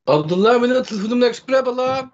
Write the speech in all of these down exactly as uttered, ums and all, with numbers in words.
ئابدۇللا، مېنىڭ تېلېفونۇمنى ئەكسىپ بېرە، بالام.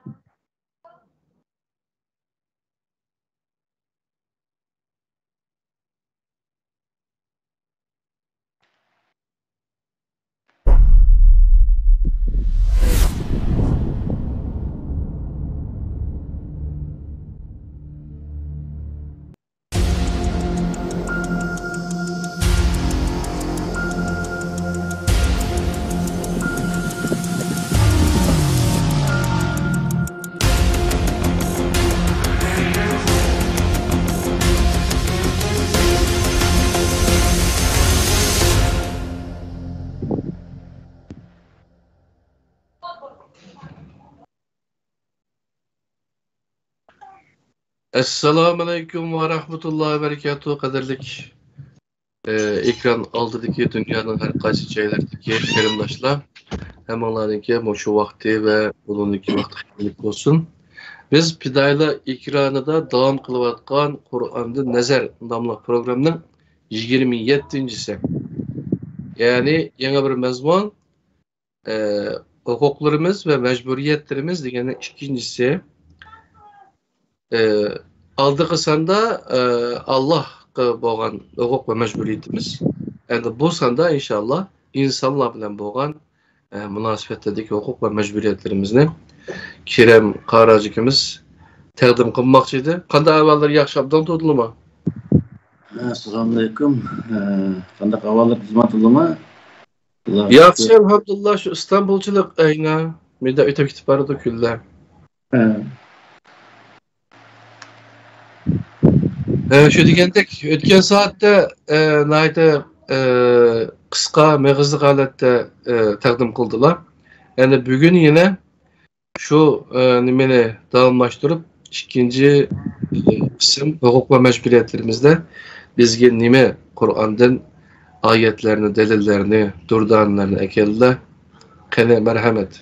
ئەسسالامۇئەلەيكۇم ۋە رەھمەتۇللاھى ۋە بەرىكاتۇھ، قەدىرلىك، ئە، ئېكران ئالدىدىكى دۇنيانىڭ ھەر قايسى جايلىرىدىكى قېرىنداشلار، ھەممىڭلارنىڭكى مۇشۇ ۋاقتى ۋە بۇنىڭدىكى ۋاقتى خەيرلىك بولسۇن. بىز پىدائىيلار ئېكرانىدا داۋام قىلىۋاتقان قۇرئاندىن نەزەر ناملىق پروگراممىنىڭ يىگىرمە يەتتىنچىسى. يەنى يېڭى بىر مەزمۇن، ئە، ھوقۇقلىرىمىز ۋە مەجبۇرىيەتلىرىمىز دېگەننىڭ ئىككىنچىسى. ئە، ئالدىقى ساندا، ئە، ئاللاھقا بولغان ھوقۇق ۋە مەجبۇرىيىتىمىز. ئەمدى بۇ ساندا ئىنشاللا ئىنسانلار بىلەن بولغان، ئە، مۇناسىۋەتلەردىكى ھوقۇق ۋە مەجبۇرىيەتلىرىمىزنى كېرەم قارىجىكىمىز تەقدىم قىلماقچى ئىدى. قانداق ئەھۋاللار، ياخشى، ئوبدان تۇردىلىما؟ ئەسسالامۇئەلەيكۇم. ئە، قانداق ئەھۋاللار، خىزمەت تۇردىلىما؟ ياخشى، ئەلھەمدۇلىللا، شۇ ئىستانبۇلچىلىق ئەينە مېدا ئۆتۈپ كېتىپ بارىدۇ كۈنلەر. ھە. ئە، شۇ دېگەندەك، ئۆتكەن سائەتتە، ئە، ناھايىتى، ئە، قىسقا، مېغىزلىق ھالەتتە، ئە، تەقدىم قىلدىلار. يەنى بۈگۈن يەنە شۇ، ئە، نېمىنى داۋاملاشتۇرۇپ، ئىككىنچى، ئە، قىسىم ھوقۇق ۋە مەجبۇرىيەتلىرىمىزدە بىزگە نېمە قۇرئاندىن ئايەتلەرنى، دەلىللەرنى، دۇردانىلەرنى ئەكەلدىلە. قېنى، مەرھەمەت.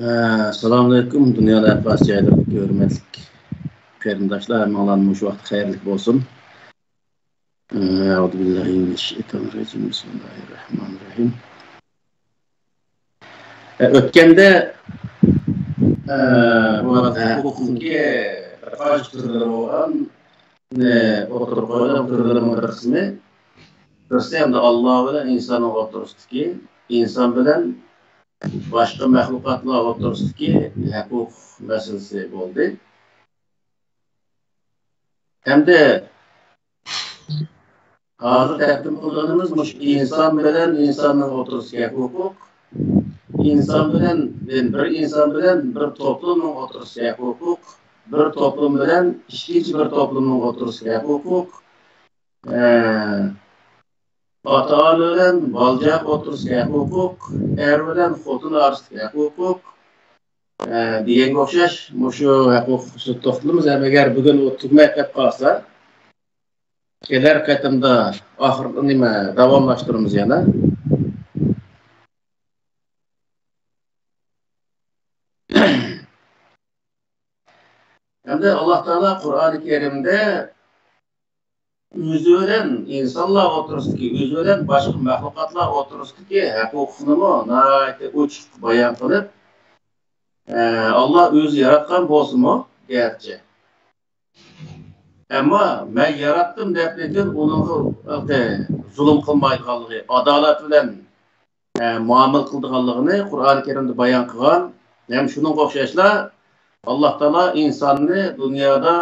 ئەسسالامۇئەلەيكۇم، دۇنيانىڭ ھەر قايسى جايلىرىدىكى ھۆرمەتلىك قېرىنداشلار، ھەممىڭلارنىڭ مۇشۇ ۋاقتى خەيرلىك بولسۇن. ئەئۇزۇ بىللاھى مىنەششەيتانىررەجىم. بىسمىللاھىررەھمانىررەھىم. ئە، ئۆتكەندە، ئە، بۇ ھەقۇقنىڭكى بىر قانچە تۈرلىرى بولغان، ئە، ئوتتۇرىغا قويۇلغان تۈرلىرىنىڭ بىر قىسمى، بىرسى ئەمدى ئاللا بىلەن ئىنساننىڭ ئوتتۇرىسىدىكى، ئىنسان بىلەن باشقا مەخلۇقاتلار ئوتتۇرىسىدىكى ھەقۇق مەسىلىسى بولدى. ئەمدى ھازىر تەقدىم قىلغىنىمىز مۇشۇ ئىنسان بىلەن ئىنساننىڭ ئوتتۇرىسىدىكى ھەقۇق، ئىنسان بىلەن، بىر ئىنسان بىلەن بىر توپلۇمنىڭ ئوتتۇرىسىدىكى ھەقۇق، بىر توپلۇم بىلەن ئىككىنچى بىر توپلۇمنىڭ ئوتتۇرىسىدىكى ھەقۇق، ئە، ئاتا-ئانا بىلەن بالا-چاقا ئوتتۇرىسىدىكى ھەقۇق، ئەر بىلەن خوتۇن ئارىسىدىكى ھەقۇق، ئە، دېگەنگە ئوخشاش مۇشۇ ھەقۇق ئۈستىدە توختىلىمىز. ھەم ئەگەر بۈگۈن ئۇ تۈگىمەي قېلىپ قالسا، كېلەر قېتىمدا ئاخىر نېمە داۋاملاشتۇرىمىز يەنە. ئەمدى ئاللا تائالا قۇرئانى كەرىمدە ئۆزى بىلەن ئىنسانلار ئوتتۇرىسىدىكى، ئۆزى بىلەن باشقا مەخلۇقاتلار ئوتتۇرىسىدىكى ھەقۇقنىمۇ ناھايىتى ئوچۇق بايان قىلىپ، ئە، ئاللا ئۆزى ياراتقان بولسىمۇ گەرچە، ئەمما مەن ياراتتىم دەپ نېتىن ئۇنىڭغا زۇلۇم قىلمايدىغانلىقى، ئادالەت بىلەن ئە، مۇئامىلە قىلىدىغانلىقىنى قۇرئانى كەرىمدە بايان قىلغان. ھەم شۇنىڭغا ئوخشاشلا، ئاللا تائالا ئىنساننى دۇنيادا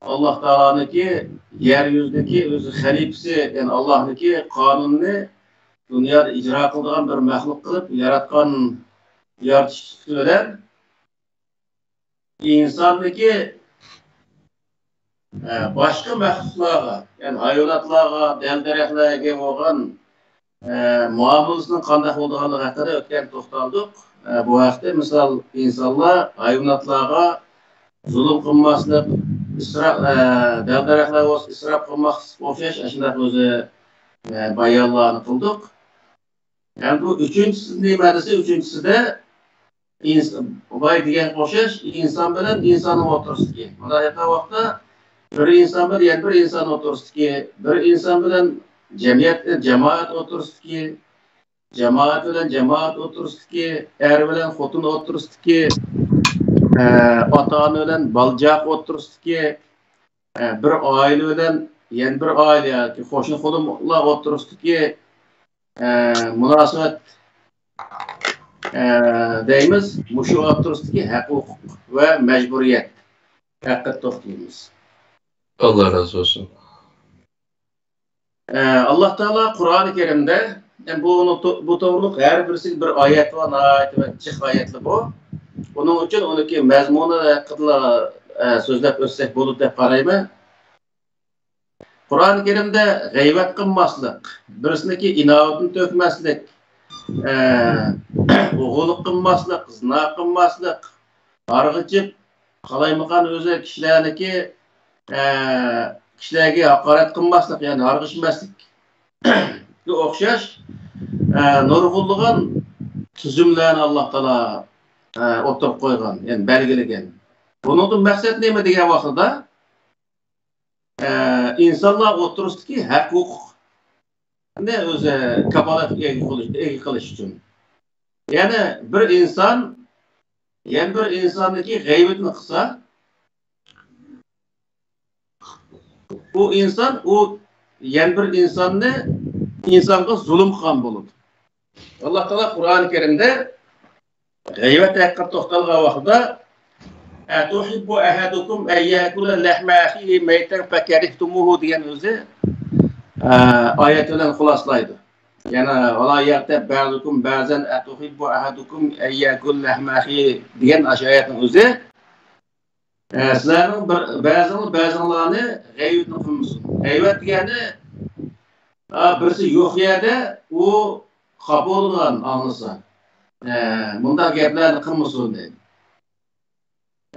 ئاللا تائالانىڭكى يەر يۈزىدىكى ئۆزى خەلىپىسى، يەنى ئاللانىڭكى قانۇنىنى دۇنيادا ئىجرا قىلىدىغان بىر مەخلۇق قىلىپ ياراتقان، يارىتىش سۈپىتى بىلەن ئىنساننىڭكى ئە، باشقا مەخلۇقلارغا، يەنى ھايۋاناتلارغا، دەل-دەرەخلەرگە بولغان، ئە، مۇئامىلىسىنىڭ قانداق بولىدىغانلىقى ھەققىدە ئۆتكەن توختالدۇق. ئە، بۇ ھەقتە مىسال، ئىنسانلار ھايۋاناتلارغا زۇلۇم قىلماسلىق، ئىسراپ، ئە، دەل-دەرەخلەر بولسا ئىسراپ قىلماسلىققا ئوخشاش ئاشۇنداق ئۆزى، ئە، بايانلارنى قىلدۇق. يەنى بۇ ئۈچىنچىسى نېمە دېسە، ئۈچىنچىسىدە ئىنس-، بايا دېگەنگە ئوخشاش ئىنسان بىلەن ئىنساننىڭ ئوتتۇرىسىدىكى. مۇنداق ئېيتقان ۋاقىتتا بىر ئىنسان بىلەن يەنە بىر ئىنسان ئوتتۇرىسىدىكى، بىر ئىنسان بىلەن جەمئىيەت، جامائەت ئوتتۇرىسىدىكى، جامائەت بىلەن جامائەت ئوتتۇرىسىدىكى، ئەر بىلەن خوتۇن ئوتتۇرىسىدىكى، ئە، ئاتا-ئانا بىلەن بالا-چاقا ئوتتۇرىسىدىكى، ئە، بىر ئائىلە بىلەن يەنە بىر ئائىلە ياكى قوشنا-قولۇملار ئوتتۇرىسىدىكى، ئە، مۇناسىۋەت، ئە، دەيمىز، مۇشۇ ئوتتۇرىسىدىكى ھەق-ھوقۇق ۋە مەجبۇرىيەت ھەققىدە توختىلىمىز. ئاللا رازى بولسۇن. ئە، ئاللا تائالا قۇرئانى كەرىمدە، ئە، بۇ، بۇ توغرۇلۇق ھەر بىرسىگە بىر ئايەت بار، ناھايىتى بىر جىق ئايەتلەر بۇ. بۇنىڭ ئۈچۈن ئۇنىڭكى مەزمۇنى ھەققىدىلا، ئە، سۆزلەپ ئۆتسەك بولىدۇ دەپ قارايمەن. قۇرئانى كەرىمدە غەيۋەت قىلماسلىق، بىرسىنىڭكى ئىناۋىتىنى تۆكمەسلىك، ئە، ئوغرىلىق قىلماسلىق، زىنا قىلماسلىق، ھارغىچىپ، قالايمىقان ئۆزى كىشىلەرنىكى، ئە، كىشىلەرگە ھاقارەت قىلماسلىق، يەنى ھارغىشماسلىققا ئوخشاش، ئە، نۇرغۇنلىغان تۈزۈملەرنى ئاللا تائالا، ئە، ئوتتۇرىغا قويغان، يەنى بەلگىلىگەن. بۇنىڭدىن مەقسەت نېمە دېگەن ۋاقتىدا، ئە، ئىنسانلار ئوتتۇرىسىدىكى ھەق-ھوقۇقنى ئۆزى كاپالەتكە ئىگە قىلىش، ئىگە قىلىش ئۈچۈن. يەنى بىر ئىنسان يەنە بىر ئىنساننىڭكى غەيۋىتىنى قىلسا، ئۇ ئىنسان، ئۇ يەنە بىر ئىنساننى، ئىنسانغا زۇلۇم قىلغان بولىدۇ. ئاللا تائالا قۇرئانى كەرىمدە غەيۋەت ھەققىدە توختالغان ۋاقتىدا، «أتحب أحدكم أن يأكل لحم أخيه ميتا فكرهتموه» دېگەن ئۆزى، ئە، ئايەت بىلەن خۇلاسىلايدۇ. يەنە، «ولا يغتب بعضكم بعضا أتحب أحدكم أن يأكل لحم أخيه» دېگەن ئاشۇ ئايەتنىڭ ئۆزى، ئە، سىلەرنىڭ بىر، بەزىڭلار بەزىڭلارنى غەيۋىتىنى قىلمىسۇن. غەيۋەت دېگەننى، ئا، بىرسى يوق يەردە ئۇ خاپا بولىدىغان ئاڭلىسا. ئە، مۇنداق گەپلەرنى قىلمىسۇن دەيدۇ.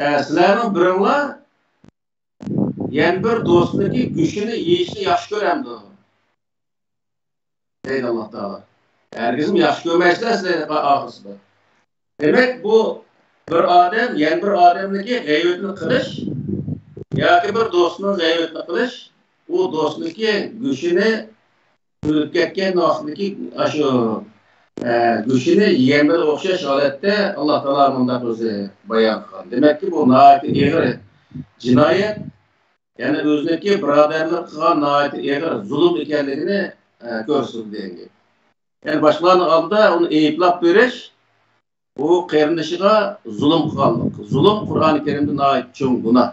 ئە، سىلەرنىڭ بىرىڭلار يەنە بىر دوستىنىڭكى گۆشىنى يېيىشنى ياخشى كۆرەمدۇ؟ دەيدۇ ئاللا تائالا. ھەرگىزمۇ ياخشى كۆرمەيسىلەر سىلەر ئاخىرسىدا. دېمەك، بۇ بىر ئادەم يەنە بىر ئادەمنىڭكى غەيۋىتىنى قىلىش ياكى بىر دوستىنىڭ غەيۋىتىنى قىلىش، ئۇ دوستىنىڭكى گۆشىنى ئۆلۈپ كەتكەن ۋاقتىدىكى ئاشۇ، ئە، گۆشىنى يېگەن بىلەن ئوخشاش ھالەتتە ئاللا تائالا مۇنداق ئۆزى بايان قىلغان. دېمەككى، بۇ ناھايىتى ئېغىر جىنايەت، يەنى ئۆزىنىڭكى بۇرادەرلىرىگە قىلغان ناھايىتى ئېغىر زۇلۇم ئىكەنلىكىنى، ئە، كۆرسىتىدۇ دېگەن گەپ. يەنى باشقىلارنىڭ ئالدىدا ئۇنى ئەيىبلەپ بېرىش، ئۇ قېرىندىشىغا زۇلۇم قىلغانلىق. زۇلۇم قۇرئانى كەرىمدە ناھايىتى چوڭ گۇناھ.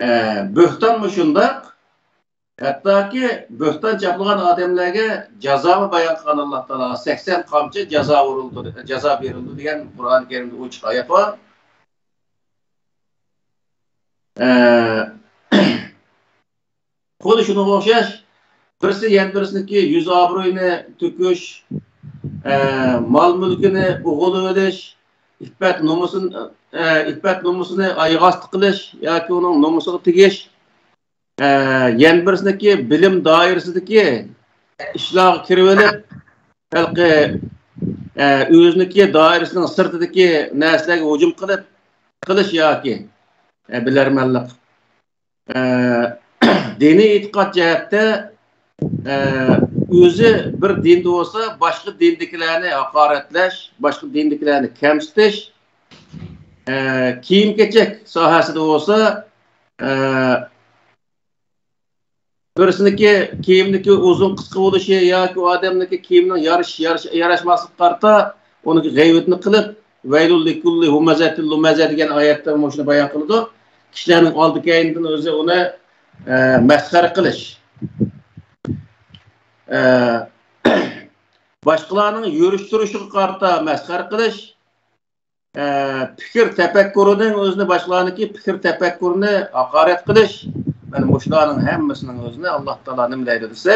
ئە، بۆھتانمۇ شۇنداق. ھەتتاكى بۆھتان چاپلىغان ئادەملەرگە جازامۇ بايان قىلغان ئاللا تائالا. سەكسەن قامچا جازا ئۇرۇلىدۇ، جازا بېرىلىدۇ دېگەن قۇرئانى كەرىمدە ئوچۇق ئايەت بار. ئە، خۇددى شۇنىڭغا ئوخشاش، بىرسى يەنە بىرسىنىڭكى يۈز ئابرۇيىنى تۆكۈش، ئە، مال مۈلكىنى ئوغرىلىۋېلىش، ئىپپەت نومۇسىنى، ئە، ئىپپەت نومۇسىنى ئاياغ ئاستى قىلىش ياكى ئۇنىڭ نومۇسىغا تېگىش، ئە، يەنە بىرسىنىڭكى بىلىم دائىرىسىدىكى ئىشلارغا كىرىۋېلىپ، ھېلىقى، ئە، ئۆزىنىڭكى دائىرىسىنىڭ سىرتىدىكى نەرسىلەرگە ھۇجۇم قىلىپ، قىلىش ياكى، ئە، بىلەرمەنلىك، ئە، دىنىي ئېتىقاد جەھەتتە، ئە، ئۆزى بىر دىندا بولسا، باشقا دىندىكىلەرنى ھاقارەتلەش، باشقا دىندىكىلەرنى كەمسىتىش، ئە، كىيىم-كېچەك ساھەسىدە بولسا، ئە، بىرسىنىڭكى كىيىمنىڭكى ئۇزۇن قىسقا بولۇشى ياكى ئۇ ئادەمنىڭكى كىيىمىنىڭ يارىشىش، يارىش-، ياراشماسلىقىغا قارىتا ئۇنىڭكى غەيۋىتىنى قىلىپ، «ۋيل لكل همزة لمزة» دېگەن ئايەتتە مۇشۇنى بايان قىلىدۇ. كىشىلەرنىڭ ئالدى كەينىدىن ئۆزى ئۇنى، ئە، مەسخىرە قىلىش. ئە، باشقىلارنىڭ يۈرۈش تۇرۇشىغا قارىتا مەسخىرە قىلىش. ئە، پىكىر تەپەككۇرىنىڭ ئۆزىنى، باشقىلارنىڭكى پىكىر تەپەككۇرىنى ھاقارەت قىلىش. مانا مۇشۇلارنىڭ ھەممىسىنىڭ ئۆزىنى ئاللا تائالا نېمە دەيدۇ دېسە،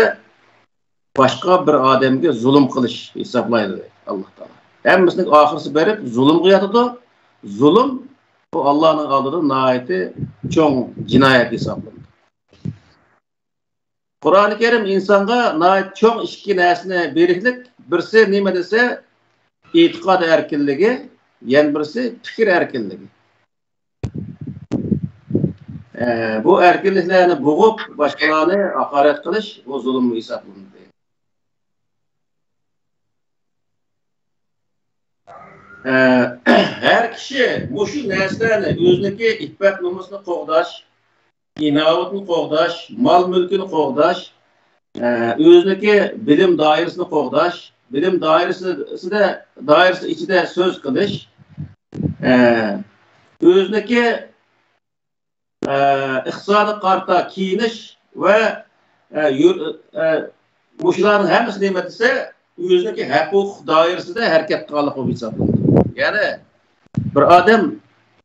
باشقا بىر ئادەمگە زۇلۇم قىلىش ھېسابلايدۇ ئاللا تائالا. ھەممىسىنىڭ ئاخىرسى بېرىپ زۇلۇمغا ياتىدۇ. زۇلۇم بۇ ئاللانىڭ ئالدىدا ناھايىتى چوڭ جىنايەت ھېسابلىنىدۇ. قۇرئانى كەرىم ئىنسانغا ناھايىتى چوڭ ئىككى نەرسىنى بېرىشلىك، بىرسى نېمە دېسە، ئېتىقاد ئەركىنلىكى، يەنە بىرسى پىكىر ئەركىنلىكى. ئە، بۇ ئەركىنلىكلەرنى بوغۇپ، باشقىلارنى ھاقارەت قىلىش، بۇ زۇلۇم ھېسابلىنىدۇ. ئە، ھەر كىشى مۇشۇ نەرسىلەرنى، ئۆزىنىڭكى ئىپپەت-نومۇسىنى قوغداش، ئىناۋىتىنى قوغداش، مال-مۈلكىنى قوغداش، ئە، ئۆزىنىڭكى بىلىم دائىرىسىنى قوغداش، بىلىم دائىرىسىدە، دائىرىسى ئىچىدە سۆز قىلىش، ئە، ئۆزىنىڭكى ئىقتىسادىي قارتا كىيىنىش ۋە، ئە، يۈ-، ئە، مۇشۇلارنىڭ ھەممىسى نېمە دېسە، ئۆزىنىڭكى ھەق-ھوقۇق دائىرىسىدە ھەرىكەت قىلغانلىق بولۇپ ھېسابلىنىدۇ. يەنى بىر ئادەم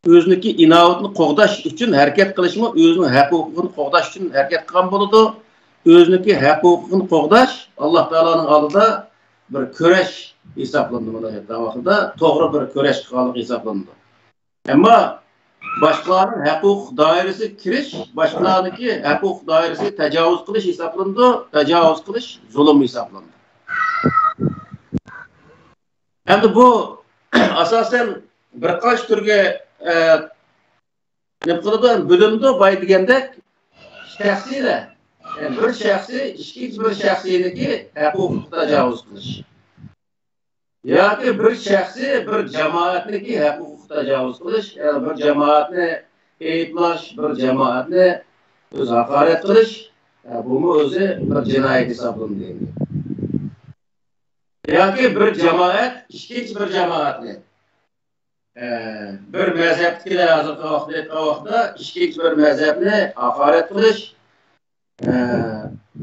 ئۆزىنىڭكى ئىناۋىتىنى قوغداش ئۈچۈن ھەرىكەت قىلىشمۇ، ئۆزىنىڭ ھەق-ھوقۇقىنى قوغداش ئۈچۈن ھەرىكەت قىلغان بولىدۇ. ئۆزىنىڭكى ھەق-ھوقۇقىنى قوغداش ئاللا تائالانىڭ ئالدىدا بىر كۈرەش ھېسابلىنىدۇ. مۇنداق ئېيتقان ۋاقتىدا توغرا بىر كۈرەش قىلغانلىق ھېسابلىنىدۇ. ئەمما باشقىلارنىڭ ھەق-ھوقۇق دائىرىسىگە كىرىش، باشقىلارنىڭكى ھەق-ھوقۇق دائىرىسىگە تاجاۋۇز قىلىش ھېسابلىنىدۇ، تاجاۋۇز قىلىش زۇلۇم ھېسابلىنىدۇ. ئەمدى بۇ ئاساسەن بىر قانچە تۈرگە، ئە، نېمە قىلىدۇ، بۆلۈنىدۇ، بايا دېگەندەك شەخسىيلەر. يەنى بىر شەخسىي ئىككىنچى بىر شەخسىينىڭكى ھەق-ھوقۇقىغا تاجاۋۇز قىلىش. ياكى بىر شەخسىي، بىر جامائەتنىڭكى ھەق-ھوقۇقىغا تاجاۋۇز قىلىش، يەنى بىر جامائەتنى ئەيىبلەش، بىر جامائەتنى ئۆزى ھاقارەت قىلىش، ئە، بۇمۇ ئۆزى بىر جىنايەت ھېسابلىنىدۇ. ياكى بىر جامائەت ئىككىنچى بىر جامائەتنى، ئە، بىر مەزھەپتىكىلەر ھازىرقى ۋاقىتتا ئېيتقان ۋاقىتتا ئىككىنچى بىر مەزھەپنى ھاقارەت قىلىش، ئە،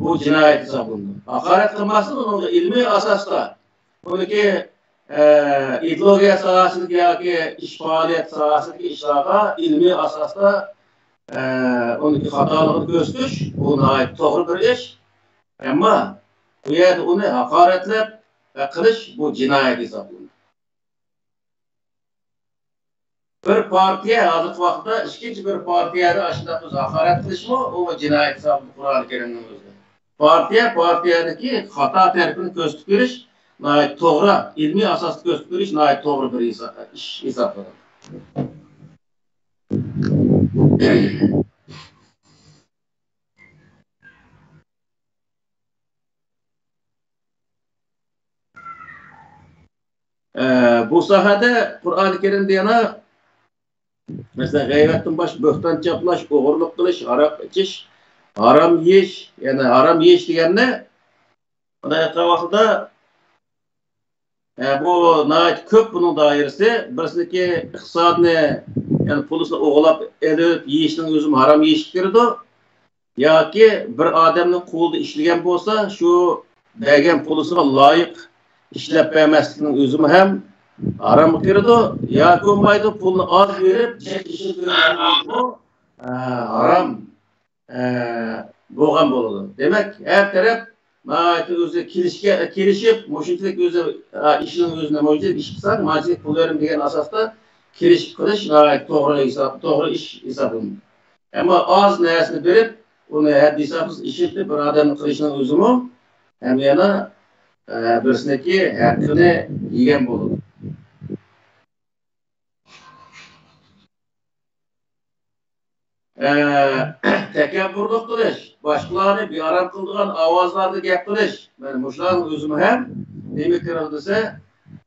بۇ جىنايەت ھېسابلىنىدۇ. ھاقارەت قىلماسلىق ئۇنىڭغا ئىلمىي ئاساستا، ئۇنىڭكى، ئە، ئىدېئولوگىيە ساھەسىدىكى ياكى ئىش پائالىيەت ساھەسىدىكى ئىشلارغا ئىلمىي ئاساستا، ئە، ئۇنىڭكى خاتالىقىنى كۆرسىتىش، بۇ ناھايىتى توغرا بىر ئىش. ئەمما بۇ يەردە ئۇنى ھاقارەتلەپ، ئە، قىلىش، بۇ جىنايەت ھېسابلىنىدۇ. بىر پارتىيە ھازىرقى ۋاقىتتا ئىككىنچى بىر پارتىيەنى ئاشۇنداق بىز ھاقارەت قىلىشمۇ، ئۇمۇ جىنايەت ھېسابلىنىدۇ قۇرئان كەرىمنىڭ ئۆزىدە. پارتىيە پارتىيەنىڭكى خاتا تەرىپىنى كۆرسىتىپ بېرىش ناھايىتى توغرا، ئىلمىي ئاساستا كۆرسىتىپ بېرىش ناھايىتى توغرا بىر ھېسا-، ئىش ھېسابلىنىدۇ. ئە، بۇ ساھەدە قۇرئان كەرىمدە يەنە، مەسىلەن، غەيۋەتتىن باش، بۆھتان چاپلاش، ئوغرىلىق قىلىش، ھاراق ئىچىش، ھارام يېيىش، يەنى ھارام يېيىش دېگەننى، مۇنداق ئېيتقان ۋاقتىدا، ئە، بۇ ناھايىتى كۆپ بۇنىڭ دائىرىسى. بىرسىنىڭكى ئىقتىسادنى، يەنى پۇلىسىنى ئوغرىلاپ ئېلىپ يېيىشنىڭ ئۆزىمۇ ھارام يېيىشكە كىرىدۇ. ياكى بىر ئادەمنىڭ قولىدا ئىشلىگەن بولسا، شۇ بەرگەن پۇلىسىغا لايىق ئىشلەپ بەرمەسلىكنىڭ ئۆزىمۇ ھەم ھارامغا كىرىدۇ. ياكى بولمايدۇ، پۇلنى ئاز بېرىپ، جىق ئىشلىتىۋېرىشنىڭ ئۆزىمۇ، ئە، ھارام، ئە، بولغان بولىدۇ. دېمەك، ھەر تەرەپ ناھايىتى ئۆزى كېلىشكە، كېلىشىپ، مۇشۇنچىلىك ئۆزى، ئە، ئىشنىڭ ئۆزىنى مۇشۇنچىلىك ئىش قىلساڭ، مانچىلىك پۇل بېرىمەن دېگەن ئاساستا كېلىشىپ قىلىش ناھايىتى توغرا ھېساب، توغرا ئىش ھېسابلىنىدۇ. ئەمما ئاز نەرسىنى بېرىپ، ئۇنى ھەددى ھېسابسىز ئىشلىتىپ، بىر ئادەمنى قىلىشنىڭ ئۆزىمۇ ھەم يەنە، ئە، بىرسىنىڭكى ھەققىنى يېگەن بولىدۇ. ئە، تەكەببۇرلۇق قىلىش، باشقىلارنى بىئارام قىلىدىغان ئاۋازلاردا گەپ قىلىش، مانا مۇشۇلارنىڭ ئۆزىمۇ ھەم نېمە كىرىدۇ دېسە،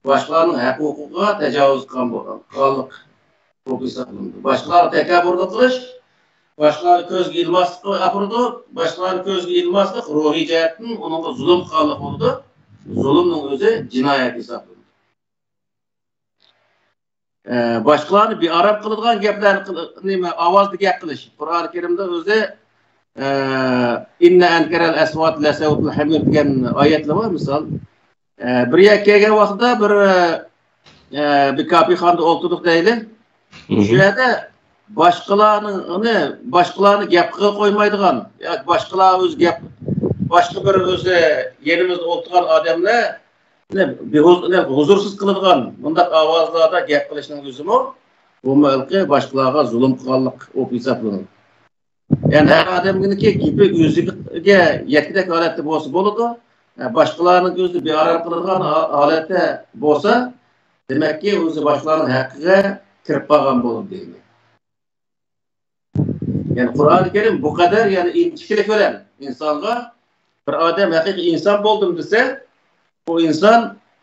باشقىلارنىڭ ھەق ھوقۇقىغا تاجاۋۇز قىلغان بولغان، قىلغانلىق بولۇپ ھېسابلىنىدۇ. باشقىلارغا تەكەببۇرلۇق قىلىش، باشقىلارنى كۆزگە ئىلماسلىققا ئاپىرىدۇ. باشقىلارنى كۆزگە ئىلماسلىق روھىي جەھەتتىن ئۇنىڭغا زۇلۇم قىلغانلىق بولىدۇ. زۇلۇمنىڭ ئۆزى جىنايەت ھېسابلىنىدۇ. ئە، باشقىلارنى بىئارام قىلىدىغان گەپلەرنى قىل-، نېمە، ئاۋازدا گەپ قىلىش. قۇرئان كەرىمدە ئۆزى، ئە، «ئىننە ئەنكەرەل ئەسۋاتى لەسەۋتۇل ھەمىر» دېگەن ئايەتلەر بار، مىسال. ئە، بىر يەرگە كەلگەن ۋاقتىدا بىر، ئە، بىر كافىخانىدا ئولتۇردۇق دەيلى. شۇ يەردە باشقىلارنى، باشقىلارنى گەپ قىلىپ قويمايدىغان، ياكى باشقىلار ئۆزى گەپ، باشقا بىر ئۆزى يېنىمىزدا ئولتۇرغان ئادەملەرنى بىھۇز-، ھۇزۇرسىز قىلىدىغان مۇنداق ئاۋازلاردا گەپ قىلىشنىڭ ئۆزىمۇ، بۇمۇ ھېلىقى باشقىلارغا زۇلۇم قىلغانلىق بولۇپ ھېسابلىنىدۇ. يەنى ھەر ئادەمنىڭكى گېپى ئۆزىگە يەتكۈدەك ھالەتتە بولسا بولىدۇ. باشقىلارنىڭ ئۆزىنى بىئارام قىلىدىغان ھا-، ھالەتتە بولسا، دېمەككى، ئۆزى باشقىلارنىڭ ھەققىگە كىرىپ قالغان بولىدۇ دەيمەن. يەنى قۇرئانى كەرىم بۇ قەدەر، يەنى ئىنچىكىلىك بىلەن ئىنسانغا، بىر ئادەم ھەقىقىي ئىنسان بولدۇم دېسە، بۇ ئىنسان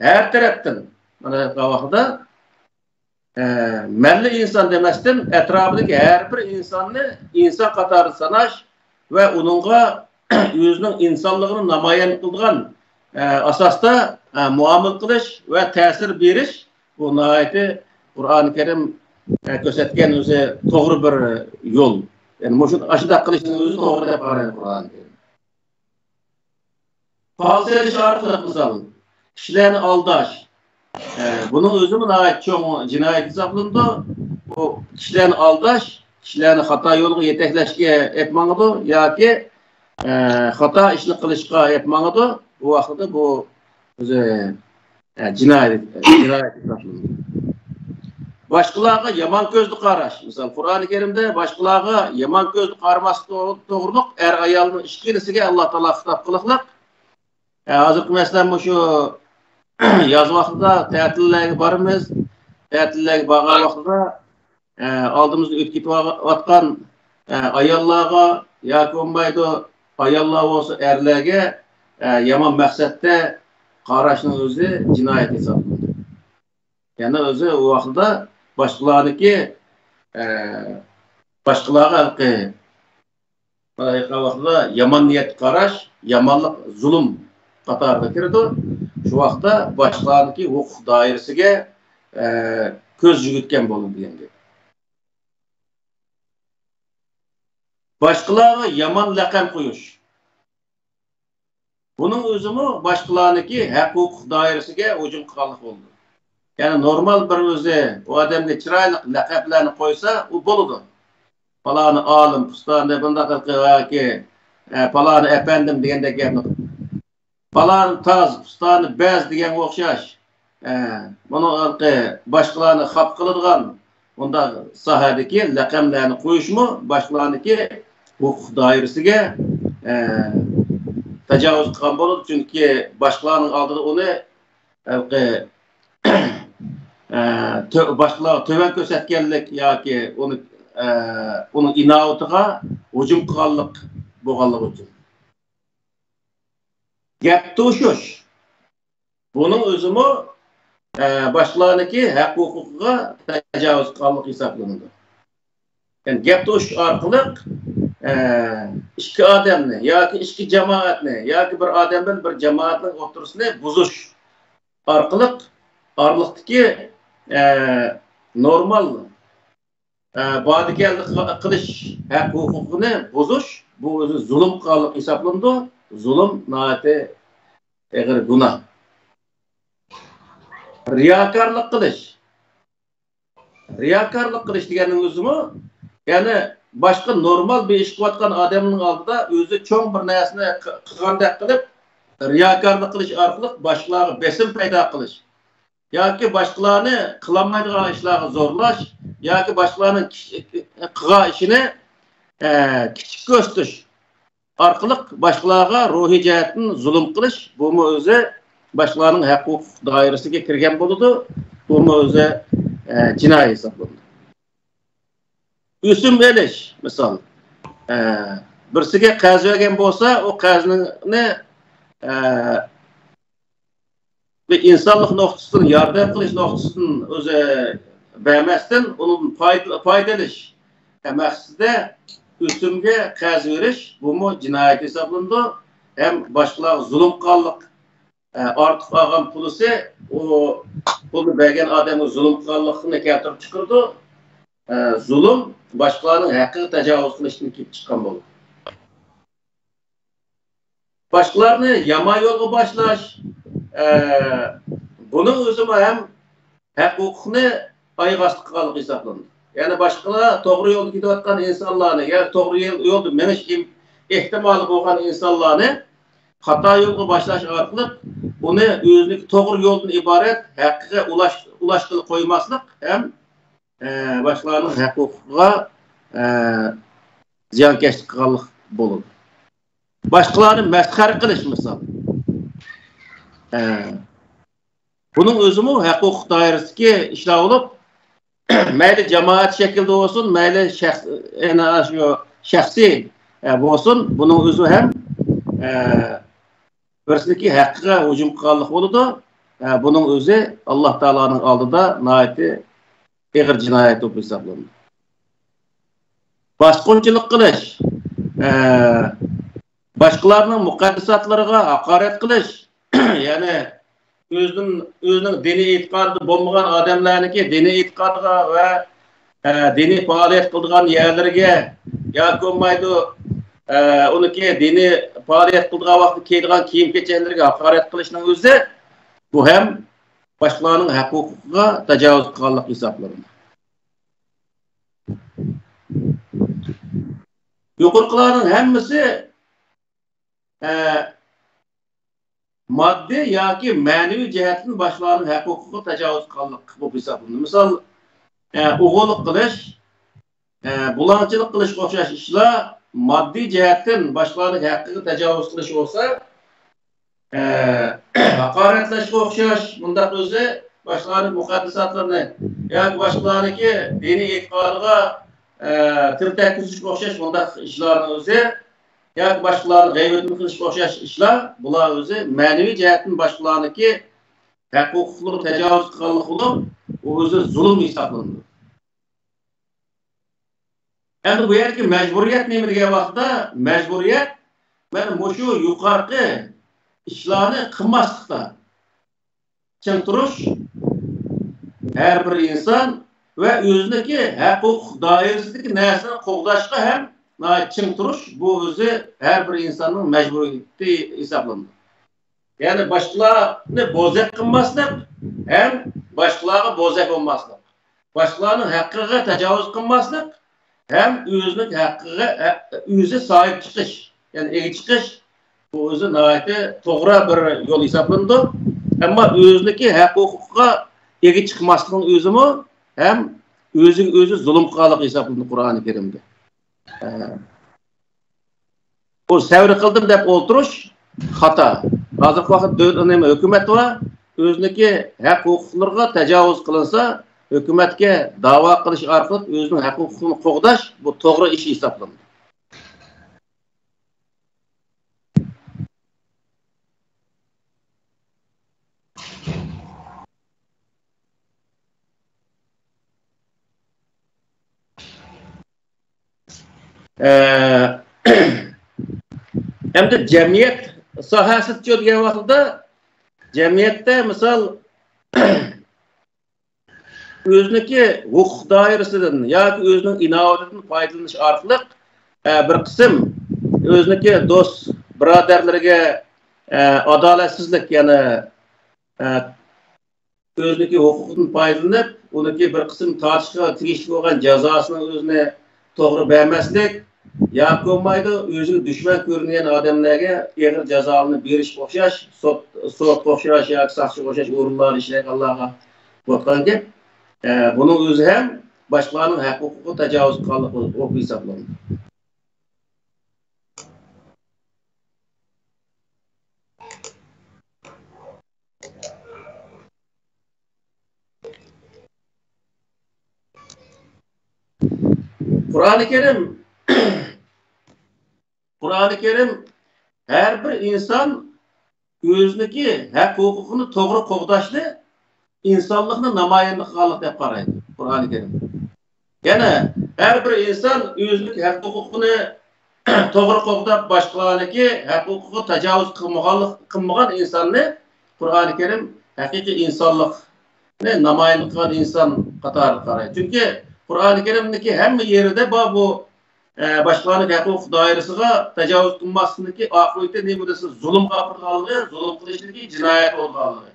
ھەر تەرەپتىن، مانا، ۋاقتىدا، ئە، مەنلا ئىنسان دېمەستىن، ئەتراپىدىكى ھەر بىر ئىنساننى ئىنسان قاتارىدا ساناش ۋە ئۇنىڭغا ئۆزىنىڭ ئىنسانلىقىنى نامايان قىلىدىغان، ئە، ئاساستا، ئە، مۇئامىلە قىلىش ۋە تەسىر بېرىش، بۇ ناھايىتى قۇرئانى كەرىم، ئە، كۆرسەتكەن ئۆزى توغرا بىر يول. يەنى مۇشۇ، ئاشۇنداق قىلىشنىڭ ئۆزى توغرا دەپ قارايدۇ قۇرئانى كەرىم. پال سېلىش ئارقىلىق، مىسال، كىشىلەرنى ئالداش. ئە، بۇنىڭ ئۆزىمۇ ناھايىتى چوڭ جىنايەت ھېسابلىنىدۇ. بۇ كىشىلەرنى ئالداش، كىشىلەرنى خاتا يولغا يېتەكلەشكە ئېلىپ ماڭىدۇ ياكى، ئە، خاتا ئىشنى قىلىشقا ئېلىپ ماڭىدۇ. بۇ ۋاقىتتا بۇ ئۆزى، ئە، جىنايەت، جىنايەت ھېسابلىنىدۇ. باشقىلارغا يامان كۆزدە قاراش. مىسال، قۇرئانى كەرىمدە باشقىلارغا يامان كۆزدە قارىماسلىق توغرۇلۇق ئەر-ئايالنىڭ ئىككىلىسىگە ئاللا تائالا خىتاب قىلىقلىق. ئە، ھازىرقى مەسىلەن، مۇشۇ ياز ۋاقتىدا تەتىللەرگە بارىمىز. تەتىللەرگە بارغان ۋاقتىدا، ئە، ئالدىمىزدا ئۆتۈپ كېتىۋاتقان، ئە، ئاياللارغا ياكى بولمايدۇ، ئاياللار بولسا ئەرلەرگە، ئە، يامان مەقسەتتە قاراشنىڭ ئۆزى جىنايەت ھېسابلىنىدۇ. يەنى ئۆزى ئۇ ۋاقتىدا باشقىلارنىڭكى، ئە، باشقىلارغا ھېلىقى ۋاقتىدا يامان نىيەتتە قاراش، يامانلىق، زۇلۇم قاتارىغا كىرىدۇ. شۇ ۋاقىتتا باشقىلارنىڭكى ھوقۇق دائىرىسىگە، ئە، كۆز يۈگۈرتكەن بولىدۇ دېگەن گەپ. باشقىلارغا يامان لەقەم قويۇش. بۇنىڭ ئۆزىمۇ باشقىلارنىڭكى ھەق-ھوقۇق دائىرىسىگە ھۇجۇم قىلغانلىق بولىدۇ. يەنى نورمال بىر ئۆزى ئۇ ئادەمگە چىرايلىق لەقەملەرنى قويسا، ئۇ بولىدۇ. پالانى ئالىم، پۇستانى بۇنداق قىلىپ ياكى، ئە، پالانى ئەپەندىم دېگەندەك گەپنى، پالانى تاز، پۇستانى بەز دېگەنگە ئوخشاش. ئە، بۇنىڭ ھېلىقى باشقىلارنى خاپا قىلىدىغان بۇنداق ساھەدىكى لەقەملەرنى قويۇشمۇ باشقىلارنىڭكى ھوقۇق دائىرىسىگە، ئە، تاجاۋۇز قىلغان بولىدۇ. چۈنكى باشقىلارنىڭ ئالدىدا ئۇنى ھېلىقى، ئە، تۆ-، باشقىلارغا تۆۋەن كۆرسەتكەنلىك ياكى ئۇنى، ئە، ئۇنىڭ ئىناۋىتىغا ھۇجۇم قىلغانلىق بولغانلىقى ئۈچۈن. گەپ توشۇش. بۇنىڭ ئۆزىمۇ، ئە، باشقىلارنىڭكى ھەق-ھوقۇقىغا تاجاۋۇز قىلغانلىق ھېسابلىنىدۇ. يەنى گەپ توشۇش ئارقىلىق، ئە، ئىككى ئادەمنى ياكى ئىككى جامائەتنى ياكى بىر ئادەم بىلەن بىر جامائەتنىڭ ئوتتۇرىسىنى بۇزۇش ئارقىلىق ئارىلىقتىكى، ئە، نورمال، ئە، بارىدىكەنلىك قىلىش ھەق-ھوقۇقىنى بۇزۇش، بۇ ئۆزى زۇلۇم قىلغانلىق ھېسابلىنىدۇ. زۇلۇم ناھايىتى ئېغىر گۇناھ. رىياكارلىق قىلىش. رىياكارلىق قىلىش دېگەننىڭ ئۆزىمۇ، يەنى باشقا نورمال بىر ئىش قىلىۋاتقان ئادەمنىڭ ئالدىدا ئۆزى چوڭ بىر نەرسىنى ق-، قىلغاندەك قىلىپ، رىياكارلىق قىلىش ئارقىلىق باشقىلارغا بېسىم پەيدا قىلىش ياكى باشقىلارنى قىلالمايدىغان ئىشلارغا زورلاش ياكى باشقىلارنىڭ كىش-، قىلغان ئىشىنى، ئە، كىچىك كۆرسىتىش ئارقىلىق باشقىلارغا روھىي جەھەتتىن زۇلۇم قىلىش، بۇمۇ ئۆزى باشقىلارنىڭ ھەق-ھوقۇق دائىرىسىگە كىرگەن بولىدۇ. بۇمۇ ئۆزى، ئە، جىنايى ھېسابلىنىدۇ. ئۆسۈم ئېلىش، مىسال، ئە، بىرسىگە قەرز بەرگەن بولسا، ئۇ قەرزنى، ئە، بىر ئىنسانلىق نۇقتىسىدىن، ياردەم قىلىش نۇقتىسىدىن ئۆزى بەرمەستىن، ئۇنىڭدىن پايدا، پايدا ئېلىش مەقسىتىدە ئۆسۈمگە قەرز بېرىش، بۇمۇ جىنايەت ھېسابلىنىدۇ. ھەم باشقىلارغا زۇلۇم قىلغانلىق، ئە، ئارتۇق ئالغان پۇلىسى، ئۇ پۇلنى بەرگەن ئادەمگە زۇلۇم قىلغانلىقنى كەلتۈرۈپ چىقىرىدۇ. ئە، زۇلۇم باشقىلارنىڭ ھەققىگە تاجاۋۇز قىلىشتىن كېلىپ چىققان بولىدۇ. باشقىلارنى يامان يولغا باشلاش، ئە، بۇنىڭ ئۆزىمۇ ھەم ھەق-ھوقۇقنى ئايىغى ئاستى قىلغانلىق ھېسابلىنىدۇ. يەنى باشقىلار توغرا يولدا كېتىۋاتقان ئىنسانلارنى، يەنى توغرا يول-، يولدا مېڭىش ئىم-، ئېھتىمالى بولغان ئىنسانلارنى خاتا يولغا باشلاش ئارقىلىق ئۇنى ئۆزىنىڭكى توغرا يولدىن ئىبارەت ھەققىگە ئۇلاش-، ئۇلاشقىلى قويماسلىق ھەم، ئە، باشقىلارنىڭ ھەق-ھوقۇقىغا، ئە، زىيانكەشلىك قىلغانلىق بولىدۇ. باشقىلارنى مەسخەرە قىلىش، مىسال. ئە، بۇنىڭ ئۆزىمۇ ھەق-ھوقۇق دائىرىسىدىكى ئىشلار بولۇپ، مەيلى جامائەت شەكلىدە بولسۇن، مەيلى شەخس، يەنى شۇ شەخسىي، ئە، بولسۇن، بۇنىڭ ئۆزى ھەم، ئە، بىرسىنىڭكى ھەققىگە ھۇجۇم قىلغانلىق بولىدۇ. ئە، بۇنىڭ ئۆزى ئاللا تائالانىڭ ئالدىدا ناھايىتى ئېغىر جىنايەت بولۇپ ھېسابلىنىدۇ. باسقۇنچىلىق قىلىش، ئە، باشقىلارنىڭ مۇقەددىساتلىرىغا ھاقارەت قىلىش، يەنى ئۆزىنىڭ، ئۆزىنىڭ دىنىي ئېتىقادىدا بولمىغان ئادەملەرنىڭكى دىنىي ئېتىقادىغا ۋە، ئە، دىنىي پائالىيەت قىلىدىغان يەرلىرىگە ياكى بولمايدۇ، ئە، ئۇنىڭكى دىنىي پائالىيەت قىلىدىغان ۋاقتىدا كىيىدىغان كىيىم-كېچەكلىرىگە ھاقارەت قىلىشنىڭ ئۆزى، بۇ ھەم باشقىلارنىڭ ھەق-ھوقۇقىغا تاجاۋۇز قىلغانلىق ھېسابلىنىدۇ. يۇقىرىقىلارنىڭ ھەممىسى، ئە، ماددىي ياكى مەنىۋى جەھەتتىن باشقىلارنىڭ ھەق-ھوقۇقىغا تاجاۋۇز قىلغانلىق بولۇپ ھېسابلىنىدۇ. مىسال، ئە، ئوغرىلىق قىلىش، ئە، بۇلاڭچىلىق قىلىشقا ئوخشاش ئىشلار ماددىي جەھەتتىن باشقىلارنىڭ ھەققىگە تاجاۋۇز قىلىش بولسا، ئە، ھاقارەتلەشكە ئوخشاش، مۇنداق ئۆزى باشقىلارنىڭ مۇقەددىساتلىرىنى ياكى باشقىلارنىڭكى دىنىي ئېتىقادىغا، ئە، تىل تەگكۈزۈشكە ئوخشاش مۇنداق ئىشلارنىڭ ئۆزى ياكى باشقىلارنىڭ غەيۋىتىنى قىلىشقا ئوخشاش ئىشلار، بۇلار ئۆزى مەنىۋى جەھەتتىن باشقىلارنىڭكى ھەق-ھوقۇقلىرىغا تاجاۋۇز قىلغانلىق بولۇپ، ئۇ ئۆزى زۇلۇم ھېسابلىنىدۇ. ئەمدى بۇ يەردىكى مەجبۇرىيەت نېمە دېگەن ۋاقىتتا، مەجبۇرىيەت مانا مۇشۇ يۇقىرىقى ئىشلارنى قىلماسلىقتا چىڭ تۇرۇش، ھەر بىر ئىنسان ۋە ئۆزىنىڭكى ھەق-ھوقۇق دائىرىسىدىكى نەرسىنى قوغداشقا ھەم ناھايىتى چىڭ تۇرۇش، بۇ ئۆزى ھەر بىر ئىنساننىڭ مەجبۇرىيىتى ھېسابلىنىدۇ. يەنى باشقىلارنى بوزەك قىلماسلىق ھەم باشقىلارغا بوزەك بولماسلىق. باشقىلارنىڭ ھەققىگە تاجاۋۇز قىلماسلىق ھەم ئۆزىنىڭ ھەققىگە، ئۆزى ساھىب چىقىش، يەنى ئىگە چىقىش، بۇ ئۆزى ناھايىتى توغرا بىر يول ھېسابلىنىدۇ. ئەمما ئۆزىنىڭكى ھەق-ھوقۇقىغا ئىگە چىقماسلىقنىڭ ئۆزىمۇ ھەم ئۆزىگە ئۆزى زۇلۇم قىلغانلىق ھېسابلىنىدۇ قۇرئانى كەرىمدە. ئە، بۇ سەۋر قىلدىم دەپ ئولتۇرۇش خاتا. ھازىرقى ۋاقىت دۆلەت، نېمە، ھۆكۈمەت بار، ئۆزىنىڭكى ھەق-ھوقۇقلىرىغا تاجاۋۇز قىلىنسا، ھۆكۈمەتكە داۋا قىلىش ئارقىلىق ئۆزىنىڭ ھەق-ھوقۇقىنى قوغداش، بۇ توغرا ئىش ھېسابلىنىدۇ. ئە، ئەمدى جەمئىيەت ساھەسىدىچۇ دېگەن ۋاقىتتا، جەمئىيەتتە مىسال، ئۆزىنىڭكى ھوقۇق دائىرىسىدىن ياكى ئۆزىنىڭ ئىناۋىتىدىن پايدىلىنىش ئارقىلىق، ئە، بىر قىسىم ئۆزىنىڭكى دوست بۇرادەرلىرىگە، ئە، ئادالەتسىزلىك، يەنى، ئە، ئۆزىنىڭكى ھوقۇقىدىن پايدىلىنىپ، ئۇنىڭكى بىر قىسىم تارتىشقا تېگىشلىك بولغان جازاسىنىڭ ئۆزىنى توغرا بەرمەسلىك، ياكى بولمايدۇ، ئۆزىگە دۈشمەن كۆرۈنگەن ئادەملەرگە ئېغىر جازالارنى بېرىشكە ئوخشاش، سوت، سوتقا ئوخشاش ياكى ساقچىغا ئوخشاش ئورۇنلاردا ئىشلەيدىغانلارغا بولۇۋاتقانكەن، ئە، بۇنىڭ ئۆزى ھەم باشقىلارنىڭ ھەق-ھوقۇقىغا تاجاۋۇز قىلغانلىق بولۇپ ھېسابلىنىدۇ. قۇرئانى كەرىم، قۇرئانى كەرىم ھەر بىر ئىنسان ئۆزىنىڭكى ھەق-ھوقۇقىنى توغرا قوغداشنى ئىنسانلىقنى نامايەندە قىلغانلىق دەپ قارايدۇ قۇرئانى كەرىم. يەنى ھەر بىر ئىنسان ئۆزىنىڭ ھەق-ھوقۇقىنى توغرا قوغداپ، باشقىلارنىڭكى ھەق-ھوقۇقىغا تاجاۋۇز قىلمىغانلىق، قىلمىغان ئىنساننى قۇرئانى كەرىم ھەقىقىي ئىنسانلىقنى نامايەندە قىلغان ئىنسان قاتارىغا قارايدۇ. چۈنكى قۇرئانى كەرىمدىكى ھەممە يېرىدە بار بۇ، ئە، باشقىلارنىڭ ھەق-ھوقۇق دائىرىسىغا تاجاۋۇز قىلماسلىقنىڭكى ئاقىۋىتى نېمە دېسە، زۇلۇمغا ئاپىرىدىغانلىقى، زۇلۇم قىلىشتىكى جىنايەت بولىدىغانلىقى.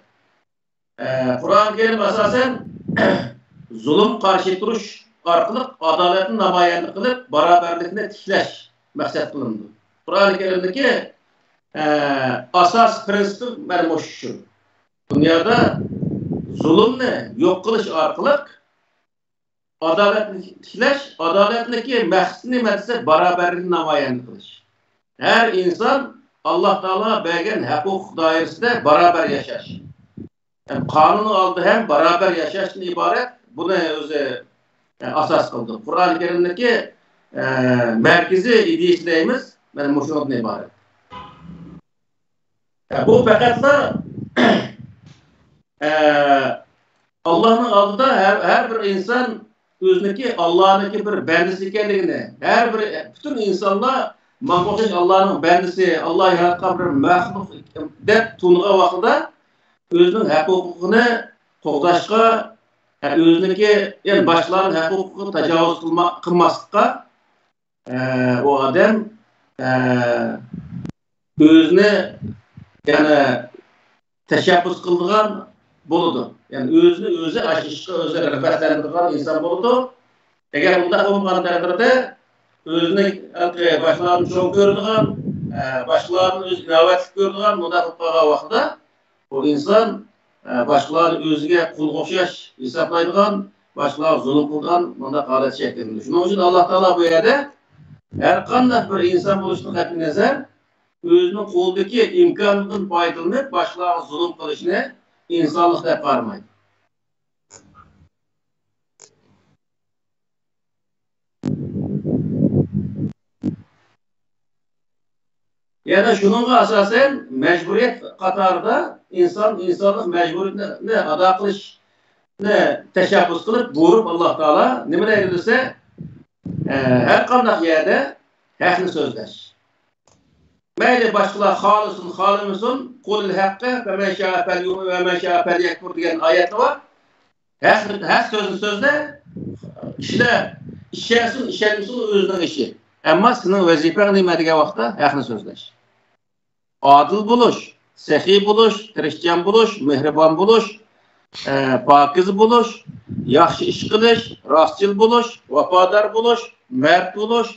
ئە، قۇرئان كەرىم ئاساسەن زۇلۇم قارشى تۇرۇش ئارقىلىق ئادالەتنى نامايەندە قىلىپ، بارابەرلىكنى تىكلەش مەقسەت قىلىنىدۇ. قۇرئان كەرىمدىكى، ئە، ئاساسىي پىرىنسىپى مانا مۇشۇ. دۇنيادا زۇلۇمنى يوق قىلىش ئارقىلىق ئادالەتنى تىكلەش، ئادالەتنىڭكى مەقسىتى نېمە دېسە، بارابەرلىكنى نامايەندە قىلىش. ھەر ئىنسان ئاللا تائالا بەرگەن ھەق-ھوقۇق دائىرىسىدە بارابەر ياشاش. يەنى قانۇننىڭ ئالدىدا ھەم بارابەر ياشاشتىن ئىبارەت. بۇنى ئۆزى، ئە، ئاساس قىلدى. قۇرئان كەرىمدىكى، ئە، مەركىزىي ئىدىيىسى دەيمىز، مانا مۇشۇنىڭدىن ئىبارەت. ئە، بۇ پەقەتلا، ئە، ئاللانىڭ ئالدىدا ھەر، ھەر بىر ئىنسان ئۆزىنىڭكى ئاللانىڭكى بىر بەندىسى ئىكەنلىكىنى، ھەر بىر، پۈتۈن ئىنسانلار ماڭا ئوخشاش ئاللانىڭ بەندىسى، ئاللا ياراتقان بىر مەخلۇق دەپ تونۇغان ۋاقتىدا ئۆزىنىڭ ھەق ھوقۇقىنى قوغداشقا، ئۆزىنىڭكى، يەنى باشقىلارنىڭ ھەق ھوقۇقىغا تاجاۋۇز قىلما-، قىلماسلىققا، ئە، ئۇ ئادەم، ئە، ئۆزىنى، يەنى تەشەببۇس قىلىدىغان بولىدۇ. يەنى ئۆزىنى ئۆزى ئاشۇ ئىشقا ئۆزى رىغبەتلەندۈرىدىغان ئىنسان بولىدۇ. ئەگەر ئۇنداق بولمىغان تەقدىردە، ئۆزىنى ھېلىقى باشقىلاردىن چوڭ كۆرىدىغان، ئە، باشقىلاردىن ئۆزى ئىناۋەتلىك كۆرىدىغان، مۇنداق بولۇپ قالغان ۋاقىتتا، بۇ ئىنسان، ئە، باشقىلارنى ئۆزىگە قۇلغا ئوخشاش ھېسابلايدىغان، باشقىلارغا زۇلۇم قىلىدىغان مۇنداق ھالەت شەكىللىنىدۇ. شۇنىڭ ئۈچۈن ئاللا تائالا بۇ يەردە ھەر قانداق بىر ئىنسان بولۇشىدىن قەتئىينەزەر، ئۆزىنىڭ قولىدىكى ئىمكانىدىن پايدىلىنىپ، باشقىلارغا زۇلۇم قىلىشنى ئىنسانلىق دەپ قارىمايدۇ. يەنە شۇنىڭغا ئاساسەن، مەجبۇرىيەت قاتارىدا ئىنسان ئىنسانلىق مەجبۇرىيىتىنى ئادا قىلىشنى تەشەببۇس قىلىپ، بۇيرۇپ، ئاللا تائالا نېمە دەيدۇ دېسە، ئە، ھەر قانداق يەردە ھەقنى سۆزلەش. مەيلى باشقىلار خالىسۇن، خالىمىسۇن، قۇلىل ھەققە فەمەن شائە فەليۇئمىن ۋە مەن شائە فەليەكفۇر دېگەن ئايەتلەر بار. ھەق، ھەق سۆزنى سۆزلە، كىشىلەر ئىشەنسۇن، ئىشەنمىسۇن، ئۆزىنىڭ ئىشى. ئەمما سېنىڭ ۋەزىپەڭ نېمە دېگەن ۋاقىتتا ھەقنى سۆزلەش. ئادىل بولۇش، سېخىي بولۇش، تىرىشچان بولۇش، مېھرىبان بولۇش، ئە، پاكىز بولۇش، ياخشى ئىش قىلىش، راستچىل بولۇش، ۋاپادار بولۇش، مەرد بولۇش،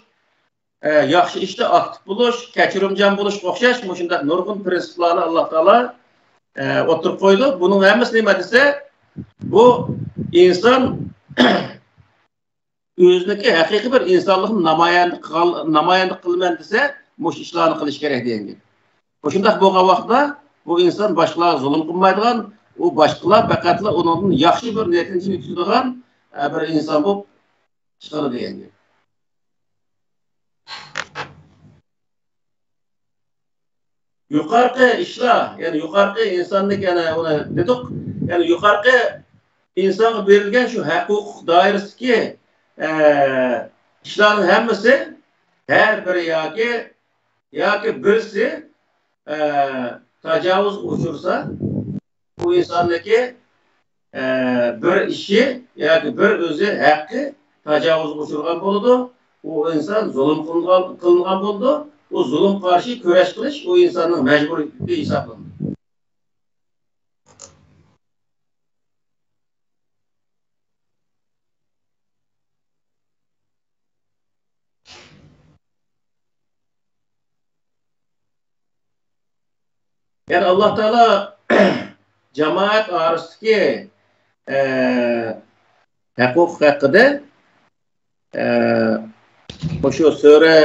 ئە، ياخشى ئىشتا ئاكتىپ بولۇش، كەچۈرۈمچان بولۇشقا ئوخشاش مۇشۇنداق نۇرغۇن پىرىنسىپلارنى ئاللا تائالا، ئە، ئوتتۇرىغا قويىدۇ. بۇنىڭ ھەممىسى نېمە دېسە، بۇ ئىنسان ئۆزىنىڭكى ھەقىقىي بىر ئىنسانلىقنى نامايەندە قىل-، نامايەندە قىلىمەن دېسە، مۇشۇ ئىشلارنى قىلىش كېرەك دېگەن گەپ. مۇشۇنداق بولغان ۋاقىتتا بۇ ئىنسان باشقىلارغا زۇلۇم قىلمايدىغان، ئۇ باشقىلار پەقەتلا ئۇنىڭدىن ياخشى بىر نەتىجىنى كۈتىدىغان، ئە، بىر ئىنسان بولۇپ چىقىدۇ دېگەن گەپ. يۇقارقى ئىشلار، يەنى يۇقارقى ئىنساننىڭ، يەنى ئۇنى دېدۇق، يەنى يۇقارقى ئىنسانغا بېرىلگەن شۇ ھەق ھوقۇق دائىرىسىدىكى، ئە، ئىشلارنىڭ ھەممىسى ھەر بىرى ياكى، ياكى بىرسى، ئە، تاجاۋۇزغا ئۇچرىسا، ئۇ ئىنساننىڭكى، ئە، بىر ئىشى ياكى بىر ئۆزى ھەققى تاجاۋۇزغا ئۇچرىغان بولىدۇ. ئۇ ئىنسان زۇلۇم قىلىنغان، قىلىنغان بولىدۇ. ئۇ زۇلۇمغا قارشى كۈرەش قىلىش ئۇ ئىنساننىڭ مەجبۇرىيىتى ھېسابلىنىدۇ. يەنى ئاللا تائالا جامائەت ئارىسىدىكى، ئە، ھەقۇق ھەققىدە، ئە، مۇشۇ سۈرە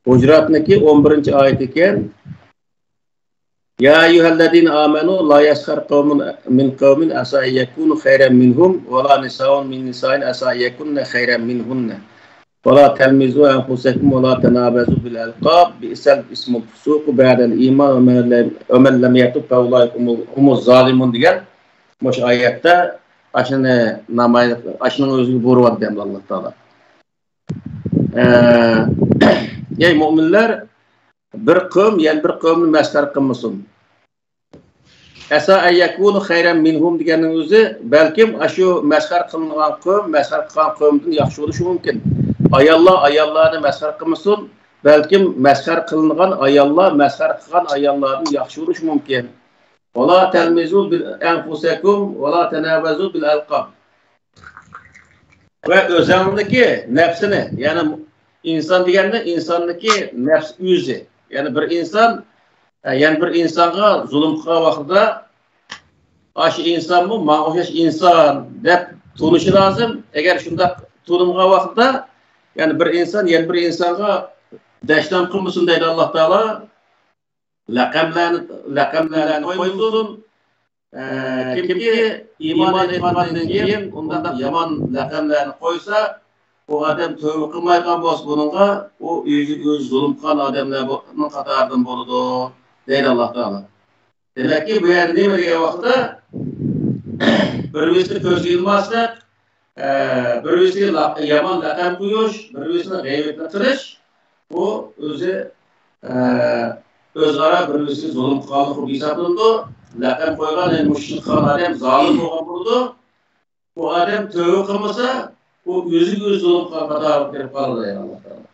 ھۇجراتنىڭكى ئون بىرىنچى ئايىتى ئىكەن. يا أيها الذين آمنوا لا يسخر قوم من قوم عسى أن يكونوا خيرا منهم ولا نساء من نساء عسى أن يكن خيرا منهن ولا تلمزوا أنفسكم ولا تنابزوا بالألقاب بئس الاسم الفسوق بعد الإيمان ومن لم، ومن لم يتب فأولئك هم، هم الظالمون دېگەن مۇشۇ ئايەتتە ئاشۇنى نامايان، ئاشۇنىڭ ئۆزىگە بۇيرۇۋاتىدۇ ئەمدى ئاللا تائالا. ئە، ئەي مۆمىنلەر، بىر قەۋم يەنە بىر قەۋمنى مەسخىرە قىلمىسۇن. ئەسا ئەن يەكۇنۇ خەيرەن مىنھۇم دېگەننىڭ ئۆزى، بەلكىم ئاشۇ مەسخىرە قىلىنغان قەۋم مەسخىرە قىلغان قەۋمدىن ياخشى بولۇشى مۇمكىن. ئاياللار ئاياللارنى مەسخىرە قىلمىسۇن، بەلكىم مەسخىرە قىلىنغان ئاياللار مەسخىرە قىلغان ئاياللاردىن ياخشى بولۇشى مۇمكىن. ۋەلا تەلمىزۇ بىل ئەنفۇسەكۇم ۋەلا تەنابەزۇ بىل ئەلقاب. ۋە ئۆزەڭنىڭكى نەپسىنى، يەنى ئىنسان دېگەندە ئىنساننىڭكى نەپس ئۆزى. يەنى بىر ئىنسان، ئە، يەنە بىر ئىنسانغا زۇلۇم قىلغان ۋاقتىدا، ئاشۇ ئىنسانمۇ ماڭا ئوخشاش ئىنسان دەپ تونۇشى لازىم. ئەگەر شۇنداق تونۇمىغان ۋاقتىدا، يەنى بىر ئىنسان يەنە بىر ئىنسانغا دەشنام قىلمىسۇن دەيدۇ ئاللا تائالا. لەقەملەرنى، لەقەملەرنى قويمىسۇن. ئە، كىمكى ئىمان ئېيتقاندىن كېيىن ئۇنداق يامان لەقەملەرنى قويسا، ئۇ ئادەم تۆۋە قىلمايدىغان بولسا بۇنىڭغا، ئۇ ئۆزىگە ئۆزى زۇلۇم قىلغان ئادەملەرنىڭ قاتارىدىن بولىدۇ، دەيدۇ ئاللا تائالا. دېمەككى، بۇ يەردە نېمە دېگەن ۋاقىتتا، بىر-بىرسىنى كۆزگە ئىلماسلىق، ئە، بىر-بىرسىگە لا-، يامان لەقەم قويۇش، بىر-بىرسىنىڭ غەيۋىتىنى قىلىش، بۇ ئۆزى، ئە، ئۆزئارا بىر-بىرسىگە زۇلۇم قىلغانلىق بولۇپ ھېسابلىنىدۇ. لەقەم قويغان، يەنى مۇشۇنى قىلغان ئادەم زالىم بولغان بولىدۇ. بۇ ئادەم تۆۋە قىلمىسا، ئۇ ئۆزىگە ئۆزى زۇلۇم قىلغان قاتارىغا كىرىپ قالىدۇ، دەيدۇ ئاللا تائالا.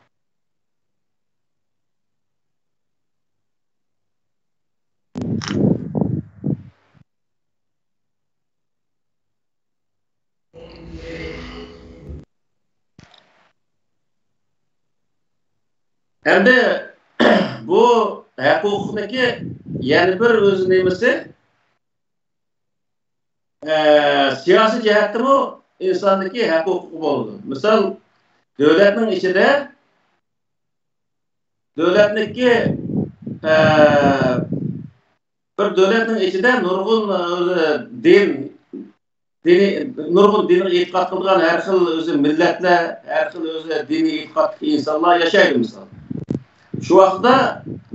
ئەمدى بۇ ھەق ھوقۇقنىڭكى يەنە بىر ئۆزى نېمىسى؟ ئە، سىياسىي جەھەتتىمۇ ئىنساننىڭكى ھەق ھوقۇقى بولىدۇ. مىسال، دۆلەتنىڭ ئىچىدە، دۆلەتنىڭكى، ئە، بىر دۆلەتنىڭ ئىچىدە نۇرغۇن، ئە، دىن، دىنىي، نۇرغۇن دىنغا ئېتىقاد قىلىدىغان ھەر خىل ئۆزى مىللەتلەر، ھەر خىل ئۆزى دىنىي ئېتىقادتىكى ئىنسانلار ياشايدۇ، مىسال. شۇ ۋاقىتتا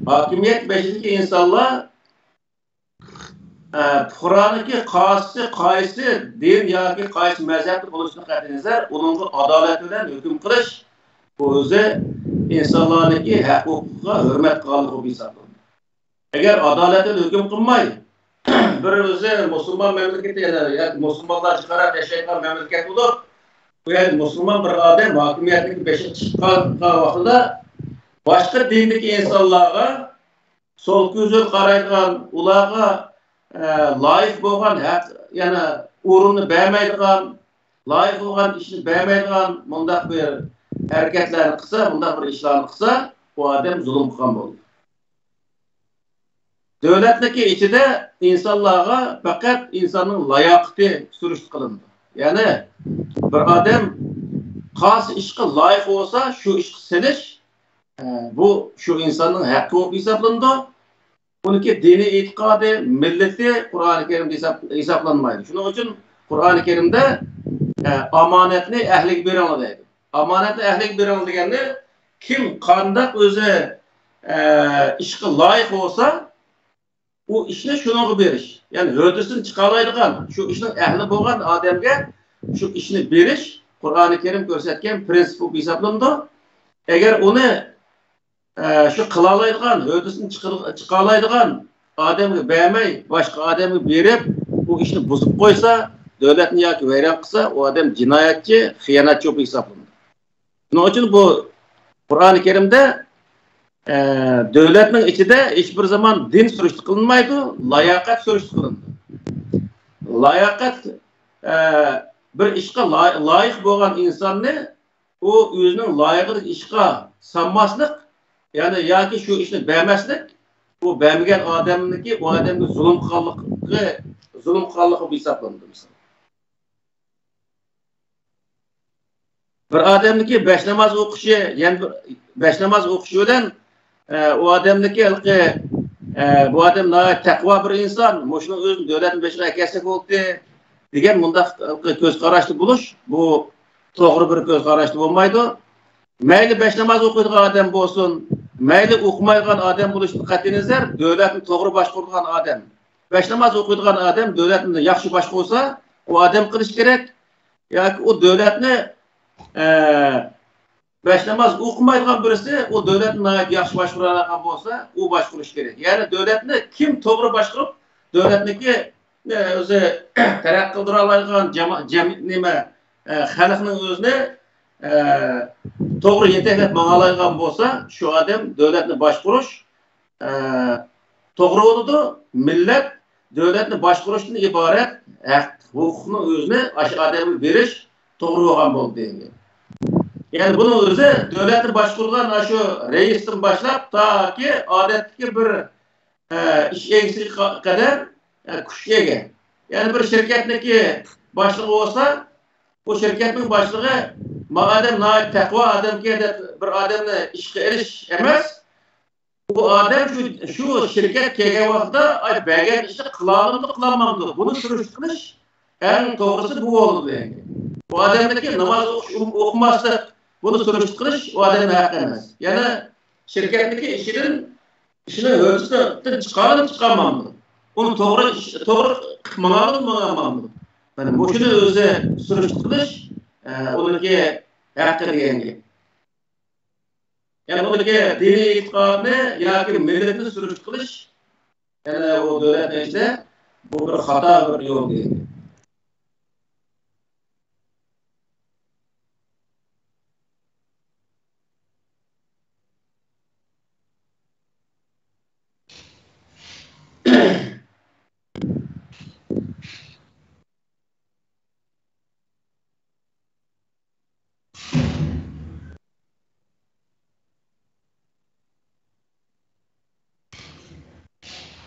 ھاكىمىيەت بېشىدىكى ئىنسانلار، ئە، پۇقرانىڭكى قايسى، قايسى دىن ياكى قايسى مەزھەپتە بولۇشىدىن قەتئىينەزەر، ئۇنىڭغا ئادالەت بىلەن ھۆكۈم قىلىش، بۇ ئۆزى ئىنسانلارنىڭكى ھەق ھوقۇقىغا ھۆرمەت قىلغانلىق بولۇپ ھېسابلىنىدۇ. ئەگەر ئادالەت بىلەن ھۆكۈم قىلماي، بىر ئۆزى مۇسۇلمان مەملىكىتى، يەنى، ياكى مۇسۇلمانلار جىقراق ياشايدىغان مەملىكەت بولۇپ، بۇ يەردە مۇسۇلمان بىر ئادەم ھاكىمىيەتنىڭ بېشىغا چىققان ۋاقتىدا، باشقا دىندىكى ئىنسانلارغا سول كۆزى قارايدىغان، ئۇلارغا، ئە، لايىق بولغان ھەق، يەنى ئورۇننى بەرمەيدىغان، لايىق بولغان ئىشنى بەرمەيدىغان مۇنداق بىر ھەرىكەتلەرنى قىلسا، مۇنداق بىر ئىشلارنى قىلسا، ئۇ ئادەم زۇلۇم قىلغان بولىدۇ. دۆلەتنىڭكى ئىچىدە ئىنسانلارغا پەقەت ئىنساننىڭ لاياقىتى سۈرۈشتە قىلىنىدۇ. يەنى بىر ئادەم قايسى ئىشقا لايىق بولسا، شۇ ئىشقا سېلىش، ئە، بۇ شۇ ئىنساننىڭ ھەققى بولۇپ ھېسابلىنىدۇ. ئۇنىڭكى دىنىي ئېتىقادى، مىللىتى قۇرئانى كەرىمدە ھېساب-، ھېسابلانمايدۇ. شۇنىڭ ئۈچۈن قۇرئانى كەرىمدە، ئە، ئامانەتنى ئەھلىگە بېرىڭلار دەيدۇ. ئامانەتنى ئەھلىگە بېرىڭ دېگەننى، كىم قانداق ئۆزى، ئە، ئىشقا لايىق بولسا، ئۇ ئىشنى شۇنىڭغا بېرىش. يەنى ھۆددىسىدىن چىقالايدىغان، شۇ ئىشنىڭ ئەھلى بولغان ئادەمگە شۇ ئىشنى بېرىش قۇرئانى كەرىم كۆرسەتكەن پرىنسىپ بولۇپ ھېسابلىنىدۇ. ئەگەر ئۇنى ئە، شۇ قىلالايدىغان، ھۆددىسىدىن چىقىر-، چىقالايدىغان ئادەمگە بەرمەي، باشقا ئادەمگە بېرىپ، ئۇ ئىشنى بۇزۇپ قويسا، دۆلەتنى ياكى ۋەيران قىلسا، ئۇ ئادەم جىنايەتچى، خىيانەتچى بولۇپ ھېسابلىنىدۇ. شۇنىڭ ئۈچۈن بۇ قۇرئانى كەرىمدە، ئە، دۆلەتنىڭ ئىچىدە ھېچ بىر زامان دىن سۈرۈشتە قىلىنمايدۇ، لاياقەت سۈرۈشتە قىلىنىدۇ. لاياقەت، ئە، بىر ئىشقا لاي-، لايىق بولغان ئىنساننى ئۇ ئۆزىنىڭ لايىقىدىكى ئىشقا سالماسلىق، يەنى ياكى شۇ ئىشنى بەرمەسلىك، ئۇ بەرمىگەن ئادەمنىڭكى ئۇ ئادەمگە زۇلۇم قىلغانلىقى، زۇلۇم قىلغانلىقى بولۇپ ھېسابلىنىدۇ. مىسال، بىر ئادەمنىڭكى بەش ناماز ئوقۇشى، يەنە بىر بەش ناماز ئوقۇشى بىلەن ئە، ئۇ ئادەمنىڭكى ھېلىقى، ئە، بۇ ئادەم ناھايىتى تەقۋا بىر ئىنسان، مۇشۇنىڭ ئۆزىنى دۆلەتنىڭ بېشىغا ئەكەلسەك بولدى، دېگەن مۇنداق ھېلىقى كۆز قاراشتا بولۇش، بۇ توغرا بىر كۆز قاراشتا بولمايدۇ. مەيلى بەش ناماز ئوقۇيدىغان ئادەم بولسۇن، مەيلى ئوقۇمايدىغان ئادەم بولۇشتىن قەتئىينەزەر، دۆلەتنى توغرا باشقۇرىدىغان ئادەم. بەش ناماز ئوقۇيدىغان ئادەم دۆلەتنى ياخشى باشقۇرسا، ئۇ ئادەم قىلىشى كېرەك. ياكى ئۇ دۆلەتنى، ئە، بەش ناماز ئوقۇمايدىغان بىرسى ئۇ دۆلەتنى ناھايىتى ياخشى باشقۇرالايدىغان بولسا، ئۇ باشقۇرۇشى كېرەك. يەنى دۆلەتنى كىم توغرا باشقۇرۇپ، دۆلەتنىڭكى، ئە، ئۆزى تەرەققىي قىلدۇرالايدىغان جاما-، جەم-، نېمە، ئە، خەلقنىڭ ئۆزىنى، ئە، توغرا يېتەكلەپ ماڭالايدىغان بولسا، شۇ ئادەم دۆلەتنى باشقۇرۇش، ئە، توغرا بولىدۇ. مىللەت دۆلەتنى باشقۇرۇشتىن ئىبارەت ھەق، ھوقۇقنىڭ ئۆزىنى ئاشۇ ئادەمگە بېرىش توغرا بولغان بولدى. يەنى بۇنىڭ ئۆزى دۆلەتنى باشقۇرىدىغان ئاشۇ رەئىستىن باشلاپ تاكى ئادەتتىكى بىر، ئە، ئىش ئىگىسىگە قا-، قەدەر، ئە، كۈچكە ئىگە. يەنى بىر شىركەتنىڭكى باشلىقى بولسا، بۇ شىركەتنىڭ باشلىقى، ما ئادەم ناھايىتى تەقۋا ئادەمكەن دەپ بىر ئادەمنى ئىشقا ئېلىش ئەمەس، بۇ ئادەم شۇ، شۇ شىركەت كەلگەن ۋاقىتتا، ئاي، بەرگەن ئىشنى قىلالامدۇ، قىلالمامدۇ؟ بۇنى سۈرۈشتە قىلىش ئەڭ توغرىسى بۇ بولىدۇ، يەنى. بۇ ئادەمنىڭكى ناماز ئوقۇش، ئوقۇماسلىق، بۇنى سۈرۈشتە قىلىش ئۇ ئادەمنىڭ ھەققى ئەمەس. يەنە شىركەتنىڭكى ئىشىدىن، ئىشىنى ھۆددىسىدىن چىقارمۇ چىقارمامدۇ؟ ئۇنى توغرا ئىش، توغرا قىلىپ ماڭامدۇ، ماڭالمامدۇ؟ مانا مۇشۇنى ئۆزى سۈرۈشتە قىلىش، ئە، ئۇنىڭكى ھەققى دېگەن گەپ. يەنى ئۇنىڭكى دىنىي ئېتىقادنى ياكى مىللەتنى سۈرۈشتە قىلىش، يەنى ئۇ دۆلەتنىڭ ئىچىدە بۇ بىر خاتا بىر يول دېگەن گەپ.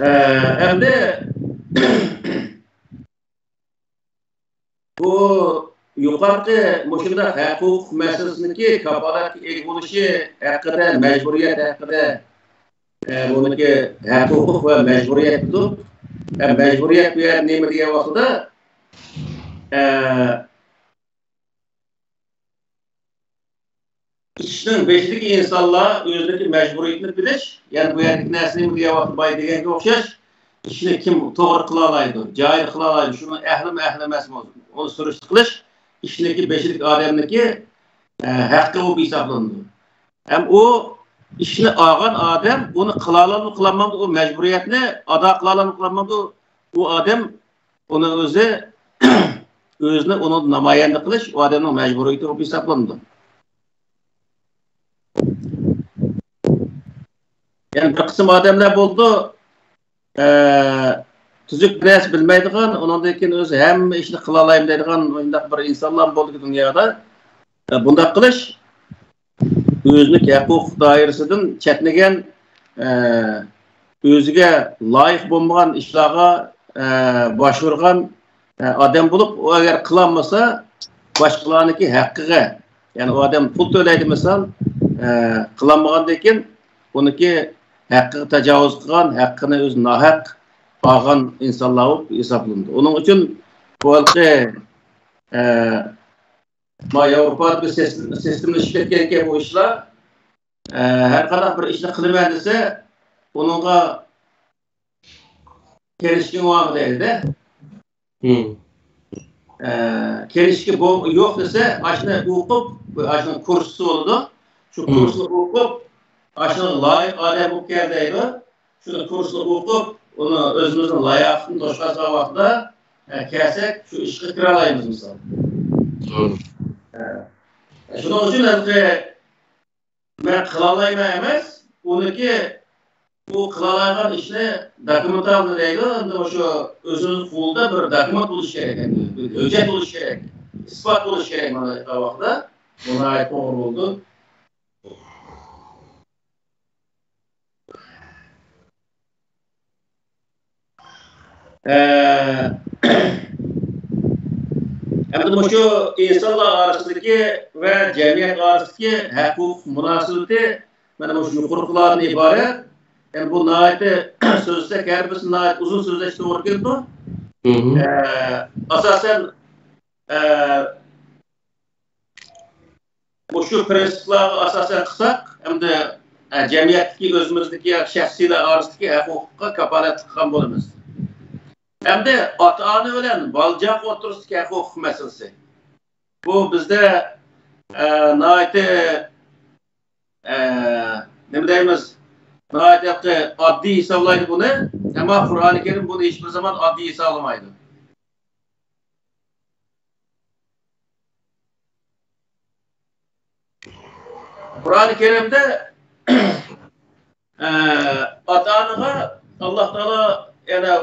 ئە، ئەمدى بۇ يۇقىرىقى مۇشۇنداق ھەق-ھوقۇق مەسىلىسىنىڭكى كاپالەتكە ئىگە بولۇشى ھەققىدە، مەجبۇرىيەت ھەققىدە، ئە، بۇنىڭكى ھەق-ھوقۇق ۋە مەجبۇرىيەتتۇر. ئە، مەجبۇرىيەت بۇ يەردە نېمە دېگەن ۋاقتىدا، ئە، ئىشنىڭ بېشىدىكى ئىنسانلار ئۆزىنىڭكى مەجبۇرىيىتىنى بىلىش، يەنى بۇ يەردىكى نەرسىنى دېگەن ۋاقىت باي دېگەنگە ئوخشاش، ئىشنى كىم توغرا قىلالايدۇ، جايىدا قىلالايدۇ، شۇنىڭ ئەھلىمۇ ئەھلى ئەمەسمۇ، ئۇنى سۈرۈشتە قىلىش، ئىشنىڭكى بېشىدىكى ئادەمنىڭكى، ئە، ھەققى بولۇپ ھېسابلىنىدۇ. ھەم ئۇ ئىشنى ئالغان ئادەم ئۇنى قىلالامدۇ، قىلالمامدۇ، ئۇ مەجبۇرىيەتنى ئادا قىلالامدۇ، قىلالمامدۇ، ئۇ ئادەم ئۇنى ئۆزى، ئۆزىنى ئۇنىڭدا نامايەندە قىلىش ئۇ ئادەمنىڭ مەجبۇرىيىتى بولۇپ ھېسابلىنىدۇ. يەنى بىر قىسىم ئادەملەر بولىدۇ، ئە، تۈزۈك بىر نەرسە بىلمەيدىغان، ئۇنىڭدىن كېيىن ئۆزى ھەممە ئىشنى قىلالايمەن دەيدىغان مۇنداق بىر ئىنسانلار بولىدۇ دۇنيادا. ئە، بۇنداق قىلىش ئۆزىنىڭ ھەق-ھوقۇق دائىرىسىدىن چەتنىگەن، ئە، ئۆزىگە لايىق بولمىغان ئىشلارغا، ئە، باشۋۇرغان، ئە، ئادەم بولۇپ، ئۇ ئەگەر قىلالمىسا، باشقىلارنىڭكى ھەققىگە، يەنى ئۇ ئادەم پۇل تۆلەيدۇ مىسال، ئە، قىلالمىغاندىن كېيىن ئۇنىڭكى ھەققىگە تاجاۋۇز قىلغان، ھەققىنى ئۆزى ناھەق ئالغان ئىنسانلار بولۇپ ھېسابلىنىدۇ. ئۇنىڭ ئۈچۈن بۇ ھېلىقى، ئە، ما ياۋروپادا بىر سىستېم-، سىستېمىلىشىپ كەتكەنكەن بۇ ئىشلار. ئە، ھەر قانداق بىر ئىشنى قىلىمەن دېسە، ئۇنىڭغا كېلىشكىڭ بارمۇ دەيدۇ-دە. مم. ئە، كېلىشكى بو-، يوق دېسە، ئاشۇنى ئوقۇپ، ئاشۇنىڭ كۇرسى بولىدۇ. شۇ مم. كۇرسنى ئوقۇپ، ئاشۇنىڭغا لايىق ئادەم بولۇپ كەل دەيدۇ. شۇنى كۇرسنى ئوقۇپ، ئۇنى ئۆزىمىزنىڭ لاياقىتىنى توشقازغان ۋاقتىدا، ئە، كەلسەك، شۇ ئىشقا كىرالايمىز مىسال. مم. ئە، شۇنىڭ ئۈچۈن ھېلىقى مەن قىلالايمەن ئەمەس، ئۇنىڭكى، ئۇ قىلالايدىغان ئىشنى دوكۇمېنتالنى دەيدۇ، ئەمدى مۇشۇ ئۆزىمىزنىڭ قولىدا بىر دوكۇمېنت بولۇشى كېرەك، ئەمدى بىر ھۆججەت بولۇشى كېرەك، ئىسپات بولۇشى كېرەك. مانا ئېيتقان ۋاقىتتا بۇ ناھايىتى توغرا بولىدۇ. ئە، ئەمدى مۇشۇ ئىنسانلار ئارىسىدىكى ۋە جەمئىيەت ئارىسىدىكى ھەق-ھوقۇق مۇناسىۋىتى مانا مۇشۇ يۇقىرىقىلاردىن ئىبارەت. يەنى بۇ ناھايىتى سۆزلىسەك، ھەر بىرسى ناھايىتى ئۇزۇن سۆزلەش توغرا كېلىدۇ. مم. ئە، ئاساسەن، ئە، مۇشۇ پىرىنسىپلارغا ئاساسەن قىلساق، ئەمدى، ئە، جەمئىيەتتىكى ئۆزىمىزدىكى ياكى شەخسىيلەر ئارىسىدىكى ھەق-ھوقۇققا كاپالەتلىك قىلغان بولىمىز. ئەمدى ئاتا-ئانا بىلەن بالا-چاقا ئوتتۇرىسىدىكى ھەق-ھوقۇق مەسىلىسى. بۇ بىزدە، ئە، ناھايىتى، ئە، نېمە دەيمىز، ناھايىتى ئاددىي ھېسابلايدۇ بۇنى. ئەمما قۇرئانى كەرىم بۇنى ھېچبىر زامان ئاددىي ھېسابلىمايدۇ. قۇرئانى كەرىمدە، ئە، ئاتا-ئانىغا ئاللاھ تائالا يەنە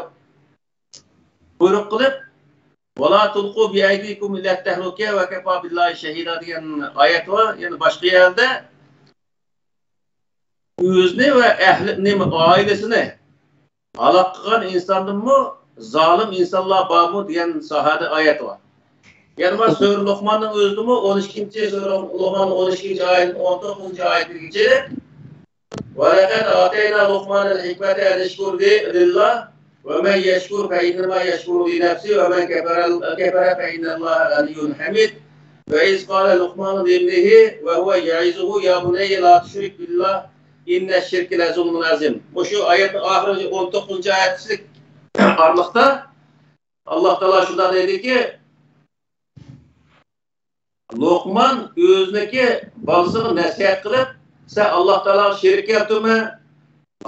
بۇيرۇق قىلىپ، «ۋەلا تۇلقۇ بىئەيدىكۇم ئىلە تەھلۇكە ۋە كەفا بىللاھى شەھىدا» دېگەن ئايەت بار. يەنە باشقا يەردە، «ئۆزىنى ۋە ئەھلى، نېمە، ئائىلىسىنى ھالاك قىلغان ئىنساندىنمۇ زالىم ئىنسانلار بارمۇ؟» دېگەن ساھەدە ئايەت بار. يەنە بار سۈرە لۇقماننىڭ ئۆزىدىمۇ ئون ئىككىنچى سۈرە لۇقماننىڭ ئون ئىككىنچى ئايىتىدىن ئون توققۇزىنچى ئايىتىگىچە، «ولقد آتينا لقمان الحكمة أن اشكر لله ومن يشكر فإنما يشكر لنفسه ومن كفر، كفر فإن الله غني حميد». وإذ قال لقمان لابنه وهو يعظه يا بني لا تشرك بالله إن الشرك لظلم عظيم. مۇشۇ ئايەتنىڭ ئاخىرى ئون توققۇزىنچى ئايەتلىك ئارىلىقتا ئاللا تائالا شۇنداق دەيدىكى، لوقمان ئۆزىنىڭكى بالىسىغا نەسىھەت قىلىپ، سەن ئاللا تائالاغا شېرىك كەلتۈرمە.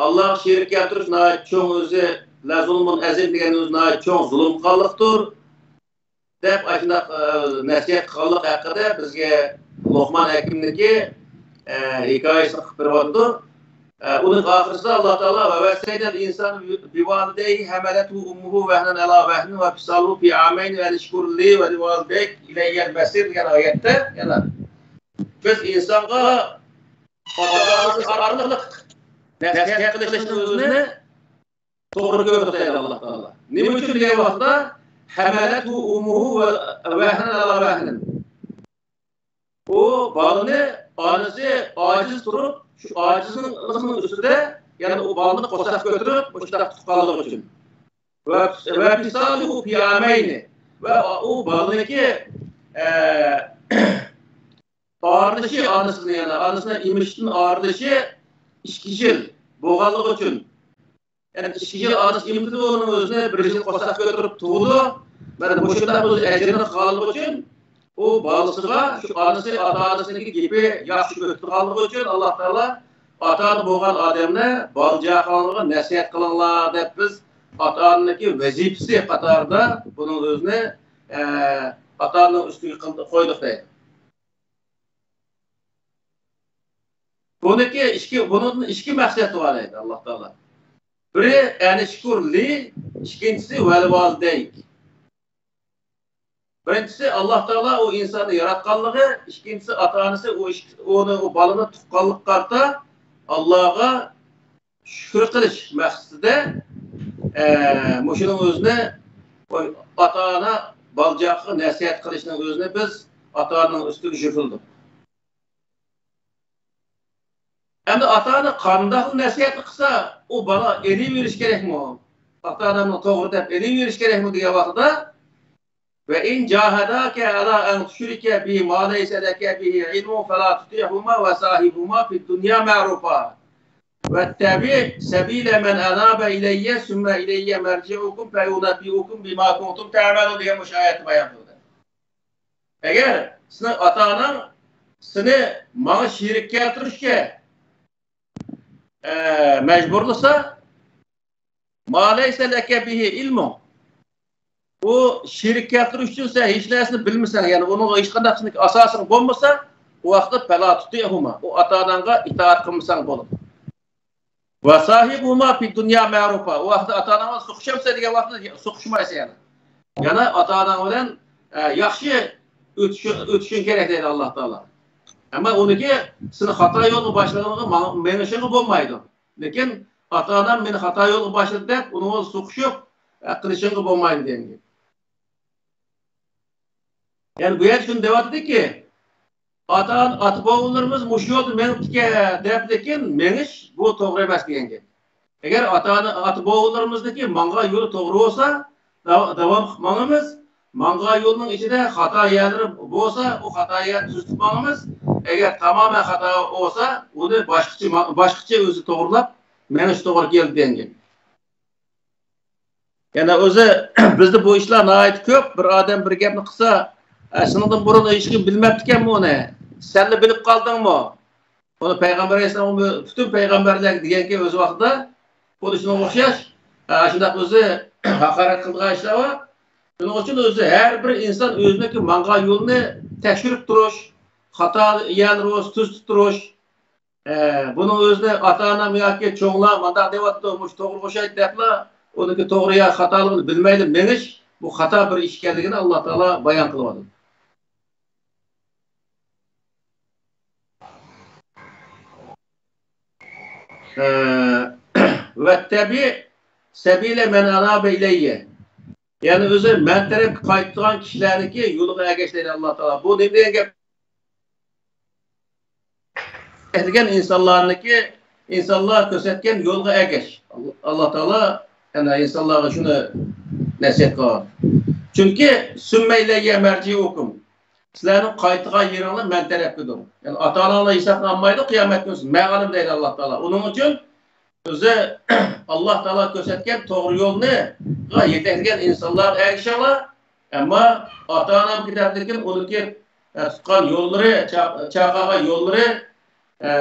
ئاللاغا شېرىك كەلتۈرۈش ناھايىتى چوڭ ئۆزى، لەزۇلمۇن ئەزىم دېگەن ئۆزى ناھايىتى چوڭ زۇلۇم قىلغانلىقتۇر، دەپ ئاشۇنداق، ئە، نەسىھەت قىلغانلىق ھەققىدە بىزگە لوقمان ھەكىمنىڭكى، ئە، ھېكايىسىنى قىلىپ بېرىۋاتىدۇ. ئە، ئۇنىڭ ئاخىرىسىدا ئاللا تائالا، ووصينا الإنسان بوالديه حملته أمه وهنا على وهن وفصاله في عامين أن اشكر لي ولوالديك إلي المصير دېگەن ئايەتتە يەنە بىز ئىنسانغا ئاتا-ئانىسى ئارقىلىق نەسىھەت قىلىشنىڭ ئۆزىنى توغرا كۆردۇق دەيدۇ ئاللا تائالا. نېمە ئۈچۈن دېگەن ۋاقىتتا، حملته أمه وهنا على وهن. ئۇ بالىنى ئانىسى ئاجىز تۇرۇپ، شۇ ئاجىزلىقنىڭ ئۈستىدە يەنە ئۇ بالىنى قورساق كۆتۈرۈپ مۇشۇنداق تۇتقانلىقى ئۈچۈن. وفصاله في عامين. ۋە ئۇ بالىنىڭكى، ئە، ئايرىلىشى ئانىسىدىن، يەنى ئانىسىنىڭ ئېمىشتىن ئايرىلىشى ئىككى يىل بولغانلىقى ئۈچۈن، يەنى ئىككى يىل ئانىسى ئېمىتىدۇ، ئۇنىڭ ئۆزىنى بىر يىل قورساق كۆتۈرۈپ تۇغىدۇ. مانا مۇشۇنداق ئۆز ئەجرىنى قىلغانلىقى ئۈچۈن ئۇ بالىسىغا شۇ ئانىسى، ئاتا-ئانىسىنىڭكى گېپى ياخشى ئۆتىدىغانلىقى ئۈچۈن ئاللا تائالا ئاتا-ئانا بولغان ئادەملەر بالا-چاقىلىرىغا نەسىھەت قىلىڭلار دەپ بىز ئاتا-ئانىنىڭكى ۋەزىپىسى قاتارىدا بۇنىڭ ئۆزىنى، ئە، ئاتا-ئانىنىڭ ئۈستىگە قىلدى-، قويدۇق دەيدۇ. بۇنىڭكى ئىككى، بۇنىڭدىن ئىككى مەقسەت بار دەيدۇ ئاللا تائالا. بىرى، ئەنىشكۇر لى، ئىككىنچىسى، ۋەلىۋالىدەيك. بىرىنچىسى، ئاللا تائالا ئۇ ئىنساننى ياراتقانلىقى، ئىككىنچىسى، ئاتا-ئانىسى ئۇ ئىش-، ئۇنى، ئۇ بالىنى تۇغقانلىققا قارىتا ئاللاغا شۈكۈر قىلىش مەقسىتىدە، ئە، مۇشۇنىڭ ئۆزىنى، ئاتا-ئانا بالا-چاقىغا نەسىھەت قىلىشنىڭ ئۆزىنى بىز ئاتا-ئانىنىڭ ئۈستىگە يۈكلىدۇق. ئەمدى ئاتا-ئانا قانداق نەسىھەتنى قىلسا، ئۇ بالا ئېلىۋېرىش كېرەكمۇ؟ ئاتا-ئانامنى توغرا دەپ ئېلىۋېرىش كېرەكمۇ دېگەن ۋاقىتتا، وإن جاهداك على أن تشرك بي ما ليس لك به علم فلا تطعهما وصاحبهما في الدنيا معروفا واتبع سبيل من أناب إلي ثم إلي مرجعكم فأنبئكم بما كنتم تعملون دېگەن مۇشۇ ئايەتنى بايان قىلدى. ئەگەر سېنىڭ ئاتا-ئاناڭ سېنى ماڭا شېرىك كەلتۈرۈشكە، ئە، مەجبۇرلىسا، ما ليس لك به علم. ئۇ شېرىك كەلتۈرۈش ئۈچۈن سەن ھېچ نەرسىنى بىلمىسەڭ، يەنى ئۇنىڭغا ھېچقانداق سېنىڭ ئاساسىڭ بولمىسا، ئۇ ۋاقىتتا فلا تطعهما، ئۇ ئاتا-ئاناڭغا ئىتائەت قىلمىساڭ بولىدۇ. وصاحبهما في الدنيا معروفا. ئۇ ۋاقىتتا ئاتا-ئاناڭ بىلەن سوقۇشامسەن دېگەن ۋاقىتتا سوقۇشمايسەن يەنە. يەنە ئاتا-ئاناڭ بىلەن، ئە، ياخشى ئۆتۈشۈ-، ئۆتۈشۈڭ كېرەك دەيدۇ ئاللا تائالا. ئەمما ئۇنىڭكى سېنى خاتا يولغا باشلىغىنىغا ماڭ-، مېڭىشىڭغا بولمايدۇ. لېكىن ئاتا-ئانام مېنى خاتا يولغا باشلىدى دەپ ئۇنىڭغا سوقۇشۇپ، ئە، قىلىشىڭغا بولمايدۇ دېگەن گەپ. يەنى بۇ يەردە شۇنى دەۋاتىدۇكى، ئاتا، ئاتا-بوۋىلىرىمىز مۇشۇ يولدا مېڭىپتىكەن دەپ، لېكىن مېڭىش بۇ توغرا ئەمەس دېگەن گەپ. ئەگەر ئاتا، ئاتا-بوۋىلىرىمىزنىڭكى ماڭغان يولى توغرا بولسا، داۋ-، داۋاملىق ماڭىمىز. ماڭغان يولنىڭ ئىچىدە خاتا يەرلىرى بولسا، ئۇ خاتا يەرنى تۈزىتىپ ماڭىمىز. ئەگەر تامامەن خاتا بولسا، ئۇنى باشقىچە ما-، باشقىچە ئۆزى توغرىلاپ مېڭىش توغرا كېلىدۇ دېگەن گەپ. يەنە ئۆزى بىزدە بۇ ئىشلار ناھايىتى كۆپ. بىر ئادەم بىر گەپنى قىلسا، ئە، سېنىڭدىن بۇرۇن ھېچكىم بىلمەپتىكەنمۇ ئۇنى؟ سەنلا بىلىپ قالدىڭمۇ؟ بۇنى پەيغەمبەر ئەلەيھىسسالام پۈتۈن پەيغەمبەرلەرگە دېگەنكى ئۆز ۋاقتىدا، خۇددى شۇنىڭغا ئوخشاش، ئە، شۇنداق ئۆزى ھاقارەت قىلىدىغان ئىشلار بار. شۇنىڭ ئۈچۈن ئۆزى ھەر بىر ئىنسان ئۆزىنىڭكى ماڭغان يولىنى تەكشۈرۈپ تۇرۇش، خاتا يەرلىرى بولسا تۈزىتىپ تۇرۇش، ئە، بۇنىڭ ئۆزىنى ئاتا-ئانام ياكى چوڭلار مانداق دەۋاتىدۇ، مۇشۇ توغرىغا ئوخشايدۇ دەپلا، ئۇنىڭكى توغرا يا خاتالىقىنى بىلمەيلا مېڭىش، بۇ خاتا بىر ئىش ئىكەنلىكىنى ئاللا تائالا بايان قىلىۋاتىدۇ. ئە، واتبع سبيل من أناب إلي. يەنى ئۆزى مەن تەرەپكە قايتىدىغان كىشىلەرنىڭكى يولىغا ئەگەش دەيدۇ ئاللا تائالا. بۇ نېمە دېگەن گەپ؟ دېگەن ئىنسانلارنىڭكى، ئىنسانلار كۆرسەتكەن يولغا ئەگەش. ئاللا تائالا يەنە ئىنسانلارغا شۇنى نەسىھەت قىلغان. چۈنكى ثم إلي مرجعكم. سىلەرنىڭ قايتىدىغان يېرىڭلار مەن تەرەپكىدۇر. يەنى ئاتا-ئاناڭلار ھېسابنى ئالمايدۇ قىيامەت كۈنى، مەن ئالىمەن دەيدۇ ئاللا تائالا. ئۇنىڭ ئۈچۈن ئۆزى ئاللا تائالا كۆرسەتكەن توغرا يولنىغا يېتەكلىگەن ئىنسانلارغا ئەگىشىڭلار. ئەمما ئاتا-ئانام كېتەردىكىن ئۇنىڭكى، ئە، تۇتقان يوللىرى، چا-، چاقىرغان يوللىرى، ئە،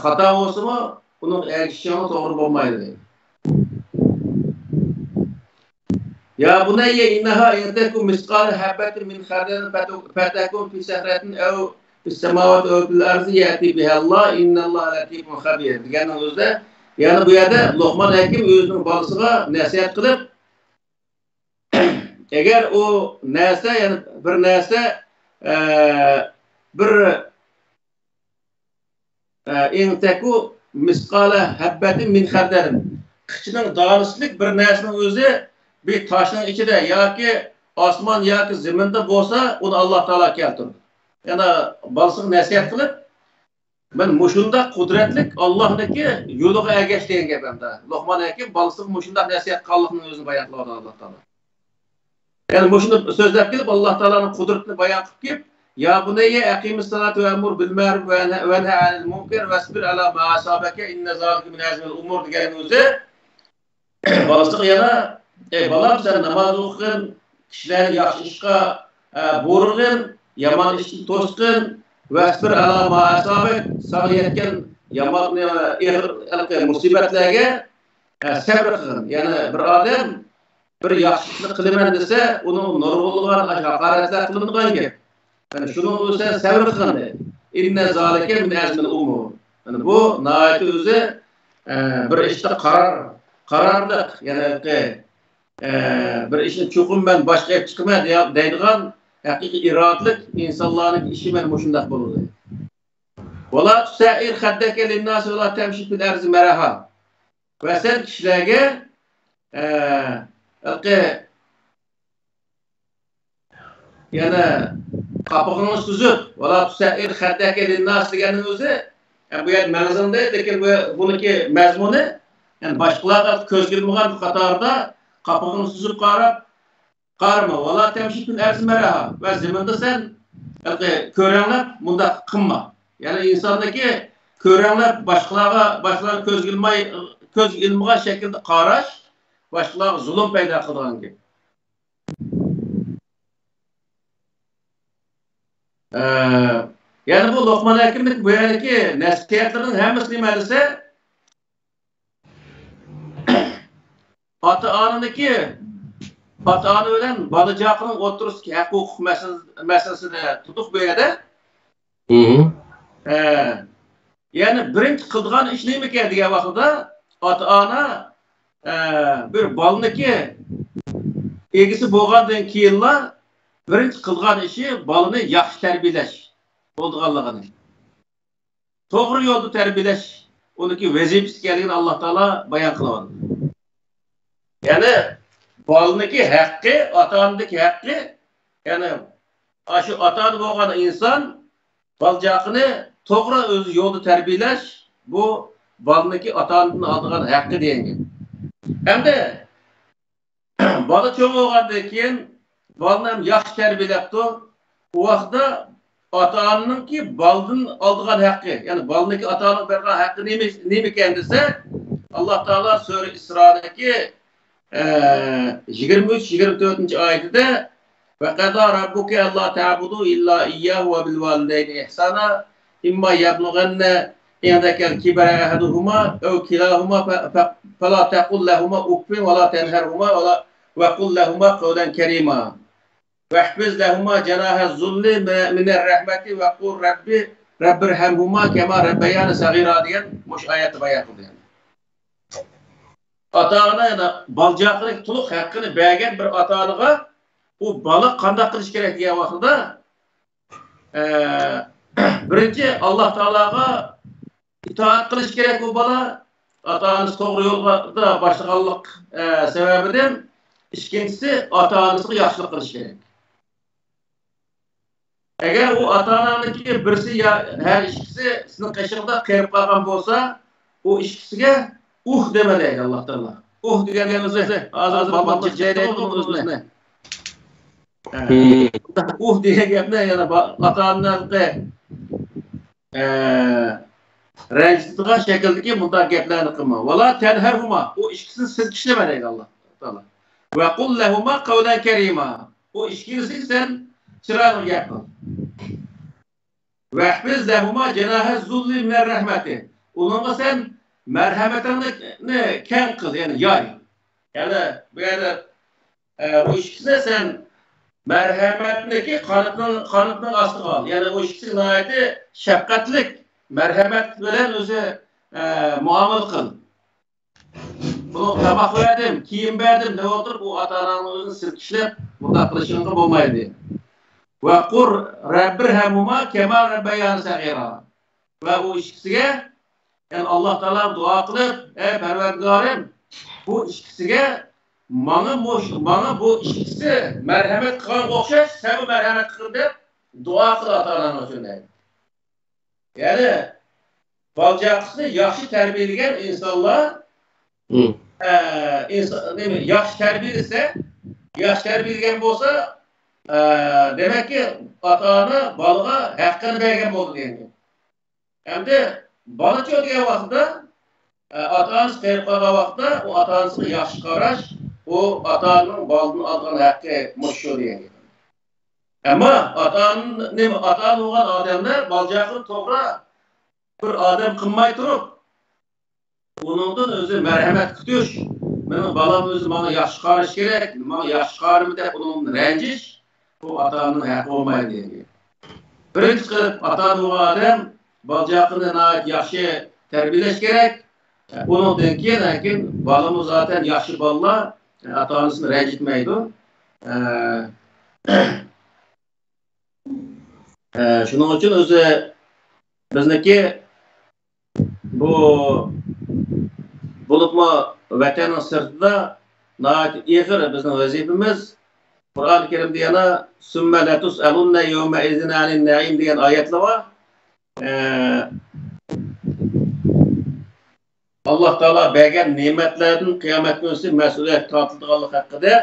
خاتا بولسىمۇ، ئۇنىڭغا ئەگىشىشىڭلار توغرا بولمايدۇ دەيدۇ. يا بني إنها إن تك مثقال حبة من خردل فتكن في صخرة أو في السماوات أو في الأرض يأت بها الله إن الله لطيف خبير دېگەننىڭ ئۆزىدە، يەنى بۇ يەردە لوقمان ھەكىم ئۆزىنىڭ بالىسىغا نەسىھەت قىلىپ، ئەگەر ئۇ نەرسە، يەنى بىر نەرسە، ئە، بىر ئىن تەكۇ مىسقالە ھەببەتىن مىن خەردەلىن. قىچىنىڭ دانىسىلىك بىر نەرسىنىڭ ئۆزى بىر تاشنىڭ ئىچىدە ياكى ئاسمان ياكى زېمىندا بولسا، ئۇنى ئاللا تائالا كەلتۈرىدۇ. يەنى بالىسىغا نەسىھەت قىلىپ، مەن مۇشۇنداق قۇدرەتلىك ئاللانىڭكى يولىغا ئەگەش دېگەن گەپ ئەمدى. لوقمان ھەكىم بالىسىغا مۇشۇنداق نەسىھەت قىلغانلىقىنىڭ ئۆزىنى بايان قىلىۋاتىدۇ ئاللا تائالا. يەنى مۇشۇنى سۆزلەپ كېلىپ، ئاللا تائالانىڭ قۇدرىتىنى بايان قىلىپ كېلىپ، يا بۇنەييە ئەقىمىس سالاتا ۋەمۇر بىل مەرۇف ۋەنھە ئەنىل مۇنكەر ۋەسبىر ئەلا ما ئەسابەكە ئىننە زالىكە مىن ئەزمىل ئۇمۇر دېگەننىڭ ئۆزى بالىسىغا يەنە، ئەي بالام، سەن ناماز ئوقۇغىن، كىشىلەرنى ياخشى ئىشقا، ئە، بۇيرۇغىن، يامان ئىشنى توسقىن، ۋەسبىر ئەلا ما ئەسابەك، ساڭا يەتكەن يامان، ئېغىر مۇسىبەتلەرگە، ئە، سەۋر قىلغىن. يەنى بىر ئادەم بىر ياخشى ئىشنى قىلىمەن دېسە، ئۇنىڭ نۇرغۇنلىغان ھاقارەتلەر قىلىنىدىغان گەپ. يەنى شۇنىڭ ئۈچۈن سەۋر قىلغىن دەيدۇ. ئىننە زالىكە مىن ئەزمىل ئۇمۇر. يەنى بۇ ناھايىتى ئۆزى، ئە، بىر ئىشتا قارار، قارارلىق، يەنى ھېلىقى، ئە، بىر ئىشنى چوقۇم مەن باشقا ئېلىپ چىقىمەن دەي-، دەيدىغان ھەقىقىي ئىرادىلىك ئىنسانلارنىڭ ئىشى مانا مۇشۇنداق بولىدۇ. ۋەلا تۇسەئىر خەددەكە لىنناس ۋەلا تەمشى فىل ئەرزى مەرەھا. ۋە سەن كىشىلەرگە، ئە، ھېلىقى يەنە قاپىقىڭنى سۈزۈپ، ۋەلا تۇسەئىر خەددەكە لىنناس دېگەننىڭ ئۆزى، يەنى بۇ يەردە مەنزىلدە، لېكىن بۇ، بۇنىڭكى مەزمۇنى، يەنى باشقىلارغا كۆزگە ئىلمىغان قاتاردا قاپىقىڭنى سۈزۈپ قاراپ، قارىما، ۋەلا تەمشى فىل ئەرزى مەرەھا، ۋە زېمىندا سەن ھېلىقى كۆرەڭلەپ مۇنداق قىلما. يەنى ئىنساندىكى كۆرەڭلەپ باشقىلارغا، باشقىلارنى كۆزگە ئىلماي، كۆزگە ئىلمىغان شەكىلدە قاراش باشقىلارغا زۇلۇم پەيدا قىلىدىغان گەپ. ئە، يەنى بۇ لوقمان ھەكىمنىڭ بۇ يەردىكى نەسىھەتلىرىنىڭ ھەممىسى نېمە دېسە، ئاتا-ئانىنىڭكى، ئاتا-ئانا بىلەن بالا-چاقىنىڭ ئوتتۇرىسىدىكى ھەق-ھوقۇق مەسىلە-، مەسىلىسىنى تۇتۇق بۇ يەردە. مم. ئە، يەنى بىرىنچى قىلىدىغان ئىش نېمىكەن دېگەن ۋاقتىدا، ئاتا-ئانا، ئە، بىر بالىنىڭكى ئىگىسى بولغاندىن كېيىنلا بىرىنچى قىلىدىغان ئىشى بالىنى ياخشى تەربىيەلەش بولىدىغانلىقىنى، توغرا يولدا تەربىيەلەش، ئۇنىڭكى ۋەزىپىسى ئىكەنلىكىنى ئاللا تائالا بايان قىلىۋاتىدۇ. يەنى بالىنىڭكى ھەققى، ئاتا-ئانىدىكى ھەققى، يەنى ئاشۇ ئاتا-ئانا بولغان ئىنسان بالا-چاقىنى توغرا ئۆزى يولدا تەربىيەلەش، بۇ بالىنىڭكى ئاتا-ئانىدىن ئالىدىغان ھەققى دېگەن گەپ. ئەمدى بالا چوڭ بولغاندىن كېيىن بالىنى ھەم ياخشى تەربىيەلەپتۇ. ئۇ ۋاقىتتا ئاتا-ئانىنىڭكى بالىدىن ئالىدىغان ھەققى، يەنى بالىنىڭكى ئاتا-ئانىغا بەرگەن ھەققى نېمە، نېمىكەن دېسە، ئاللا تائالا سۈرە ئىسرادىكى، ئە، يىگىرمە ئۈچ، يىگىرمە تۆتىنچى ئايىتىدە، ۋە قەزا رەببۇكە ئەللا تەبۇدۇ ئىللا ئىيياھۇ ۋە بىل ۋالىدەينى ئىھسانا، إما يبلغن عندك الكبر أحدهما أو كلاهما ف-، ف-، فلا تقل لهما أف ولا تنهرهما ولا، وقل لهما قولا كريما. واخفض لهما جناح الذل من، من الرحمة وقل رب، رب ارحمهما كما ربياني صغيرا دېگەن مۇشۇ ئايەتتە بايان قىلدى. ئاتا-ئانا، يەنى بالا-چاقىنىڭ تولۇق ھەققىنى بەرگەن بىر ئاتا-ئانىغا ئۇ بالا قانداق قىلىش كېرەك دېگەن ۋاقتىدا، ئە، بىرىنچى، ئاللا تائالاغا ئىتائەت قىلىش كېرەك بۇ بالا، ئاتا-ئانىسى توغرا يولغا باشلىغانلىق، ئە، سەۋەبىدىن. ئىككىنچىسى، ئاتا-ئانىسىغا ياخشىلىق قىلىش كېرەك. ئەگەر ئۇ ئاتا-ئاناڭنىڭكى بىرسى يا ھەر ئىككىسى سېنىڭ قېشىڭدا قېرىپ قالغان بولسا، ئۇ ئىككىسىگە ئۇھ دېمە دەيدۇ ئاللا تائالا. ئۇھ دېگەن ئۆزى ھازىر بالىلار جىق دەيدىغۇ ئۆزىنى. ئۇھ دېگەن گەپنى يەنە ئاتا-ئانىنى رەنجىتىدىغان شەكىلدىكى مۇنداق گەپلەرنى قىلما. ۋەلا تەنھەرھۇما، ئۇ ئىككىسىنى سىلكىشلىمە دەيدۇ ئاللا تائالا. ۋە قۇل لەھۇما قەۋلەن كەرىما، ئۇ ئىككىلىسىگە سەن چىرايلىق گەپ قىل. ۋەھفىز لەھۇما جەناھە زۇللى مىنەر رەھمەتى، ئۇنىڭغا سەن مەرھەمىتىڭنى كەڭ قىل، يەنى ياي. يەنى بۇ يەردە ئە، بۇ ئىككىسىنى سەن مەرھەمەتنىكى قانىتىنىڭ، قانىتىنىڭ ئاستىغا ئال. يەنى بۇ ئىككىسىگە ناھايىتى شەپقەتلىك، مەرھەمەت بىلەن ئۆزى، ئە، مۇئامىلە قىل. بۇنىڭغا تاماق بەردىم، كىيىم بەردىم دەپ ئولتۇرۇپ، ئۇ ئاتا-ئاناڭنىڭ ئۆزىنى سىلكىشلەپ، بۇنداق قىلىشىڭغا بولمايدۇ. ۋە قۇل رەببىرھەمھۇما كەما رەببەيانى سەغىرا. ۋە ئۇ ئىككىسىگە، يەنى ئاللا تائالاغا دۇئا قىلىپ، ئەي پەرۋەردىگارىم، بۇ ئىككىسىگە ماڭا مۇش-، ماڭا بۇ ئىككىسى مەرھەمەت قىلغانغا ئوخشاش، سەنمۇ مەرھەمەت قىلغىن دەپ دۇئا قىل ئاتا-ئاناڭ ئۈچۈن دەيدۇ. يەنى بالا-چاقىسىنى ياخشى تەربىيەلىگەن ئىنسانلار، ئە، ئىنسان، نېمە، ياخشى تەربىيەلىسە، ياخشى تەربىيەلىگەن بولسا، ئە، دېمەككى، ئاتا-ئانا بالىغا ھەققىنى بەرگەن بولدى دېگەن گەپ. ئەمدى بالىچۇ دېگەن ۋاقىتتا، ئە، ئاتا-ئانىسى قېرىپ قالغان ۋاقىتتا، ئۇ ئاتا-ئانىسىغا ياخشى قاراش، ئۇ ئاتا-ئانىنىڭ بالىدىن ئالىدىغان ھەققى مۇشۇ دېگەن گەپ. ئەمما ئاتا-ئانا، نېمە، ئاتا-ئانا بولغان ئادەملەر بالا-چاقىنى توغرا بىر ئادەم قىلماي تۇرۇپ، ئۇنىڭدىن ئۆزى مەرھەمەت كۈتۈش، مېنىڭ بالام ئۆزى ماڭا ياخشى قارىشى كېرەك، ماڭا ياخشى قارىمىدى دەپ ئۇنىڭدىن رەنجىش، بۇ ئاتا-ئانىنىڭ ھەققى بولمايدۇ دېگەن گەپ. بىرىنچى قىلىپ، ئاتا-ئانا بولغان ئادەم بالا-چاقىنى ناھايىتى ياخشى تەربىيەلەش كېرەك. ئۇنىڭدىن كېيىن، لېكىن بالىمۇ زاتەن ياخشى بالىلار، ئاتا-ئانىسىنى رەنجىتمەيدۇ. ئە، ئە، شۇنىڭ ئۈچۈن ئۆزى بىزنىڭكى بۇ، بولۇپمۇ ۋەتەننىڭ سىرتىدا ناھايىتى ئېغىر بىزنىڭ ۋەزىپىمىز. قۇرئان كەرىمدە يەنە «سۈممە لەتۇسئەلۇننە يەۋمەئىزىن ئەنىن نەئىم» دېگەن ئايەتلەر بار. ئە، ئاللا تائالا بەرگەن نېمەتلەردىن قىيامەت كۈنىسى مەسئۇلىيەت تارتىلىدىغانلىقى ھەققىدە.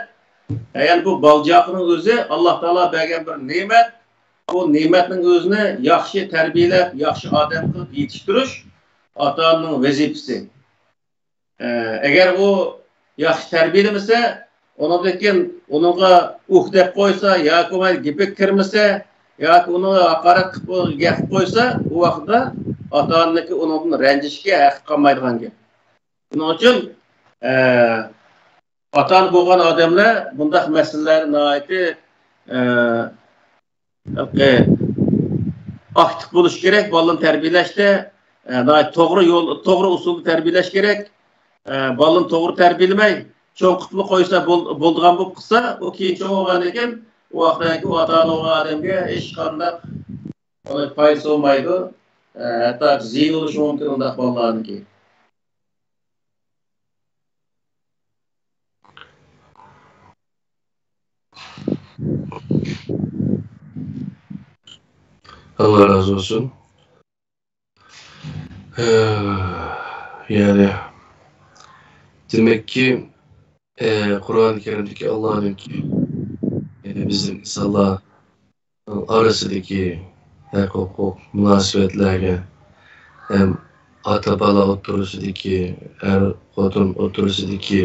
يەنى بۇ بالا-چاقىنىڭ ئۆزى ئاللا تائالا بەرگەن بىر نېمەت. بۇ نېمەتنىڭ ئۆزىنى ياخشى تەربىيەلەپ، ياخشى ئادەم قىلىپ يېتىشتۈرۈش ئاتا-ئانىنىڭ ۋەزىپىسى. ئە، ئەگەر ئۇ ياخشى تەربىيەلىمىسە، ئۇنىڭدىن كېيىن ئۇنىڭغا ئۇھ دەپ قويسا ياكى ئۇ گېپىگە كىرمىسە ياكى ئۇنىڭغا ھاقارەت قىلىپ گەپ قىلىپ قويسا، ئۇ ۋاقىتتا ئاتا-ئانىنىڭكى ئۇنىڭدىن رەنجىشكە ھەققى قالمايدىغان گەپ. شۇنىڭ ئۈچۈن، ئە، ئاتا-ئانا بولغان ئادەملەر بۇنداق مەسىلىلەرنى ناھايىتى، ئە، ئاكتىپ بولۇش كېرەك، بالىلارنى تەربىيەلەشتە، ئە، ناھايىتى توغرا يول، توغرا ئۇسۇلدا تەربىيەلەش كېرەك. ئە، بالىلارنى توغرا تەربىيەلىمەي، چوڭ قىپلا قويسا بول-، بولىدىغان بولۇپ قالسا، ئۇ كېيىن چوڭ بولغاندىن كېيىن ئۇ ۋاقىتتىن كېيىن ئۇ ئاتا-ئانا بولغان ئادەمگە ھېچقانداق ئۇنىڭ پايدىسى بولمايدۇ. ئە، ھەتتا زىيىنى بولۇشى مۇمكىن ئۇنداق بالىلارنىڭكى. ئاللا رازى بولسۇن. يەنى، دېمەككى، ئە، قۇرئان كەرىمدىكى ئاللانىڭكى، ئە، بىزنىڭ ئىنسانلار ئارىسىدىكى ھەق-ھوقۇق مۇناسىۋەتلەرگە ھەم ئاتا-بالا ئوتتۇرىسىدىكى، ئەر-خوتۇن ئوتتۇرىسىدىكى،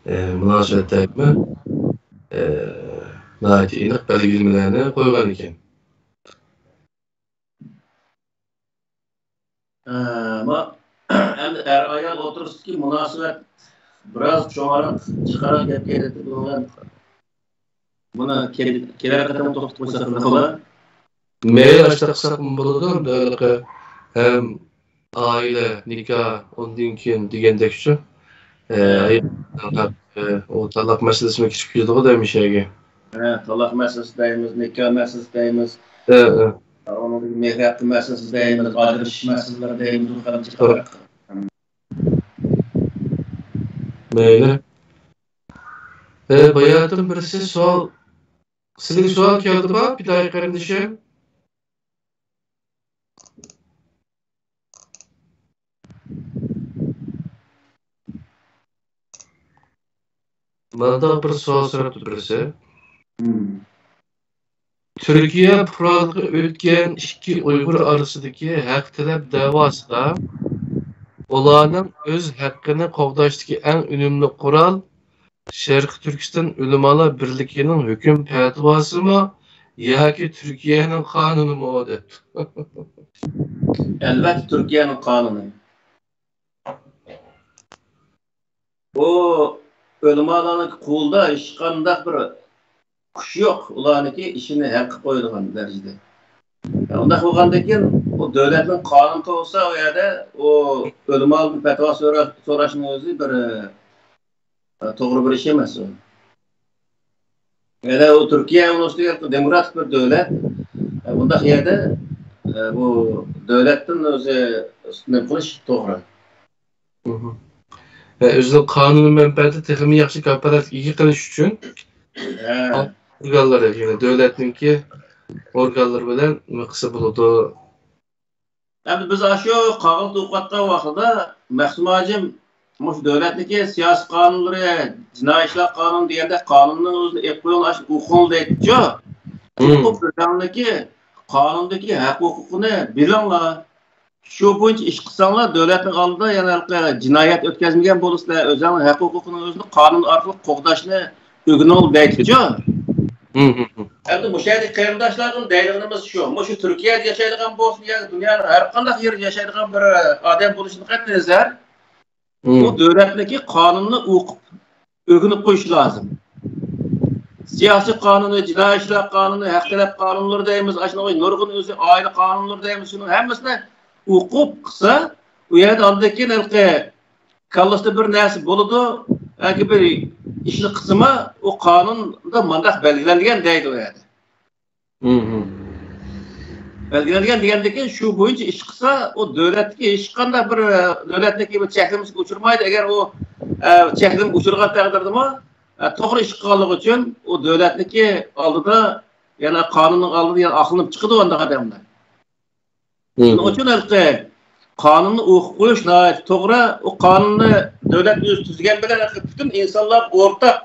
ئە، مۇناسىۋەتلەرگىمۇ، ئە، ناھايىتى ئېنىق بەلگىلىمىلەرنى قويغان ئىكەن. ئە، ما-، ئەمدى ئەر-ئايال ئوتتۇرىسىدىكى مۇناسىۋەت بىراز چوڭراق، جىقراق گەپكە ئېلىپ بۇنى كېلەر قېتىم توختىتىپ قويساق بولىدۇ. مەيلى، ئاشۇنداق قىلساقمۇ بولىدۇ. ئەمدى ھېلىقى ھەم ئائىلە، نىكاھ، ئۇندىن كېيىن دېگەندەكچۇ. ئە، ئە، ئە، ئۇ تالاق مەسىلىسىمۇ كىرىپ كېتىدىغۇ دەيمىش يەرگە. ھە، تالاق مەسىلىسى دەيمىز، نىكاھ مەسىلىسى دەيمىز. ھە، ھە. ئۇنىڭدىن مېھىر ھەققى مەسىلىسى دەيمىز، ئاجرىشىش مەسىلىلىرى دەيمىز، بۇ قانچە توغرا. مەيلى. ئە، باياتىن بىرسى سوئال، سىلىگە سوئال كەلدىما، پىدائىي قېرىندىشىم؟ مانداق بىر سوئال سوراپتۇ بىرسى. تۈركىيە پۇرالىغا ئۆتكەن ئىككى ئۇيغۇر ئارىسىدىكى ھەق تەلەپ دەۋاسىدا ئۇلارنىڭ ئۆز ھەققىنى قوغداشتىكى ئەڭ ئۈنۈملۈك قورال شەرقىي تۈركىستان ئۆلىمالار بىرلىكىنىڭ ھۆكۈم پەتىۋاسىمۇ ياكى تۈركىيەنىڭ قانۇنىمۇ دەپتۇ. ئەلۋەتتە تۈركىيەنىڭ قانۇنى. بۇ ئۆلىمالارنىڭ قولىدا ھېچقانداق بىر كۈچ يوق، ئۇلارنىڭكى ئىشىنى ھەل قىلىپ قويىدىغان دەرىجىدە. ئۇنداق بولغاندىن كېيىن، ئۇ دۆلەتنىڭ قانۇنى تۇغسا، ئۇ يەردە ئۇ ئۆلىمالىدىن پەتىۋا سورا- سوراشنىڭ ئۆزى بىر ئە، توغرا بىر ئىش ئەمەس ئۇ. يەنە ئۇ تۈركىيە ئۇنىڭ ئۈستىگە دېموكراتىك بىر دۆلەت. ئە، بۇنداق يەردە ئە، بۇ دۆلەتتىن ئۆزى ئۈستۈنلۈك قىلىش توغرا. ئۆزىنىڭ قانۇنىي مەنپەئەتىنى تېخىمۇ ياخشى كاپالەتكە ئىگە قىلىش ئۈچۈن ئورگانلىرى، يەنى دۆلەتنىڭكى ئورگانلىرى بىلەن نېمە قىلسا بولىدۇ. ئەمدى بىز ئاشۇ قاغىلىق ئوقۇۋاتقان ۋاقتىدا مەخسۇم ھاجىم مۇشۇ دۆلەتنىكى سىياسىي قانۇنلىرى، جىنايى ئىشلار قانۇنى دېگەندەك قانۇننىڭ ئۆزىنى ئېلىپ قويۇڭ، ئاشۇ ئوقۇڭ دەيدىچۇ. بۇ ئۆزۈڭنىڭكى قانۇندىكى ھەق ھوقۇقىنى بىلىڭلار. شۇ بويىچە ئىش قىلساڭلار، دۆلەتنىڭ ئالدىدا يەنە ھېلىقى جىنايەت ئۆتكۈزمىگەن بولىسىلەر، ئۆزۈڭنىڭ ھەق ھوقۇقىنىڭ ئۆزىنى قانۇن ئارقىلىق قوغداشنى ئۆگىنىڭ دەيدىچۇ. ئەمدى مۇشۇ يەردىكى قېرىنداشلارغا دەيدىغىنىمىز شۇ، مۇشۇ تۈركىيەدە ياشايدىغان بولسۇن ياكى دۇنيانىڭ ھەر قانداق يېرىدە ياشايدىغان بىر ئادەم بولۇشىدىن قەتئىينەزەر، بۇ دۆلەتنىڭكى قانۇنىنى ئوقۇپ، ئۆگىنىپ قويۇش لازىم. سىياسىي قانۇنى، جىنايى ئىشلار قانۇنى، ھەق تەلەپ قانۇنلىرى دەيمىز، ئاشۇنداق نۇرغۇن ئۆزى ئائىلە قانۇنلىرى دەيمىز، شۇنىڭ ھەممىسىنى ئوقۇپ قىلسا، ئۇ يەردە ئاندىن كېيىن ھېلىقى كاللىسىدا بىر نەرسە بولىدۇ، ياكى بىر ئىشنى قىلسىمۇ، ئۇ قانۇندا مانداق بەلگىلەنگەن دەيدۇ ئۇ يەردە. بەلگىلەنگەن دېگەندىكىن، شۇ بويىچە ئىش قىلسا، ئۇ دۆلەتتىكى ھېچقانداق بىر، ئە، دۆلەتنىڭكى بىر چەكلىمىسىگە ئۇچرىمايدۇ. ئەگەر ئۇ، ئە، چەكلىمىگە ئۇچرىغان تەقدىردىمۇ، ئە، توغرا ئىش قىلغانلىقى ئۈچۈن ئۇ دۆلەتنىڭكى ئالدىدا، يەنى قانۇننىڭ ئالدىدا يەنە ئاقلىنىپ چىقىدۇ ئانداق ئادەملەر. شۇنىڭ ئۈچۈن ھېلىقى قانۇننى ئوقۇپ قويۇش ناھايىتى توغرا. ئۇ قانۇننى دۆلەت ئۆزى تۈزگەن بىلەن ھېلىقى پۈتۈن ئىنسانلارغا ئورتاق،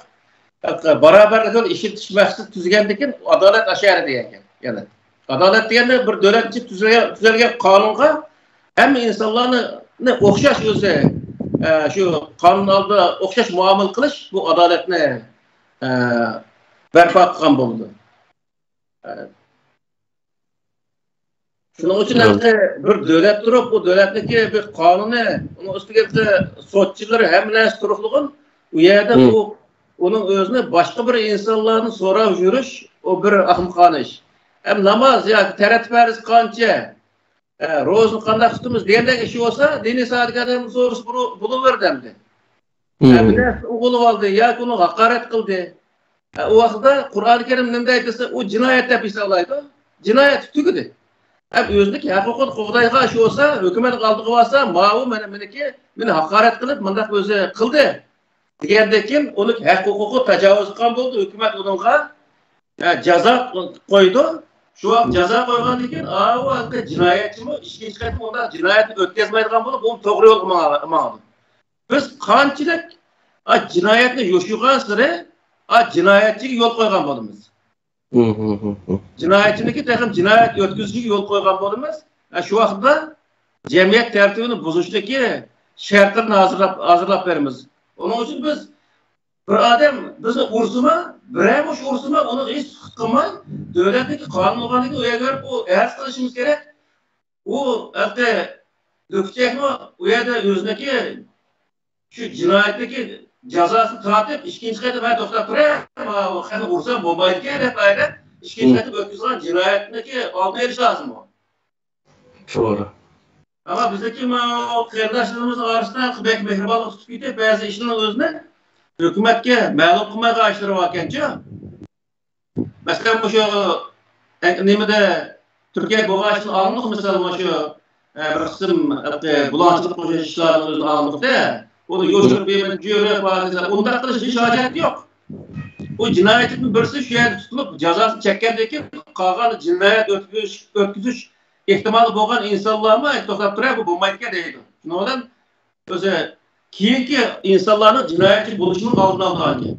ھېلىقى بارابەرلىكنى ئىشلىتىش مەقسىتىدە تۈزگەندىكىن ئادالەت ئاشۇ يەردە دېگەن گەپ. يەنى ئادالەت دېگەندە بىر دۆلەت ئىچىدە تۈزۈلگەن، تۈزۈلگەن قانۇنغا ھەممە ئىنسانلارنى ئوخشاش ئۆزى، ئە، شۇ قانۇن ئالدىدا ئوخشاش مۇئامىلە قىلىش بۇ ئادالەتنى، ئە، بەرپا قىلغان بولىدۇ. شۇنىڭ ئۈچۈن ھەققى بىر دۆلەت تۇرۇپ، بۇ دۆلەتنىڭكى بىر قانۇنى، ئۇنىڭ ئۈستىگە سوتچىلىرى، ھەممە نەرسە تۇرۇقلۇقۇن، ئۇ يەردە ئۇ ئۇنىڭ ئۆزىنى باشقا بىر ئىنسانلاردىن سوراپ يۈرۈش، ئۇ بىر ئەخمىقانە ئىش. ھەم ناماز ياكى تەرەت پەرز قانچە، ئە، روزىنى قانداق تۇتىمىز دېگەندەك ئىش بولسا، دىنىي ساھەدىكى ئادەم سورىسا بولۇ-، بولۇۋېرىدۇ ئەمدى. ھە، بىر نەرسىنى ئوغرىلىۋالدى ياكى ئۇنى ھاقارەت قىلدى. ھە، ئۇ ۋاقىتتا قۇرئانى كەرىم نېمە دەيدۇ دېسە، ئۇ جىنايەت دەپ ھېسابلايدۇ. جىنايەت تۈگىدى. ھەم ئۆزىنىڭكى ھەق ھوقۇقىنى قوغدايدىغان ئىش بولسا، ھۆكۈمەتنىڭ ئالدىغا بارسا، ماۋۇ مانا مېنىڭكى، مېنى ھاقارەت قىلىپ، مۇنداق ئۆزى قىلدى دېگەندىن كېيىن، ئۇنىڭ ھەق ھوقۇقىغا تاجاۋۇز قىلغان بولدى، ھۆكۈمەت ئۇنىڭغا، ھە، جازا قويىدۇ. شۇ ۋاقىت جازا قويغاندىن كېيىن، ئاۋۇ ھېلىقى جىنايەتچىمۇ ئىككىنچى قېتىم ئۇنداق جىنايەتنى ئۆتكۈزمەيدىغان بولۇپ، ئۇ توغرا يولغا ماڭا-، ماڭىدۇ. بىز قانچىلىك، ئا، جىنايەتنى يوشۇرغانسېرى، ئا، جىنايەتچىگە يول قويغان بولىمىز. جىنايەتچىنىڭكى تېخىمۇ جىنايەت ئۆتكۈزۈشىگە يول قويغان بولىمىز. ھە، شۇ ۋاقىتتا جەمئىيەت تەرتىپىنى بۇزۇشتىكى شەرتلەرنى ھازىرلاپ، ھازىرلاپ بېرىمىز. ئۇنىڭ ئۈچۈن بىز بىر ئادەم بىزنى ئۇرسىمۇ، بىرەر مۇش ئۇرسىمۇ، ئۇنىڭغا ھېچ سۈكۈت قىلماي، دۆلەتنىڭكى قانۇنىغا ئۇيغۇن بېرىپ ئۇ ئەرز قىلىشىمىز كېرەك. ئۇ ھەققى دۆكچەكمۇ ئۇ يەردە ئۆزىنىڭكى شۇ جىنايەتنىڭكى جازاسىنى تارتىپ، ئىككىنچى قېتىم، ھە، توختاپ تۇرە، ماۋۇ قېنى ئۇرسام بولمايدىكەن دەپ ئايرىپ، ئىككىنچى قېتىم ئۆتكۈزگەن جىنايەتنىڭكى ئالدىنى ئېلىش لازىم ئۇ. توغرا. ئەمما بىزدىكى ماۋۇ قېرىنداشلىرىمىزنىڭ ئارىسىدا بەك مېھرىبانلىق تۇتۇپ كېتىپ، بەزى ئىشلارنىڭ ئۆزىنى ھۆكۈمەتكە مەلۇم قىلمايدىغان ئىشلىرى باركەنچۇ. مەسىلەن، مۇشۇ، ئە، نېمىدە، تۈركىيە بولغان ئىشنى ئاڭلىدۇق، مىسال، مۇشۇ، ئە، بىر قىسىم، ئە، بۇلاڭچىلىق قوشۇش ئىشلارنىڭ ئۆزىنى ئاڭلىدۇق-دە، ئۇنى يوشۇرۇپ بېرىپ، جۆرە پاكىزە، ئۇنداق قىلىش ھېچ ھاجەت يوق. ئۇ جىنايەتچىدىن بىرسى شۇ يەردە تۇتۇلۇپ، جازاسىنى چەككەندىن كېيىن، قالغان جىنايەت ئۆتكۈزۈش، ئۆتكۈزۈش ئېھتىمالى بولغان ئىنسانلارمۇ توختاپ تۇرە، بۇ بولمايدىكەن دەيدۇ. شۇنىڭ بىلەن ئۆزى كېيىنكى ئىنسانلارنىڭ جىنايەتچى بولۇشىنىڭ ئالدىنى ئالىدىغان گەپ.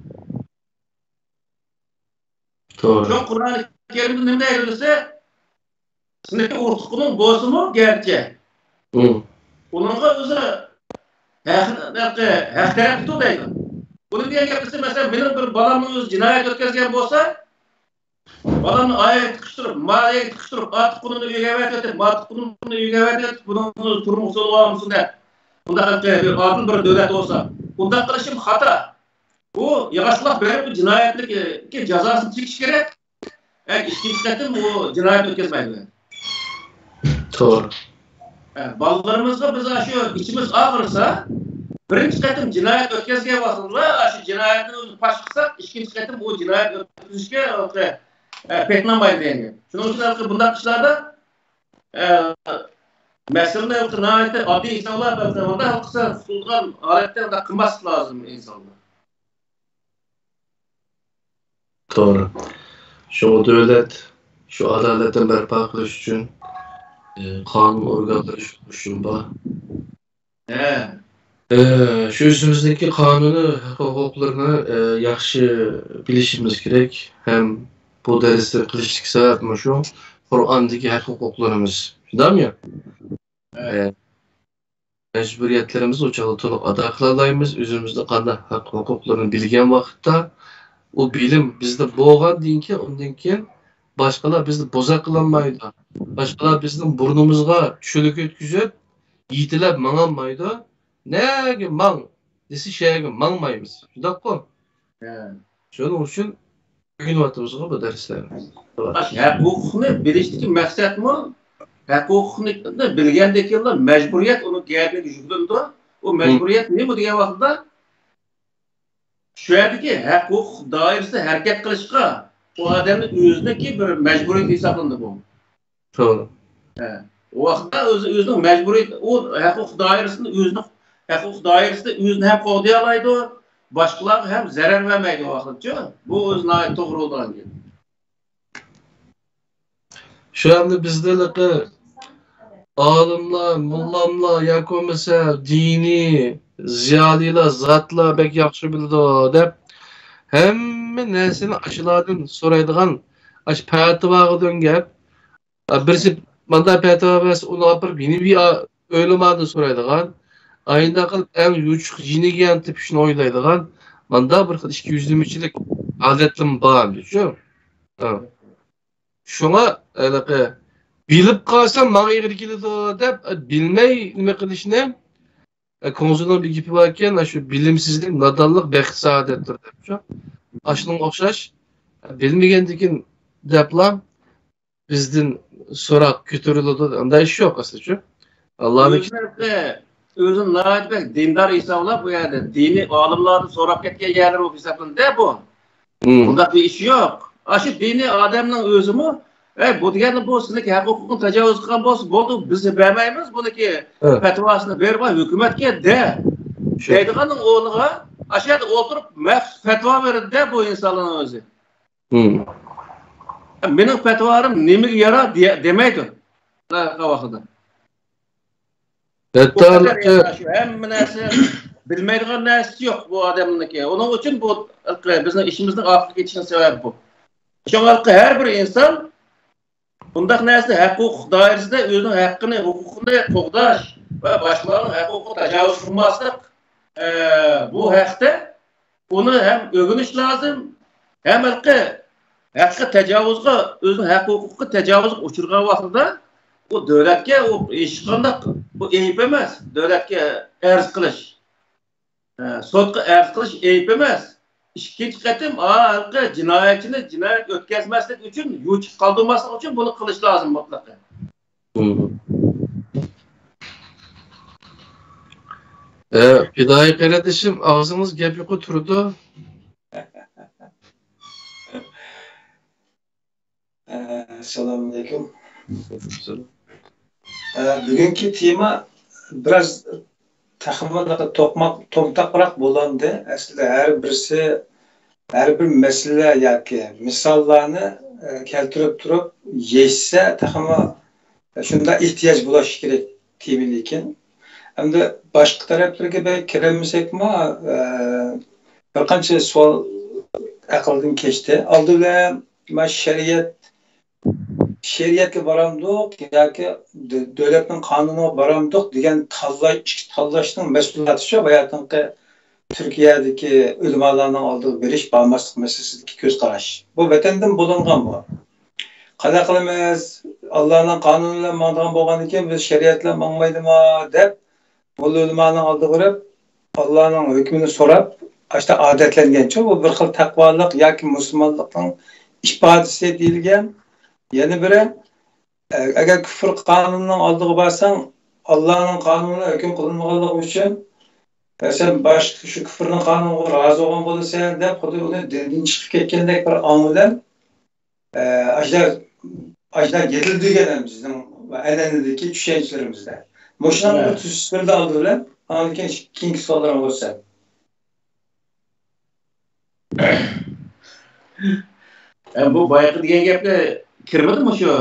توغرا. شۇڭا قۇرئان كەرىمدە نېمە دەيدۇ دېسە، سېنىڭكى ئۇرۇق-تۇغقىنىڭ بولسىمۇ گەرچە، مم. ئۇنىڭغا ئۆزى ھەق، ھەق، ھەق تەرەپتۇ دەيدۇ. بۇنى دېگەن گەپ دېسە، مەسىلەن، مېنىڭ بىر بالامنىڭ ئۆزى جىنايەت ئۆتكەزگەن بولسا، بالامنى ئاياغ تىقىشتۇرۇپ، ما ئاياغ تىقىشتۇرۇپ، ئا تۇغقىنىنى ئۆيگە ئەۋەتىۋېتىپ، ما تۇغقىنىنى ئۆيگە ئەۋەتىۋېتىپ، بۇنىڭ تۇرمۇق يولى بولمىسۇن دەپ، بۇنداق بىر ئادىل بىر دۆلەت بولسا، بۇنداق قىلىشىم خاتا. بۇ ياشلار بىر جىنايەتنىڭ جازاسىنى چېكىش كېرەك. ئە، ئىككىنچى قېتىم ئۇ جىنايەت ئۆتكەزمەيدۇ. توغرا. ئە، بالىلىرىمىزغا بىز شۇ ئىچىمىز ئاغرىسا، بىرىنچى قېتىم جىنايەت ئۆتكەزگەن ۋاقتىدا شۇ جىنايەتنى ئۆزى پاش قىلساق، ئىككىنچى قېتىم ئۇ جىنايەت ئۆتكۈزۈشكە، ئە، پېتىنالمايدۇ دېگەن گەپ. شۇنىڭ ئۈچۈن ھېلىقى بۇنداق ئىشلاردا، ئە، مەسىلىنى ھېلىقى ناھايىتى ئاددىي ئىنسانلار بىلەن مۇنداق ھەل قىلسا، قىلىدىغان ھالەتتە مۇنداق قىلماسلىق لازىم ئىنسانلار. توغرا. شۇڭا دۆلەت شۇ ئادالەتنى بەرپا قىلىش ئۈچۈن، ئى، قانۇن ئورگانلىرى شۇ بار. ھە. ئى، شۇ ئۆزىمىزنىڭكى قانۇنى، ھەق ھوقۇقلىرىنى، ئى، ياخشى بىلىشىمىز كېرەك. ھەم بۇ دەرسنى قىلىشتىكى سەۋەب مۇشۇ. قۇرئاندىكى ھەق ھوقۇقلىرىمىز. شۇنداقمۇ؟ ھە. ئى، مەجبۇرىيەتلىرىمىزنى ئۇ چاغدا تولۇق ئادا قىلالايمىز. ئۆزىمىزنىڭ قانداق ھەق ھوقۇقلىرىنى بىلگەن ۋاقىتتا، ئۇ بىلىم بىزدە بولغاندىن كېيىن، ئۇندىن كېيىن باشقىلار بىزنى بوزەك قىلالمايدۇ. باشقىلار بىزنىڭ بۇرنىمىزغا چۈلۈك ئۆتكۈزۈپ، يېتىلەپ ماڭالمايدۇ. نەگە ماڭ دېسە، شۇ يەرگە ماڭمايمىز. شۇنداققۇ؟ ھە. شۇنىڭ ئۈچۈن ئۆگىنىۋاتىمىزغۇ بۇ دەرسلەرنى. ھەق ھوقۇقنى بىلىشتىكى مەقسەتمۇ، ھەق ھوقۇقنى بىلگەندىن كېيىنلا مەجبۇرىيەت ئۇنىڭ گەدىنىگە يۈكلىنىدۇ. ئۇ مم. مەجبۇرىيەت نېمە دېگەن ۋاقىتتا، شۇ يەردىكى ھەق ھوقۇق دائىرىسىدە ھەرىكەت قىلىشقا ئۇ ئادەمنىڭ ئۆزىنىڭكى بىر مەجبۇرىيىتى ھېسابلىنىدۇ بۇ. توغرا. ھە. ئۇ ۋاقىتتا ئۆزى، ئۆزىنىڭ مەجبۇرىيىتى، ئۇ ھەق ھوقۇق دائىرىسىنى ئۆزىنىڭ، ھەق ھوقۇق دائىرىسىدە ئۆزىنى ھەم قوغدىيالايدۇ، باشقىلارغا ھەم زەرەر بەرمەيدۇ ئۇ ۋاقىتچۇ. بۇ ئۆزى ناھايىتى توغرا بولىدىغان گەپ. شۇ ئەمدى بىزدە ھېلىقى ئالىملار، موللاملار ياكى بولمىسا دىنىي زىيالىيلار، زاتلار بەك ياخشى بىلىدۇ دەپ ھەممە نەرسىنى ئاشۇلاردىن سورايدىغان، ئاشۇ پەتىۋاغا دۆڭگەپ، بىرسى مانداق پەتىۋا بەرسە، ئۇنى ئاپىرىپ يەنە بىر ئۆلىمادىن سورايدىغان، ئاينداق قىلىپ ئەڭ يوچۇق يېنىگە يان تېپىشنى ئويلايدىغان، مانداق بىر خىل ئىككى يۈزلىمىچىلىك ھالەتلىرىمۇ بار ئەمدىچۇ. ھە. شۇڭا، ھېلىقى، بىلىپ قالسام ماڭا ئېغىر كېلىدۇ دەپ، بىلمەي نېمە قىلىشنى، كۇڭزىنىڭ بىر گېپى باركەن، شۇ بىلىمسىزلىك، نادانلىق، بەخت سائادەتتۇر دەپچۇ. ئاشۇنىڭغا ئوخشاش، بىلمىگەندىكىن دەپلا بىزدىن سوراق كۆتۈرۈلىدۇ، ئۇنداق ئىش يوق ئەسلىچۇ. ئاللانىڭ ئۆزىنى، ئۆزىنى ناھايىتى بەك دىندار ھېسابلاپ، بۇ يەردە دىنىي ئالىملاردىن سوراپ كەتكەن يەرلىرى بولۇپ ھېسابلىنىدۇ بۇ. مم. بۇنداق بىر ئىش يوق. ئاشۇ دىنىي ئادەمنىڭ ئۆزىمۇ، ئەي، بۇ دېگەندە بۇ سېنىڭكى ھەق ھوقۇقنى تاجاۋۇز قىلغان بولسا بولدى، بىز بەرمەيمىز، بۇنىڭكى ھە. پەتىۋاسىنى بېرىپ ھۆكۈمەتكە دە، شۇ. دەيدىغاننىڭ ئورنىغا ئاشۇ يەردە ئولتۇرۇپ مەخسۇس پەتىۋا بېرىدۇ-دە بۇ ئىنسانلارنىڭ ئۆزى. مم. مېنىڭ پەتىۋالىرىم نېمىگە يارار دېيە-، دېمەيدۇ. ھەتتا بۇ قەدەر يەتتە شۇ ھەممە نەرسە بىلمەيدىغان نەرسىسى يوق بۇ ئادەمنىڭكى. ئۇنىڭ ئۈچۈن بۇ بىزنىڭ ئىشىمىزنىڭ ئارقىغا كېتىشىنىڭ سەۋەبى بۇ. شۇڭا ھەر بىر ئىنسان بۇنداق نەرسە ھەق ھوقۇق دائىرىسىدە ئۆزىنىڭ ھەققىنى، ھوقۇقىنى قوغداش ۋە باشقىلارنىڭ ھەق ھوقۇقىغا تاجاۋۇز قىلماسلىق، ئە، بۇ ھەقتە ئۇنى ھەم ئۆگىنىش لازىم، ھەم ھېلىقى ھەققە تاجاۋۇزغا، ئۆزىنىڭ ھەق ھوقۇقىغا تاجاۋۇزغا ئۇچرىغان ۋاقتىدا ئۇ دۆلەتكە ئۇ ھېچقانداق بۇ ئەيىب ئەمەس، دۆلەتكە ئەرز قىلىش. ئە، سوتقا ئەرز قىلىش ئەيىب ئەمەس. ئىككىنچى قېتىم، ئا، ھېلىقى جىنايەتچىنى جىنايەت ئۆتكەزمەسلىك ئۈچۈن، يوچۇق قالدۇرماسلىق ئۈچۈن بۇنى قىلىش لازىم مۇتلەق. مم. ئە، پىدائىي قېرىندىشىم، ئاغزىڭىز گەپ يۇقى تۇرىدۇ. ئەسسالامۇئەلەيكۇم. ئە، بۈگۈنكى تېما بىراز تېخىمۇ توقماق، تومتاقراق بولۇندى. ئەسلىدە ھەر بىرسى، ھەر بىر مەسىلە ياكى مىساللارنى، ئە، كەلتۈرۈپ تۇرۇپ يەشسە تېخىمۇ شۇنداق ئېھتىياج بولۇشى كېرەك تېما لېكىن. ئەمدى باشقا تەرەپلەرگە بەك كىرەلمىسەكمۇ، ئە، بىر قانچە سوئال ئەقىلدىن كەچتى. ئالدى بىلەن ما شەرىئەت، شەرىئەتكە بارامدۇق ياكى دۆ-، دۆلەتنىڭ قانۇنىغا بارامدۇق دېگەن تاللاش، ئىككى تاللاشنىڭ مەھسۇلاتى شۇ. باياتىنقى تۈركىيەدىكى ئۆلىمالارنىڭ ئالدىغا بېرىش، بارماسلىق مەسىلىسىدىكى كۆز قاراش. بۇ ۋەتەندىن بولۇنغان بۇ. قانداق قىلىمىز؟ ئاللانىڭ قانۇنى بىلەن ماڭىدىغان بولغاندىكىن بىز شەرىئەت بىلەن ماڭمايدىمۇ دەپ، موللا ئۆلىمانىڭ ئالدىغا بېرىپ، ئاللانىڭ ھۆكمىنى سوراپ، ئاشۇنداق ئادەتلەنگەنچۇ، بۇ بىر خىل تەقۋالىق ياكى مۇسۇلمانلىقنىڭ ئىپادىسى دېيىلگەن. يەنە بىرى، ئەگەر كۇفر قانۇنىنىڭ ئالدىغا بارساڭ، ئاللانىڭ قانۇنى ھۆكۈم قىلىنمىغانلىقى ئۈچۈن، سەن باشقا شۇ كۇفرنىڭ قانۇنىغا رازى بولغان بولىسەن دەپ، خۇددى ئۇنى دىندىن چىقىپ كەتكەندەك بىر ئاڭ بىلەن، ئە، ئاشۇنداق، ئاشۇنداق يېتىلدۈرگەن ھەم بىزنىڭ ئەنئەنىدىكى چۈشەنچىلىرىمىزدە. مۇشۇنىڭ بىر تۈزۈتمىلىرىنى ئالدى بىلەن، ئاندىن كېيىن كېيىنكى سوئاللىرىڭ بولسا. ئە، بۇ بايىقى دېگەن گەپكە كىرمىدىمۇ شۇ؟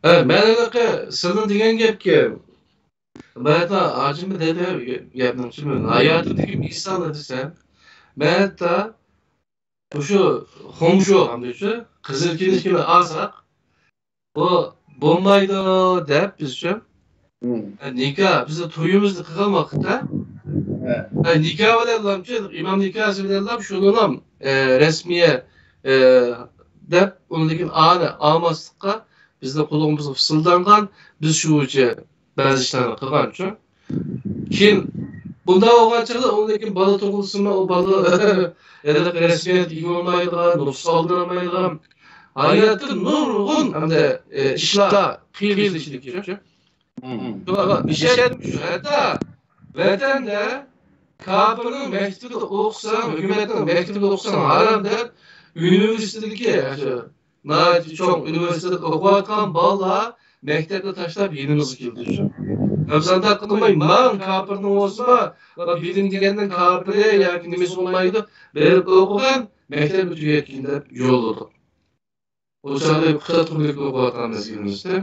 ھە، مەن ھېلىقى سىلىنىڭ دېگەن گەپكە، مەن ھەتتا ھاجىم دەيدىغان گەپنىڭ ئىچىدە ھاياتىمدىكى مىسالنى دېسەم، مەن ھەتتا مۇشۇ خۇڭشۇ، ھەمدە شۇ قىزىل كىنىشكىنى ئالساق، بۇ بولمايدۇ دەپ بىزچە، مم. نىكاھ، بىز تويىمىزنى قىلغان ۋاقىتتا، ھە. ھە، نىكاھ بىلەنلامچۇ، ئىمام نىكاھسى بىلەنلام شۇنىلام، ئە، رەسمىيە، ئە، دەپ، ئۇندىن كېيىن ئانى ئالماسلىققا بىزنىڭ قۇلىقىمىزغا فىسىلدانغان، بىز شۇ بويىچە بەزى ئىشلارنى قىلغانچۇ. كېيىن بۇنداق بولغان چاغدا ئۇندىن كېيىن بالا تۇغۇلسىمۇ، ئۇ بالا ھېلىقى رەسمىيەتكە ئىگە بولمايدىغان، نۇسخا ئالدۇرالمايدىغان، ھاياتتا نۇرغۇن ئەمدى، ئە، ئىشلار قىيىنلىشىدىكەنچۇ. مم. شۇ، شۇ ھەتتا ۋەتەندە كاپىرنىڭ مەكتىپىدە ئوقۇساڭ، ھۆكۈمەتنىڭ مەكتىپىدە ئوقۇساڭ ھارام دەپ، ئۇنىۋېرسىتېتتىكى، شۇ ناھايىتى چوڭ ئۇنىۋېرسىتېتتا ئوقۇۋاتقان بالىلار مەكتەپنى تاشلاپ يېنىمىزغا كېلىدۇ شۇ. ئەمساندا قىلماي، ماڭ كاپىرنىڭ بولسىمۇ، بىلىم دېگەننىڭ كاپىرى ياكى نېمىسى بولمايدۇ، بېرىپ ئوقۇغىن، مەكتەپنى تۈگەتكىن دەپ يوللىدۇق. ئۇ چاغدا خىتاي تۈرمىلىكتە ئوقۇۋاتقان مەزگىلىمىزدە.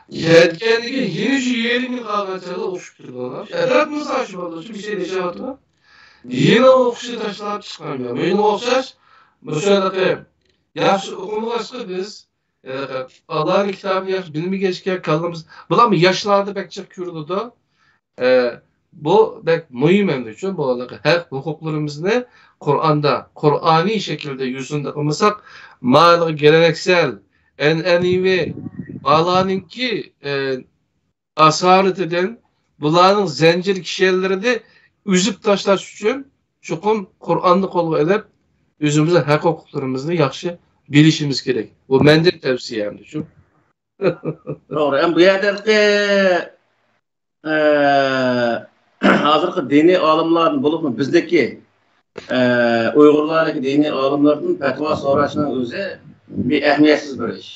كەتكەندىن كېيىن يەنە شۇ يېرىم يىل قالغان چاغدا ئوخشىپ كېتىدۇ. ئەتراپىمىزدا شۇ بالىلار شۇ بىر شەھەردە ياشاۋاتىدۇ. يەنە ئوقۇشنى تاشلاپ چىققان. مۇشۇنىڭغا ئوخشاش، مۇشۇ ھېلىقى ياخشى ئوقۇمىغاچقا بىز، ئاللانىڭ كىتابىنى ياخشى بىلمىگەچكە كاللىمىز، بۇلارمۇ ياشلاردا بەك جىق كۆرۈلىدۇ. ئە، بۇ بەك مۇھىم ئەمدى شۇ، بۇ ھەق ھوقۇقلىرىمىزنى قۇرئاندا، قۇرئانىي شەكىلدە يۈزىنى قىلمىساق، مانا گېلەنەكسەل، ئەنئەنىۋى، بالارنىڭكى، ئە، ئاسارىتىدىن، بۇلارنىڭ زەنجىر كىشەنلىرىنى ئۈزۈپ تاشلاش ئۈچۈن چوقۇم قۇرئاننى قولغا ئېلىپ، ئۆزىمىزنىڭ ھەق ھوقۇقلىرىمىزنى ياخشى بىلىشىمىز كېرەك. بۇ مەندىن تەۋسىيە ئەمدى شۇ. توغرا. ئەمدى بۇ يەردە ھېلىقى، ئە، ھازىرقى دىنىي ئالىملاردىن، بولۇپمۇ بىزدىكى، ئە، ئۇيغۇرلاردىكى دىنىي ئالىملاردىن پەتىۋا سوراشنىڭ ئۆزى بىر ئەھمىيەتسىز بىر ئىش.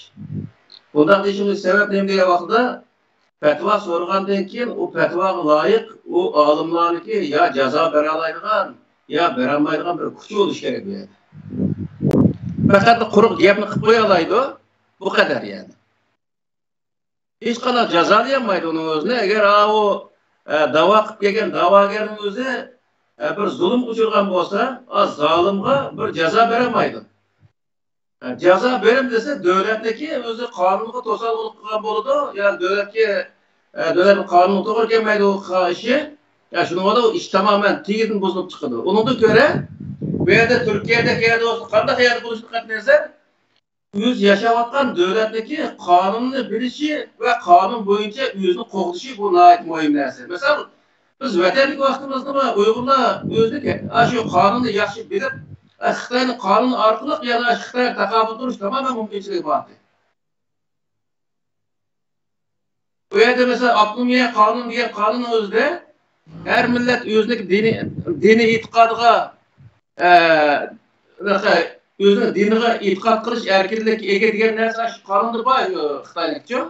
بۇنداق دېيىشىمىز سەۋەب نېمە دېگەن ۋاقىتتا، پەتىۋا سورىغاندىن كېيىن ئۇ پەتىۋاغا لايىق ئۇ ئالىملارنىڭكى يا جازا بېرەلەيدىغان، يا بېرەلمەيدىغان بىر كۈچى بولۇشى كېرەك بۇ يەردە. پەقەت قۇرۇق گەپنى قىلىپ قويالايدۇ، بۇ قەدەر يەنى. ھېچقانداق جازالىيالمايدۇ ئۇنىڭ ئۆزىنى. ئەگەر ئاۋۇ، ئە، داۋا قىلىپ كەلگەن داۋاگەرنىڭ ئۆزى، ئە، بىر زۇلۇمغا ئۇچرىغان بولسا، ئا، زالىمغا بىر جازا بېرەلمەيدۇ. ئە، جازا بېرىمەن دېسە، دۆلەتنىڭكى ئۆزى قانۇنغا توسالغۇلۇق قىلغان بولىدۇ، يا دۆلەتكە، ئە، دۆلەتنىڭ قانۇنىغا توغرا كەلمەيدۇ قىلغان ئىشى. يا شۇنىڭغا ئۇ ئىش تامامەن تېگىدىن بۇزۇلۇپ چىقىدۇ. ئۇنىڭدىن كۆرە، بۇ يەردە تۈركىيەدەك يەردە بولسۇن، قانداق يەردە بولۇشىدىن قەتئىينەزەر، ئۆزى ياشاۋاتقان دۆلەتنىڭكى قانۇننى بىلىشى ۋە قانۇن بويىچە ئۆزىنى قوغدىشى بۇ ناھايىتى مۇھىم نەرسە. مىسال، بىز ۋەتەندىكى ۋاقتىمىزدىمۇ ئۇيغۇرلار ئۆزىنىڭ ئاشۇ قانۇننى ياخشى بىلىپ، خىتاينىڭ قانۇنى ئارقىلىق يەنە شۇ خىتايغا تاقابىل تۇرۇش تامامەن مۇمكىنچىلىكى بار ئىدى. بۇ يەردە مەسىلەن، ئاپتونومىيە قانۇن دېگەن قانۇننىڭ ئۆزىدە ھەر مىللەت ئۆزىنىڭ دىنىي، دىنىي ئېتىقادىغا، ئە، ئۆزىنىڭ دىنىغا ئېتىقاد قىلىش ئەركىنلىكىگە ئىگە دېگەن نەرسە شۇ قانۇندا بار، ئە، خىتاينىڭكىچۇ.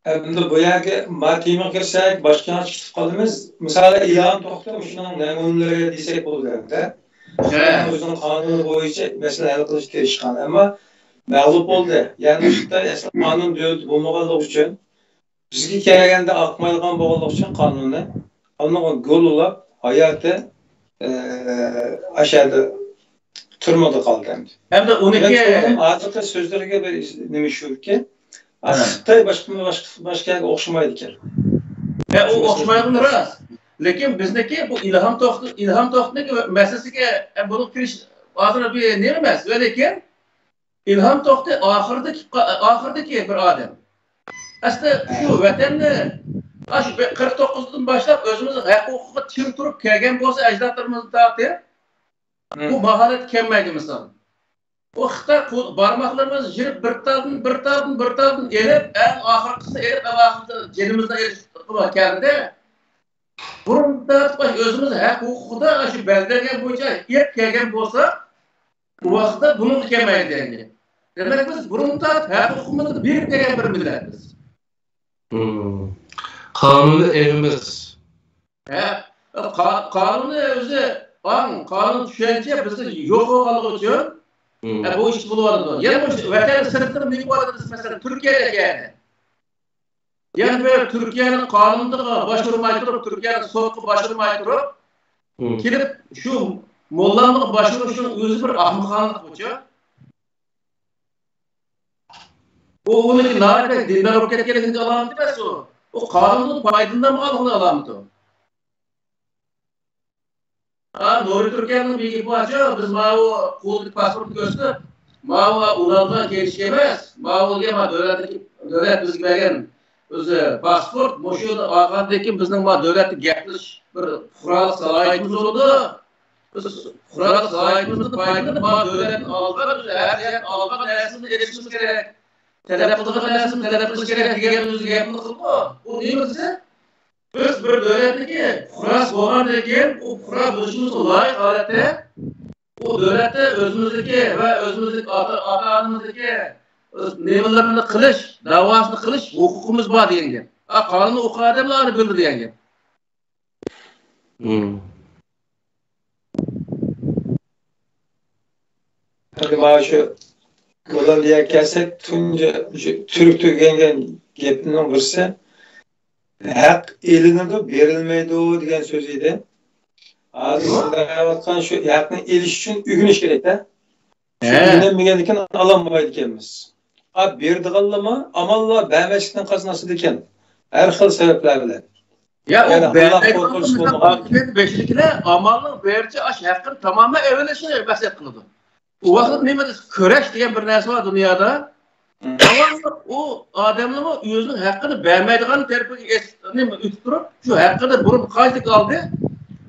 ئەمدى بۇ يەرگە ما تېمىغا كىرسەك، باشقا يەرگە چىقىپ قالىمىز. مىسالى، ئىران توختى مۇشۇنىڭ نەمۇنىلىرى دېسەك بولىدۇ ئەمدى. ھە. ئۆزىنىڭ قانۇنى بويىچە مەسىلىنى ھەل قىلىشقا تىرىشقان، ئەمما مەغلۇپ بولدى. يەنى خىتاي ئەسلى قانۇن دۆلىتى بولمىغانلىقى ئۈچۈن، بىزگە كەلگەندە ئاقمايدىغان بولغانلىقى ئۈچۈن قانۇنى، ئۇنىڭغا گول ئۇلاپ، ھاياتى، ئە، ئاشۇ يەردە تۈرمىدە قالدى ئەمدى. ئەمدى ئۇنىڭكى ھازىرقى سۆزلىرىگە بىر نېمە شۇكى، خىتاي باشقا، باشقا، باشقا يەرگە ئوخشىمايدىكەن. ھە، ئۇ ئوخشىمايدىغىنى راست. لېكىن بىزنىڭكى بۇ ئىلھام توختى، ئىلھام توختىنىڭ مەسىلىسىگە، ئە، بۇنىڭ كىرىش ھازىر بىر نېمە ئەمەس. ۋە لېكىن ئىلھام توختى ئاخىرىدىكى، ئاخىرىدىكى بىر ئادەم. ئەسلى شۇ ۋەتەننى، ئاشۇ قىرىق توققۇزدىن باشلاپ ئۆزىمىزنىڭ ھەق ھوقۇقىغا چىڭ تۇرۇپ كەلگەن بولسا ئەجدادلىرىمىزنى تارتىپ، بۇ ماھارەت كەلمەيدۇ مىسال. بۇ خىتاي قول-، بارماقلىرىمىزنى يىرىپ بىر تالدىن، بىر تالدىن، بىر تالدىن ئېلىپ، ئەڭ ئاخىرقىسىنى ئېلىپ، ئەڭ ئاخىرىدا جېنىمىزنى ئېلىشقا كەلدى. بۇرۇن تارتىپ ئۆزىمىز ھەق ھوقۇقىدا شۇ بەلگىلەنگەن بويىچە ئېلىپ كەلگەن بولسا، ئۇ ۋاقىتتا بۇنىڭغا كەلمەيدۇ دېگەن گەپ. دېمەك، بىز بۇرۇن تارتىپ ھەق ھوقۇقىمىزنى بېرىپ كەلگەن بىر مىللەت بىز. قانۇننى ئېغىمىز. ھە، قا-، قانۇننى ئۆزى ئاڭ، قانۇن چۈشەنچە بىزدە يوق بولغانلىقى ئۈچۈن، ھە، بۇ ئىش بولۇۋاتىدۇ. يەنە بۇ ۋەتەن سىرتىدا نېمە بولۇۋاتىدۇ دېسە، مەسىلەن، تۈركىيەدە يەنە. يەنە بىر تۈركىيەنىڭ قانۇنىغا باشۋۇرماي تۇرۇپ، تۈركىيەنىڭ سوتقا باشۋۇرماي تۇرۇپ، كېلىپ شۇ موللانىڭغا باشۋۇرۇشنىڭ ئۆزى بىر ئاخمىقانىلىق بۇچۇ. ئۇ ئۇنىڭ ناھايىتى دىندار بولۇپ كەتكەنلىكىنىڭ ئالامىتى ئەمەس ئۇ. ئۇ قانۇندىن پايدىلىنالمىغانلىقىنىڭ ئالامىتى ئۇ. ھا، نۇرى تۈركىيەنىڭ بىر گېپى بارچۇ، بىز ماۋۇ قولدىكى پاسپورتنى كۆرسىتىپ، ماۋۇ ئۇلارغا كېلىشكە ئەمەس، ماۋۇ دېگەن ما دۆلەتنىڭكى، دۆلەت بىزگە بەرگەن ئۆزى پاسپورت، مۇشۇنى ئالغاندىن كېيىن بىزنىڭ ما دۆلەتتە گەپ قىلىش بىر پۇقرالىق سالاھىيىتىمىز بولىدۇ. بىز پۇقرالىق سالاھىيىتىمىزدىن پايدىلىنىپ، ما دۆلەتتىن ئالغان، ھەر يەردىن ئالغان نەرسىمىزنى ئېلىشىمىز كېرەك. تەلەپ قىلىدىغان نەرسىمىزنى تەلەپ قىلىش كېرەك دېگەن ئۆزى گەپنى قىلىدۇ. ئۇ نېمە دېسە، بىز بىر دۆلەتتىكى پۇقراسى بولغاندىن كېيىن، ئۇ پۇقرا بولۇشىمىزغا لايىق ھالەتتە، ئۇ دۆلەتتە ئۆزىمىزدىكى ۋە ئۆزىمىزدىكى ئاتا، ئاتا-ئانىمىزدىكى ئۆز نېمىلىرىنى قىلىش، داۋاسىنى قىلىش ھوقۇقىمىز بار دېگەن گەپ. ھا، قانۇننى ئوقۇغان ئادەملەر ئۇنى بىلىدۇ دېگەن گەپ. مم. ئەمدى مانا شۇ گوللاندىيەگە كەلسەك، تۇنجى شۇ تۈرك دېگەن گەپنىڭ بىرسى، ھەق ئېلىنىدۇ، بېرىلمەيدۇ دېگەن سۆز ئىدى. ھازىر سىز دەۋاتقان شۇ ھەقنى ئېلىش ئۈچۈن ئۆگىنىش كېرەك-دە. شۇ ئۆگىنەلمىگەندىكىن ئالالمايدىكەنمىز. ئا، بېرىدىغانلىرىمۇ ئامانلا بەرمەسلىكتىن قازىنىۋاتىدىكەن. ھەر خىل سەۋەبلەر بىلەن. يا، ئۇ يەنى بەرمەيدىغان قورقۇنچ بولمىغان. ھاكىمىيەت بېشىدىكىلەر ئامالنىڭ بېرىچە ئاشۇ ھەققىنى تامامەن ئېلىۋېلىشنى مەقسەت قىلىدۇ. ئۇ ۋاقىت نېمە دېسە، كۈرەش دېگەن بىر نەرسە بار دۇنيادا. مم. داۋاملىق ئۇ ئادەمنىمۇ ئۆزىنىڭ ھەققىنى بەرمەيدىغان تەرىپىگە ئېس-، نېمە، ئۆتۈپ تۇرۇپ، شۇ ھەققىنى بۇرۇن قايسىلىك ئالدى،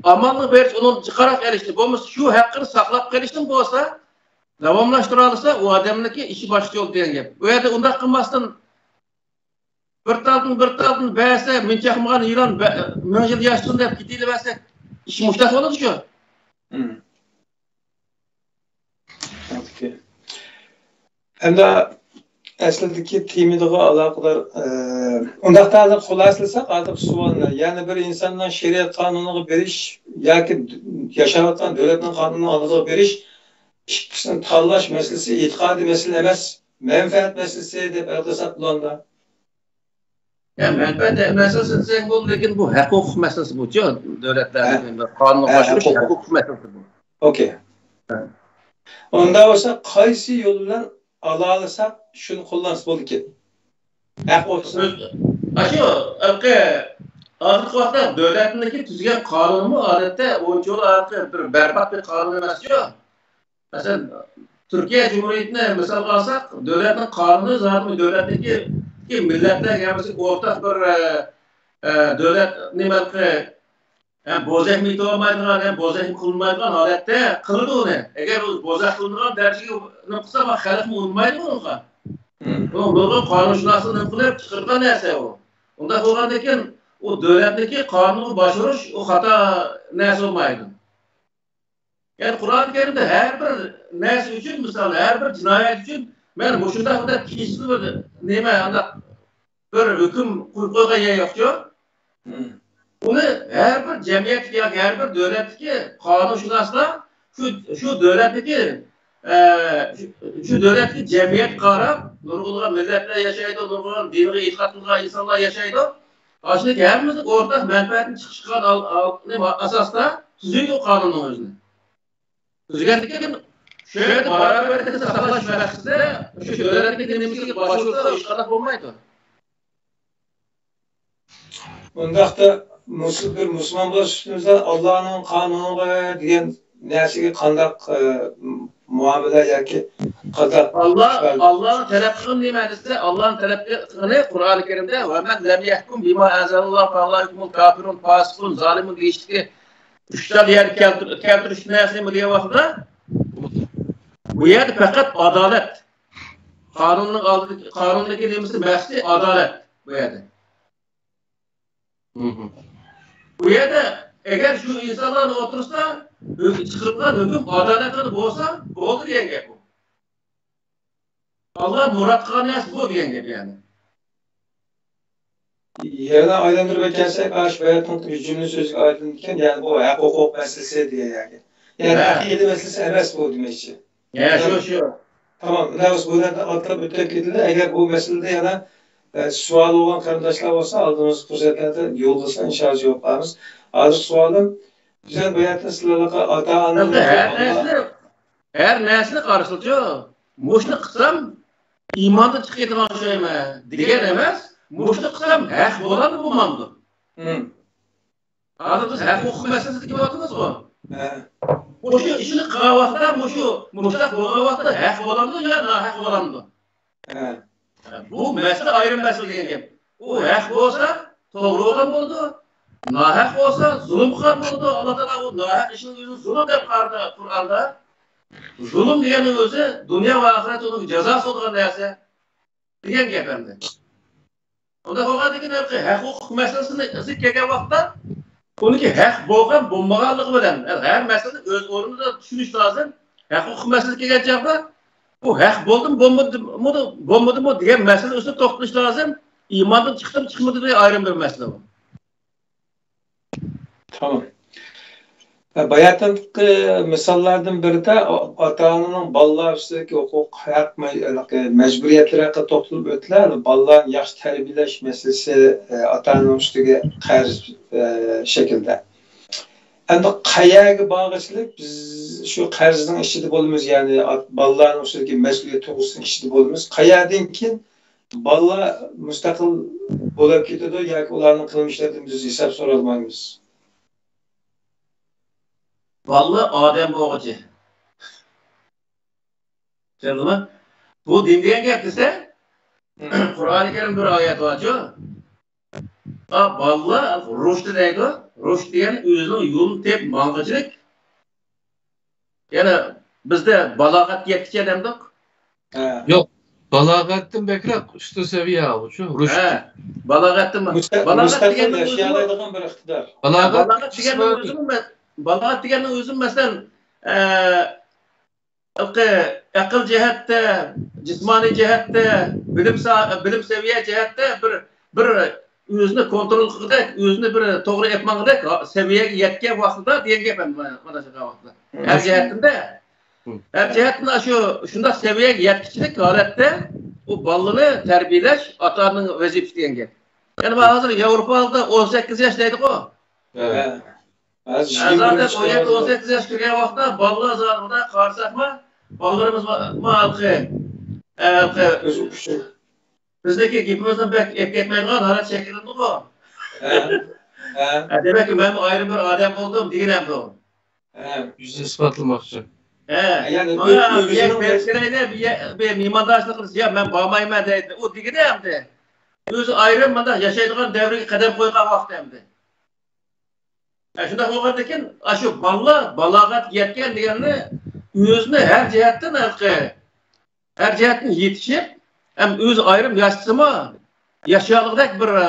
ئامالنىڭ بېرىچە ئۇنىڭدىن جىقراق ئېلىشنى، بولمىسا شۇ ھەققىنى ساقلاپ قېلىشنى بولسا، داۋاملاشتۇرالىسا، ئۇ ئادەمنىڭكى ئىشى باشقىچە بولىدۇ دېگەن گەپ. ئۇ يەردە ئۇنداق قىلماستىن، بىر تالدىن، بىر تالدىن بەرسە، مىنچاقمىغان يىلان بە-، مىڭ يىل ياشىسۇن دەپ كېتىۋەرسەك، ئىش مۇشتاق بولىدۇ شۇ. مم. ئوكەي. ئەمدى ئەسلىدىكى تېمىدىغا ئالاقىدار، ئە، ئۇنداقتا ھازىر خۇلاسىلىساق، ھازىر سوئالنى، يەنى بىر ئىنساننىڭ شەرىئەت قانۇنىغا بېرىش ياكى د-، ياشاۋاتقان دۆلەتنىڭ قانۇنىنىڭ ئالدىغا بېرىش ئىككىسىنى تاللاش مەسىلىسى ئېتىقادىي مەسىلە ئەمەس، مەنپەئەت مەسىلىسى دەپ ھەل قىلساق بولامدۇ؟ يا، مەنپەئەت مەسىلىسى دېسەڭ بولىدۇ، لېكىن بۇ ھەق ھوقۇق مەسىلىسى بۇچۇ، دۆلەتلەرنىڭ قانۇنغا باشقۇرۇش ھەق ھوقۇق مەسىلىسى بۇ. ئوكەي. ھە. ئۇنداق بولسا قايسى يول بىلەن ئالالىساق شۇنى قوللانسا بولىدىكەن؟ ھەق بولسا. ئاشۇ ھازىرقى ۋاقىتتا دۆلەتنىڭكى تۈزگەن قانۇنىمۇ ئادەتتە ئۇنچىۋالا بىر بەربات بىر قانۇن ئەمەسچۇ. مەسىلەن، تۈركىيە جۇمھۇرىيىتىنى مىسالغا ئالساق، دۆلەتنىڭ قانۇنى زادى دۆلەتنىڭكى مىللەتلەرگە ھەممىسىگە ئورتاق بىر، ئە، ئە، دۆلەت نېمە، ھەم بوزەكمۇ ئېتىۋالمايدىغان، ھەم بوزەكمۇ قىلمايدىغان ھالەتتە قىلىدۇ ئۇنى. ئەگەر ئۇ بوزەك قىلىدىغان دەرىجىگە نېمە قىلسا، خەلقمۇ ئۇنىمايدۇ ئۇنىڭغا. مم. بۇنىڭ نۇرغۇن قانۇنشۇناسلار نېمە قىلىپ چىقىرغان نەرسە ئۇ. ئۇنداق بولغاندىكىن، ئۇ دۆلەتنىڭكى قانۇنغا باشقۇرۇش، ئۇ خاتا نەرسە بولمايدۇ. يەنى قۇرئان كەرىمدە ھەر بىر نەرسە ئۈچۈن، مىسال، ھەر بىر جىنايەت ئۈچۈن مەن مۇشۇنداق دەپ كېسىلى بىر نېمە، ئانداق بىر ھۆكۈم قويۇپ قويغان يەر يوقچۇ. مم. ئۇنى ھەر بىر جەمئىيەتتىكى ياكى ھەر بىر دۆلەتتىكى قانۇنشۇناسلار شۇ، شۇ دۆلەتتىكى، ئە، شۇ، شۇ دۆلەتتىكى جەمئىيەتكە قاراپ، نۇرغۇنلىغان مىللەتلەر ياشايدۇ، نۇرغۇنلىغان دىنغا ئېتىقاد قىلغان ئىنسانلار ياشايدۇ. ئاشۇندىكى ھەممىمىزنىڭ ئورتاق مەنپەئەتىنى چىقىش قىلغان ئال-، ئال-، نېمە، ئاساستا تۈزىدۇ قانۇننىڭ ئۆزىنى. تۈزگەندىكىن شۇ يەردە باراۋەرلىكنى ساقلاش مەقسىتىدە شۇ دۆلەتنىڭكى نېمىسىگە باشۋۇرسا، ھېچقانداق بولمايدۇ. ئۇنداقتا مۇس-، بىر مۇسۇلمان بولۇش سۈپىتىمىزدە ئاللانىڭ قانۇنىغا دېگەن نەرسىگە قانداق، ئە، مۇئامىلە ياكى قانداق ئاللا، ئاللانىڭ تەلەپ قىلغىنى نېمە دېسە، ئاللانىڭ تەلەپ قىلغىنى قۇرئانى كەرىمدە، «ۋە مەن لەم يەھكۇم بىما ئەنزەلاللاھ فەئۇلائىكە ھۇمۇل كافىرۇن، فاسىقۇن، زالىمۇن» دېيىشتىكى ئۈچ تال يەردە كەلتۈر-، كەلتۈرۈش نەرسە نېمە دېگەن ۋاقتىدا، بۇ يەردە پەقەت ئادالەت. قانۇننىڭ ئالدىدىكى، قانۇندىكى نېمىسى، مەقسىتى ئادالەت بۇ يەردە. بۇ يەردە ئەگەر شۇ ئىنسانلارنىڭ ئوتتۇرىسىدا ھۆ-، چىقىرىلغان ھۆكۈم ئادالەتلىك بولسا، بولدى دېگەن گەپ بۇ. ئاللا مۇراد قىلغان نەرسە بۇ دېگەن گەپ يەنى. يەنە ئايلاندۇرۇپ ئۆتكەنسەك، ئاشۇ باياتنىڭ يۈز جۈملە سۆزىگە ئايلىنىدىكەن، يەنى بۇ ھەق ھوقۇق مەسىلىسى دېگەن يەرگە. يەنى ھە. ئەقىدە مەسىلىسى ئەمەس بۇ دېمەكچى. ھە، شۇ، شۇ. تامام. مۇنداق بولسا بۇ يەردە ئاتلاپ ئۆتۈپ كېتىلدى. ئەگەر بۇ مەسىلىدە يەنە، ئە، سوئالى بولغان قېرىنداشلار بولسا، ئالدىمىزدىكى پۇرسەتلەردە يوللىسا، ئىنشائاللا جاۋاب بېرىمىز. ھازىرقى سوئالىم، بىزنىڭ بۇ يەردە سىلەرگە ئاتا-ئانا ھەر نەرسىنى، ھەر نەرسىنى قارىسىلىچۇ، مۇشۇنى قىلسام ئىماندىن چىقىپ كېتىدىغان ئوخشايمەن دېگەن ئەمەس، مۇشۇنى قىلسام ھەق بولامدۇ، بولمامدۇ؟ ھازىر بىز ھەق ھوقۇق مەسىلىسىدە كېلىۋاتىمىزغۇ؟ ھە. مۇشۇ ئىشنى قىلغان ۋاقىتتا مۇشۇ، مۇشۇنداق بولغان ۋاقىتتا ھەق بولامدۇ يا ناھەق بولامدۇ؟ ھە. بۇ مەسىلە ئايرىم مەسىلە دېگەن گەپ. ئۇ ھەق بولسا توغرا بولغان بولىدۇ، ناھەق بولسا زۇلۇم قىلغان بولىدۇ. ئاللا تائالا ئۇ ناھەق ئىشنىڭ ئۆزىنى زۇلۇم دەپ قارىدى قۇرئاندا. زۇلۇم دېگەننىڭ ئۆزى دۇنيا ۋە ئاخىرەتتە ئۇنىڭ جازاسى بولىدىغان نەرسە دېگەن گەپ ئەمدى. ئۇنداق بولغاندىن كېيىن ھەق ھوقۇق مەسىلىسىگە كەلگەن ۋاقىتتا، ئۇنىڭكى ھەق بولغان بولمىغانلىقى بىلەن، ھەر مەسىلىنى ئۆز ئورنىدا چۈشىنىش لازىم. ھەق ھوقۇق مەسىلىسىگە كەلگەن چاغدا، بۇ ھەق بولدىمۇ، بولمىدىمۇ، بولمىدىمۇ دېگەن مەسىلە ئۈستىدە توختىلىش لازىم. ئىماندىن چىقتىمۇ، چىقمىدى دېگەن ئايرىم بىر مەسىلە بۇ. تامام. باياتىنقى مىساللاردىن بىرىدە ئاتا-ئانىنىڭ بالىلار ئۈستىدىكى ھوقۇق، ھەق، مەج-، مەجبۇرىيەتلىرى ھەققىدە توختىلىپ ئۆتتىلە. بالىلارنى ياخشى تەربىيەلەش مەسىلىسى، ئاتا-ئانىنىڭ ئۈستىگە قەرز، شەكلىدە. ئەمدى قەيەرگە بارغۇچىلىك بىز شۇ قەرزنىڭ ئىچىدە بولىمىز، يەنى ئات-، بالىلارنىڭ ئۈستىدىكى مەسئۇلىيەت توغرىسىنىڭ ئىچىدە بولىمىز. قەيەردىن كېيىن بالىلار مۇستەقىل بولۇپ كېتىدۇ ياكى ئۇلارنىڭ قىلمىشلىرىدىن بىز ھېساب سورالمايمىز؟ بالىلار ئادەم بولغۇچە. چۈشەندىڭلار؟ بۇ دىن دېگەن گەپ دېسە، قۇرئانى كەرىم بىر ئايەت بارچۇ؟ ئا، بالىلار رۇشدى دەيدۇ. رۇشد دېگەن ئۆزىنىڭ يولىنى تېپىپ ماڭغۇچىلىك. يەنە بىزدە بالاغەتكە يەتكۈچە دەمدۇق؟ ھە. يوق، بالاغەتتىن بەكرەك ئۈستۈن سەۋىيە ئۇچۇ، رۇشد. ھە، بالاغەتتىن، مۇستە-، بالاغەت مۇستەقىل دېگەننىڭ ئۆزىمۇ، ياشىيالايدىغان بىر ئىقتىدار. ھە، بالاغەت بالاغەت دېگەننىڭ قىسمى ئۆزىمۇ مە-، بالاغەت دېگەننىڭ ئۆزىمۇ، مەسىلەن، ئە، ھېلىقى ئەقىل جەھەتتە، جىسمانىي جەھەتتە، بىلىم سا-، بىلىم سەۋىيە جەھەتتە بىر، بىر ئۆزىنى كونترول قىلغۇدەك، ئۆزىنى بىر توغرا ئېلىپ ماڭغۇدەك سەۋىيەگە يەتكەن ۋاقتىدا دېگەن گەپ ئەمدى مانا شۇنداق ۋاقىتتا. ھەر جەھەتتىن-دە، ھەر جەھەتتىن شۇ، شۇنداق سەۋىيەگە يەتكۈچىلىك ھالەتتە ئۇ بالىنى تەربىيەلەش ئاتا-ئانىنىڭ ۋەزىپىسى دېگەن گەپ. يەنى مانا ھازىر ياۋروپادا ئون سەككىز ياش دەيدىغۇ. ھە. ھازىر ھە، يىگىرمە زادى ئون يەتتە، ئون سەككىز ياش كىرگەن ۋاقىتتا بالىلار زادى قارىساقمۇ، بالىلىرىمىز ما-، ما ھېلىقى، ھېلىقى ئۆزى ئۈچۈن. بىزنىڭكى گېپىمىزنى بەك ئېلىپ كەتمەيدىغان ھالەت شەكىللىنىدىغۇ. ھە. ھە. ھە، دېمەك، مەنمۇ ئايرىم بىر ئادەم بولدۇم دېگىنەمدۇ؟ ھە. يۈزنى ئىسپاتلىماقچى. ھە. يەنى مانا ئۆ-، بىر يەر ئۆزىنىڭ بېرىپ كېلەيلى، بىر يەر، بىر مېھماندارچىلىق قىلىش، يا، مەن بارمايمەن دەيدۇ. ئۇ دېگىنى ئەمدى. ئۆزى ئايرىم مۇنداق ياشايدىغان دەۋرگە قەدەم قويغان ۋاقتى ئەمدى. ئە، شۇنداق بولغاندىكىن، ئاشۇ بالىلار بالاغەتكە يەتكەن دېگەننى ئۆزىنى ھەر جەھەتتىن ھەلقى، ھەر جەھەتتىن يېتىشىپ، ھەم ئۆزى ئايرىم ياشىسىمۇ، ياشىيالىغۇدەك بىر، ئە،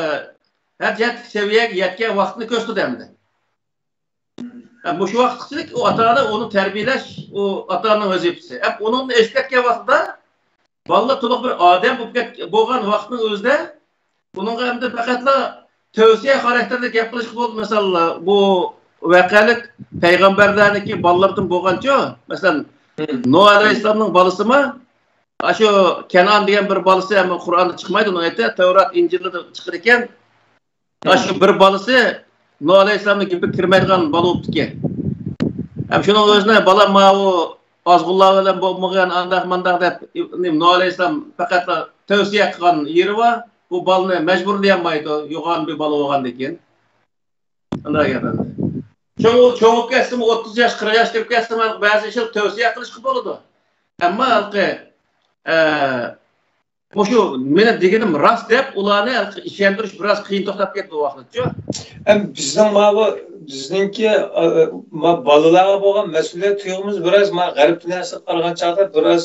ھەر جەھەتتىكى سەۋىيەگە يەتكەن ۋاقىتنى كۆرسىتىدۇ ئەمدى. ھە، مۇشۇ ۋاقىتقىچىلىك ئۇ ئاتا-ئانا ئۇنى تەربىيەلەش، ئۇ ئاتا-ئانىنىڭ ۋەزىپىسى. ھەم ئۇنىڭدىن ئېشىپ كەتكەن ۋاقتىدا بالىلار تولۇق بىر ئادەم بولۇپ كەت-، بولغان ۋاقىتنىڭ ئۆزىدە بۇنىڭغا ئەمدى پەقەتلا تەۋسىيە خاراكتېرىدە گەپ قىلىشقا بولىدۇ. مىسال، بۇ ۋەقەلىك پەيغەمبەرلەرنىڭكى بالىلىرىدىن بولغانچۇ؟ مەسىلەن، نۇھ ئەلەيھىسسالامنىڭ بالىسىمۇ، ئاشۇ كەنئان دېگەن بىر بالىسى، ئەمما قۇرئاندا چىقمايدۇ ئۇنىڭ ئېتى، تەۋرات، ئىنجىلدا چىقىدىكەن. ئاشۇ بىر بالىسى نۇھ ئەلەيھىسسالامنىڭ گېپىگە كىرمەيدىغان بالا بوپتىكەن. ھەم شۇنىڭ ئۆزىنى بالا ماۋۇ ئازغۇنلار بىلەن بولمىغان، ئانداق مانداق دەپ، نېمە، نۇھ ئەلەيھىسسالام پەقەتلا تەۋسىيە قىلغان يېرى بار. بۇ بالىنى مەجبۇرلىيالمايدۇ، يوغان بىر بالا بولغاندىن كېيىن. ئۇنداق گەپ ئەمدى. چوڭ، چوڭ بولۇپ كەتسىمۇ، ئوتتۇز ياش، قىرىق ياش كىرىپ كەتسىمۇ، بەزى ئىشلار تەۋسىيە قىلىشقا بولىدۇ. ئەمما ھېلىقى، ئە، مۇشۇ مېنىڭ دېگىنىم راست دەپ، ئۇلارنى ھېلىقى ئىشەندۈرۈش بىراز قىيىن توختاپ كەتتى بۇ ۋاقىتچۇ. ئەم، بىزنىڭ ماۋۇ، بىزنىڭكى، ئە، ما-، بالىلارغا بولغان مەسئۇلىيەت تۇيغۇمىز بىراز ما غەرب دۇنياسىغا قارىغان چاغدا بىراز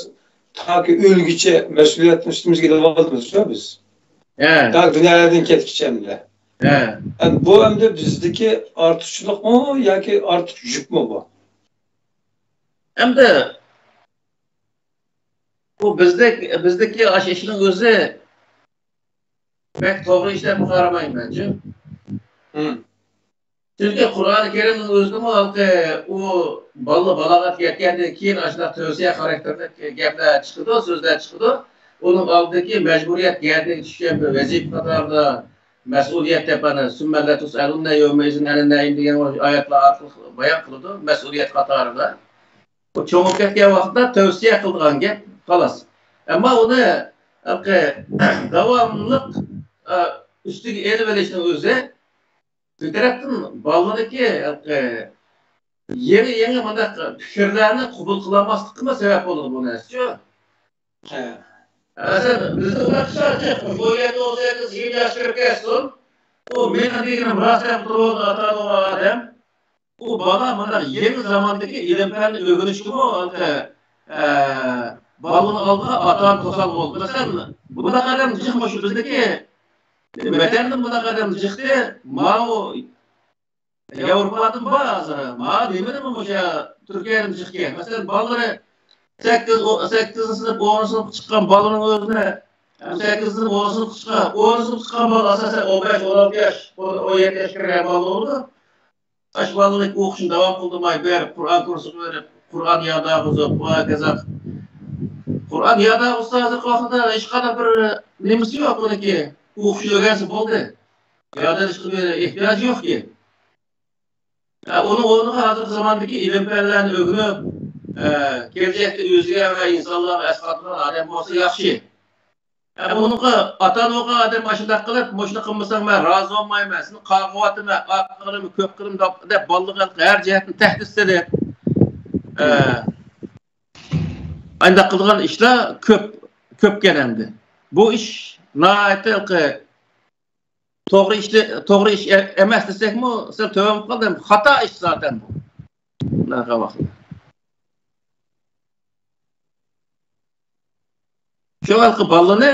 تاكى ئۆلگۈچە مەسئۇلىيەتنى ئۈستىمىزگە ئېلىۋالدىمىز-كۇ بىز. ھە. تاكى دۇنيادىن كەتكۈچە ئەمدى. ھە. ئەم، بۇ ئەمدى بىزدىكى ئارتۇقچىلىقمۇ ياكى ئارتۇق يۈكمۇ بۇ؟ ئەمدى بۇ بىزدەك، بىزدىكى ئاشۇ ئىشنىڭ ئۆزى بەك توغرا ئىش دەپ قارىمايمەن مەنچۇ. ھىم. چۈنكى قۇرئان كەرىمنىڭ ئۆزىدىمۇ ھالقى ئۇ بالا بالاغەتكە يەتكەندىن كېيىن ئاشۇنداق تەۋسىيە خاراكتېرلىك گەپلەر چىقىدۇ، سۆزلەر چىقىدۇ. ئۇنىڭ ئالدىدىكى مەجبۇرىيەت، گەردىنىگە چۈشكەن بىر ۋەزىپە قاتارىدا مەسئۇلىيەت دەپ، ئەنە، ثم لتسألن يومئذ عن النعيم دېگەن ئايەتلەر ئارقىلىق بايان قىلىدۇ، مەسئۇلىيەت قاتارىدا. ئۇ چوڭىيىپ كەتكەن ۋاقىتتا تەۋسىيە قىلىدىغان گەپ، خالاس. ئەمما ئۇنى ھېلىقى داۋاملىق، ئە، ئۈستىگە ئېلىۋېلىشنىڭ ئۆزى بىر تەرەپتىن بالىنىڭكى ھېلىقى يېڭى، يېڭى مۇنداق پىكىرلەرنى قوبۇل قىلالماسلىققىمۇ سەۋەب بولىدۇ بۇ نەرسىچۇ. ھە. مەسىلەن، بىزدە ئۇنداق ئىشلار جىق. بۇ يەردە ئون سەككىز، يىگىرمە ياش كىرىپ كەتسۇن، ئۇ مېنىڭ دېگىنىم راست دەپ تۇرۇۋالىدۇ ئاتا-ئانا بولغان ئادەم. ئۇ بالا مانا يېڭى زاماندىكى ئىلىم-پەننى ئۆگىنىشكىمۇ، ئە، بالىنىڭ ئالدىغا ئاتا-ئانا توسالغۇ بولىدۇ. مەسىلەن، بۇنداق ئادەم جىقمۇ شۇ بىزدىكى؟ ۋەتەندىن بۇنداق ئادەم جىقتى، ماۋۇ ياۋروپادىن بار ھازىر. ماۋۇ نېمىدىنمۇ مۇشۇ تۈركىيەدىن جىقكەن. مەسىلەن، بالىلىرى سەككىز، سەككىزىنچى سىنىپ، ئونىنچى سىنىپقا چىققان بالىنىڭ ئۆزىنى، سەككىزىنچى سىنىپ، ئونىنچى سىنىپقا چىققان، ئونىنچى سىنىپقا چىققان بالا ئاساسەن ئون بەش، ئون ئالتە ياش، ئون يەتتە ياش كىرگەن بالا بولىدۇ. ئاشۇ بالىنىڭ ئوقۇشىنى داۋام قىلدۇرماي، بېرىپ قۇرئان كۇرسىغا بېرىپ، قۇرئان ياداغا ئۇزۇپ، ۋە ھاكازا. قۇرئان ياداغا ئۇزسا ھازىرقى ۋاقىتتا ھېچقانداق بىر نېمىسى يوق ئۇنىڭكى. ئوقۇشنى ئۆگەنسە بولدى. ياداش قىلىپ ئېھتىياجى يوقكى. ئە، ئۇنىڭ ئورنىغا ھازىرقى زاماندىكى ئىلىم-پەنلەرنى ئۆگىنىپ، ئە، كېلىچەكتە ئۆزىگە ۋە ئىنسانلارغا ئەسقاتىدىغان ئادەم بولسا ياخشى. ئە، بۇنىڭغا ئاتا-ئانا بولغان ئادەم ئاشۇنداق قىلىپ، مۇشۇنى قىلمىساڭ مەن رازى بولمايمەن، سېنى قاغىۋاتىمەن، ئاق قىلىمەن، كۆك قىلىمەن دەپ، دەپ بالىلارغا ھەر جەھەتتىن تەھدىت سېلىپ، ئە، ئانداق قىلىدىغان ئىشلار كۆپ، كۆپكەن ئەمدى. بۇ ئىش ناھايىتى توغرا ئىش، توغرا ئىش ئە-، ئەمەس دېسەكمۇ، سەل تۆۋەن بولۇپ قالدى. خاتا ئىش زاتەن بۇ. بۇنداق ۋاقىتتا. شۇ ھېلىقى بالىنى،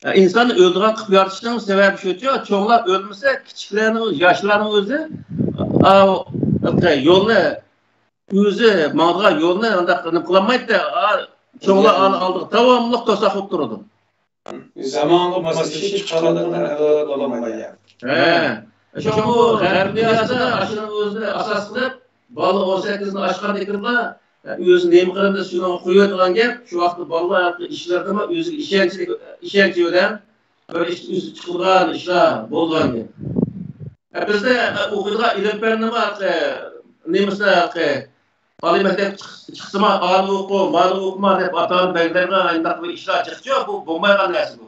ئە، ئىنساننى ئۆلىدىغان قىلىپ يارىتىشنىڭ سەۋەبى شۇچۇ، چوڭلار ئۆلمىسە، كىچىكلەرنىڭ، ياشلارنىڭ ئۆزى، ئا، ھېلىقى يولنى، ئۆزى ماڭىدىغان يولنى ئانداق نېمە قىلالمايدۇ. ئا، چوڭلار ئانا ئالدىغا داۋاملىق توساق بولۇپ تۇرىدۇ. زامانغا ماسلىشىپ چىقالىدىغان ئەۋلاد بولالمايدۇ. ھە. شۇڭا بۇ غەرب دۇنياسىدا ئاشۇنىڭ ئۆزىنى ئاساس قىلىپ، بالا ئون سەككىزنى ئاشقاندىكىنلا ئۆزى نېمە قىلىمىز شۇنىڭغا قويۇۋېتىدىغان گەپ. شۇ ۋاقىتتا بالىلار ئىشلىرىدىمۇ ئۆزىگە ئىشەنچ، ئىشەنچ بىلەن بىر ئىش ئۈزۈپ چىقىدىغان ئىشلار بولغان گەپ. بىزدە ئوقۇيدىغان ئىلىم پەننىمۇ نېمىسى ئالىي مەكتەپ چىقسىما، ئانى ئوقۇ، مانى ئوقۇما دەپ ئاتا-ئانا بەگلەرگە ئانداق بىر ئىشلار چىقىچۇ، بۇ بولمايدىغان نەرسە بۇ.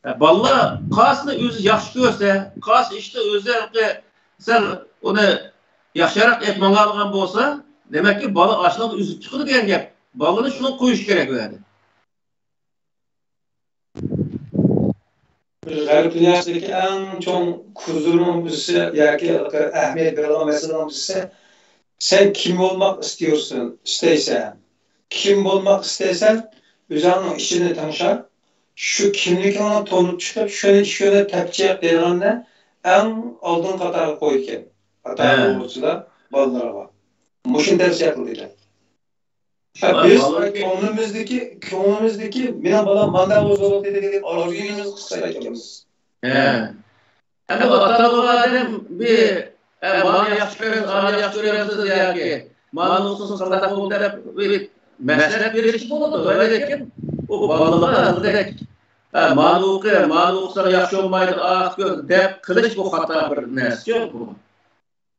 ھە، بالىلار قايسىنى ئۆزى ياخشى كۆرسە، قايسى ئىشتا ئۆزى سەل ئۇنى ياخشىراق ئېلىپ ماڭالىغان بولسا، دېمەككى بالا ئاشۇنىڭدا ئۈزۈپ چىقىدۇ دېگەن گەپ. بالىنى شۇنىڭغا قويۇش كېرەك بۇ يەردە. غەرب دۇنياسىدىكى ئەڭ چوڭ كۇزۇرنىڭ بىرسى ياكى ئەھمىيەت بېرىدىغان مەسىلىنىڭ بىرسى، سەن كىم بولماق ئىستىيورسەن، ئىستەيسەن؟ كىم بولماق ئىستەيسەن؟ ئۆزۈڭنىڭ ئىچىنى تىڭشاپ، شۇ كىملىكىڭنى تونۇپ چىقىپ، شۇنى، شۇنى تەپچىق دەيدىغاننى ئەڭ ئالدىنقى قاتارغا قويىدىكەن. ئاتا-ئانا بولغۇچىلار بالىلىرىغا مۇشۇنى تەۋسىيە قىلىدىكەن. ھە، بىز كۆڭلىمىزدىكى، كۆڭلىمىزدىكى مېنىڭ بالام مانداق بولسا بولاتتى دېگەن ئارزۇيىمىزنى قىلسا ئىكەنمىز. ھە. ئەمما ئاتا بولغان ئادەم بىر، ئە، مانى ياخشى كۆرىمىز، ئانى ياخشى كۆرەمسىز ياكى مانى ئوقۇسۇن، قانداق بولدى دەپ بىر مەسلىھەت بېرىشكە بولىدۇ. لېكىن ئۇ بالىلارغا ھەقىقەتەن، ئە، مانى ئوقۇ، مانى ئوقۇساڭ ياخشى بولمايدۇ، ئاق كۆر دەپ قىلىش بۇ خاتا بىر نەرسىچۇ بۇ.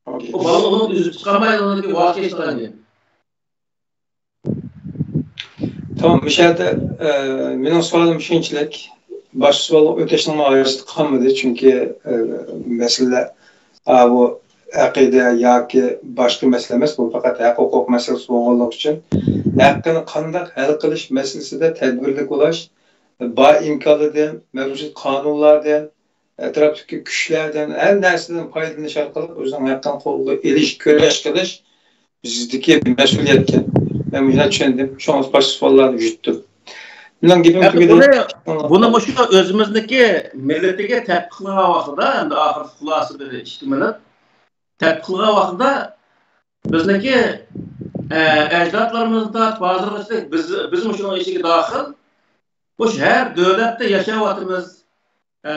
ئۇ بالا ئۇنى ئۈزۈپ چىقالمايدۇ، ئۇنىڭدىن ۋاز كېچىدىغان گەپ. تامام، مۇشۇ يەردە، ئە، مېنىڭ سوئالىم شۇنچىلىك. باشقا سوئالغا ئۆتۈشنىڭ ھاجىتى قالمىدى، چۈنكى، ئە، مەسىلە، ئا، بۇ ئەقىدە ياكى باشقا مەسىلە ئەمەس، بۇ پەقەت ھەق-ھوقۇق مەسىلىسى بولغانلىقى ئۈچۈن، ھەققىنى قانداق ھەل قىلىش مەسىلىسىدە تەدبىرلىك بولاش، بار ئىمكانلاردىن، مەۋجۇت قانۇنلاردىن، ئەتراپتىكى كۈچلەردىن، ھەر نەرسىدىن پايدىلىنىش ئارقىلىق ئۆزىنىڭ ھەققىنى قولغا ئېلىش، كۈرەش قىلىش بىزدىكى بىر مەسئۇلىيەتكەن. مەن مۇشۇنداق چۈشەندىم. شۇڭا باشقا سوئاللارنى يۈتتۈم. مېنىڭ گېپىم ئەمدى تۈگىدى. بۇنى، بۇنى مۇشۇ ئۆزىمىزنىڭكى مىللىتىگە تەتبىق قىلغان ۋاقتىدا، ئەمدى ئاخىرقى خۇلاسىدە ئىككى مىنۇت تەتبىق قىلغان ۋاقتىدا بىزنىڭكى، ئە، ئەجدادلىرىمىزدىن تارتىپ ھازىرغىچە بىز، بىز مۇشۇنىڭ ئىچىگە داخىل. مۇشۇ ھەر دۆلەتتە ياشاۋاتىمىز. ئە،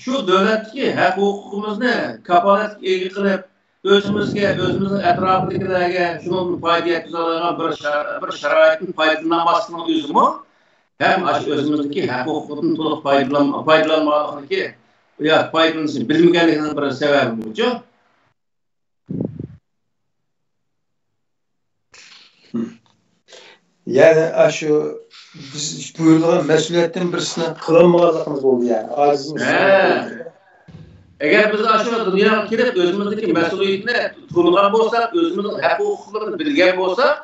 شۇ دۆلەتتىكى ھەق-ھوقۇقىمىزنى كاپالەتكە ئىگە قىلىپ، ئۆزىمىزگە، ئۆزىمىزنىڭ ئەتراپىدىكىلەرگە شۇنىڭدىن پايدا يەتكۈزەلەيدىغان بىر شار-، بىر شارائىتتىن پايدىلىنالماسلىقنىڭ ئۆزىمۇ ھەم ئاشۇ ئۆزىمىزدىكى ھەق-ھوقۇقتىن تولۇق پايدىلان-، پايدىلانمىغانلىقنىڭكى يا پايدىلىنىشنى بىلمىگەنلىكنىڭ بىر سەۋەبى بۇچۇ. يەنى ئاشۇ بىز بۇيرۇلغان مەسئۇلىيەتتىن بىرسىنى قىلالمىغانلىقىمىز بولدى، يەنى ئاجىزمىز. ھە. ئەگەر بىز ئاشۇ دۇنياغا كېلىپ ئۆزىمىزدىكى مەسئۇلىيەتنى تونۇغان بولساق، ئۆزىمىزنىڭ ھەق ھوقۇقلىرىنى بىلگەن بولساق،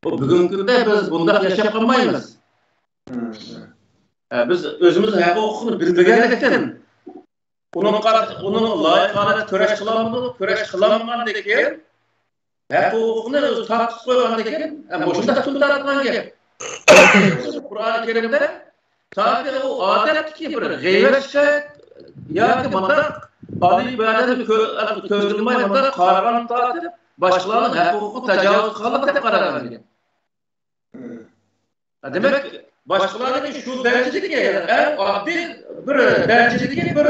بۇ بۈگۈنكى كۈندە بىز بۇنداق ياشاپ قالمايمىز. ھە، بىز ئۆزىمىزنىڭ ھەق ھوقۇقىنى بىلمىگەنلىكتىن، ئۇنىڭغا، ئۇنىڭ لايىق ھالەتتە كۈرەش قىلالمىدۇق. كۈرەش قىلالمىغاندىن كېيىن، ھەق ھوقۇقنى ئۆزى تارتىپ قويغاندىن كېيىن، ھە، مۇشۇنداق كۈن تارتقان گەپ. قۇرئان كەرىمدە تاكى ئۇ ئادەتتىكى بىر غەيۋەت شىكايەت ياكى مۇنداق ئالىي بەدەننى كۆ-، كۆزگە ئىلماي مۇنداق قارىغاندىن تارتىپ، باشقىلارنىڭ ھەق ھوقۇقىغا تاجاۋۇز قىلغانلىق دەپ قارالغان گەپ. دېمەك، باشقىلارنىڭكى شۇ دەرىجىدىكى، ئەڭ ئاددىي بىر دەرىجىدىكى بىر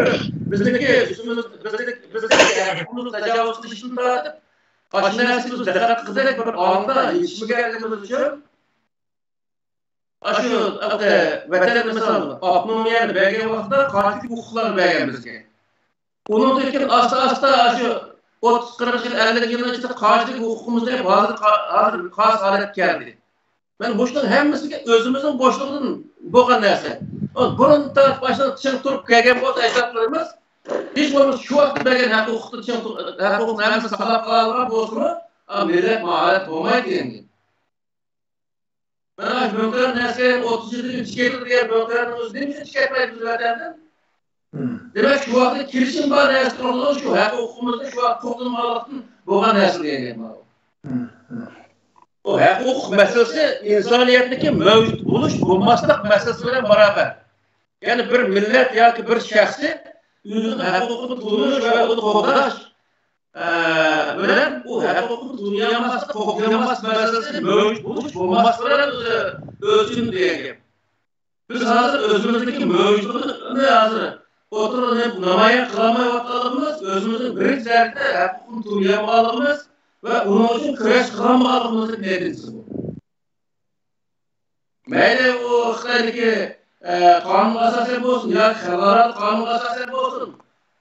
بىزنىڭكى ئۈستىمىز، بىزنىڭ، بىزنىڭكى ھەققىمىزنى تاجاۋۇز قىلىشتىن تارتىپ، ئاشۇ نەرسىگە بىز دىققەت قىلساق، بىر ئاڭدا يېتىشمىگەنلىكىمىز ئۈچۈن، ئاشۇ ۋەتەن، مىسال، ئاپتونومىيەنى بەرگەن ۋاقىتتا قانچىلىك ھوقۇقلارنى بەرگەن بىزگە. ئۇنىڭدىن كېيىن ئاستا-ئاستا ئاشۇ ئوتتۇز، قىرىق يىل، ئەللىك يىلنىڭ ئىچىدە قانچىلىك ھوقۇقىمىزنى ھازىر، ھازىر قاس ھالەتكە كەلدى. مەن مۇشۇنىڭ ھەممىسىگە ئۆزىمىزنىڭ بوشلۇقىدىن بولغان نەرسە. بۇرۇن تارتىپ باشتىن چىڭ تۇرۇپ كەلگەن بولسا ئەجدادلىرىمىز، ھېچ بولمىسا شۇ ۋاقىتتا بەرگەن ھەق ھوقۇقتىن چىڭ تۇر-، ھەق ھوقۇقنى ھەممىسىنى ساقلاپ قالغان بولسىمۇ، ئا، مىللەت مۇ ھالەت بولمايدۇ دېگەن گەپ. مانا شۇ مۆڭكەر نەسىھەت ئوتتۇز يىلدىن ئۆتۈپ كېتىدۇ دېگەن مۆڭكەرنىڭ ئۆزى نېمە ئۈچۈن چىقىپ كەتمەيدۇ بىز ۋەتەندىن؟ دېمەك، شۇ ۋاقىتتا كېلىشىم بار نەرسە تۇرىدۇ، شۇ ھەق ھوقۇقىمىزنى شۇ ۋاقىت قوغدىمىغانلىقتىن بولغان نەرسە دېگەن گەپ ماۋۇ. ئۇ ھەق ھوقۇق مەسىلىسى ئىنسانىيەتنىڭكى مەۋجۇت بولۇش، بولماسلىق مەسىلىسى بىلەن باراۋەر. يەنى بىر مىللەت ياكى بىر شەخسى ئۆزىنىڭ ھەق ھوقۇقىنى تونۇش ۋە ئۇنى قوغداش، ئە، بىلەن ئۇ ھەق ھوقۇقنى تونۇيالماسلىق، قوغدىيالماسلىق مەسىلىسى مەۋجۇت بولۇش، بولماسلىق بىلەن ئۆزى ئۆلچىنىدۇ دېگەن گەپ. بىز ھازىر ئۆزىمىزنىڭكى مەۋجۇتلۇقىنى ھازىر ئوتتۇرىغا نامايان قىلالمايۋاتقانلىقىمىز، ئۆزىمىزنىڭ بىرىنچى دەرىجىدە ھەق ھوقۇقنى تونۇيالمىغانلىقىمىز ۋە ئۇنىڭ ئۈچۈن كۈرەش قىلالمىغانلىقىمىزنىڭ نەتىجىسى بۇ. مەيلى ئۇ خىتايدىكى، ئە، قانۇنغا ئاساسەن بولسۇن ياكى خەلقئارا قانۇنغا ئاساسەن بولسۇن،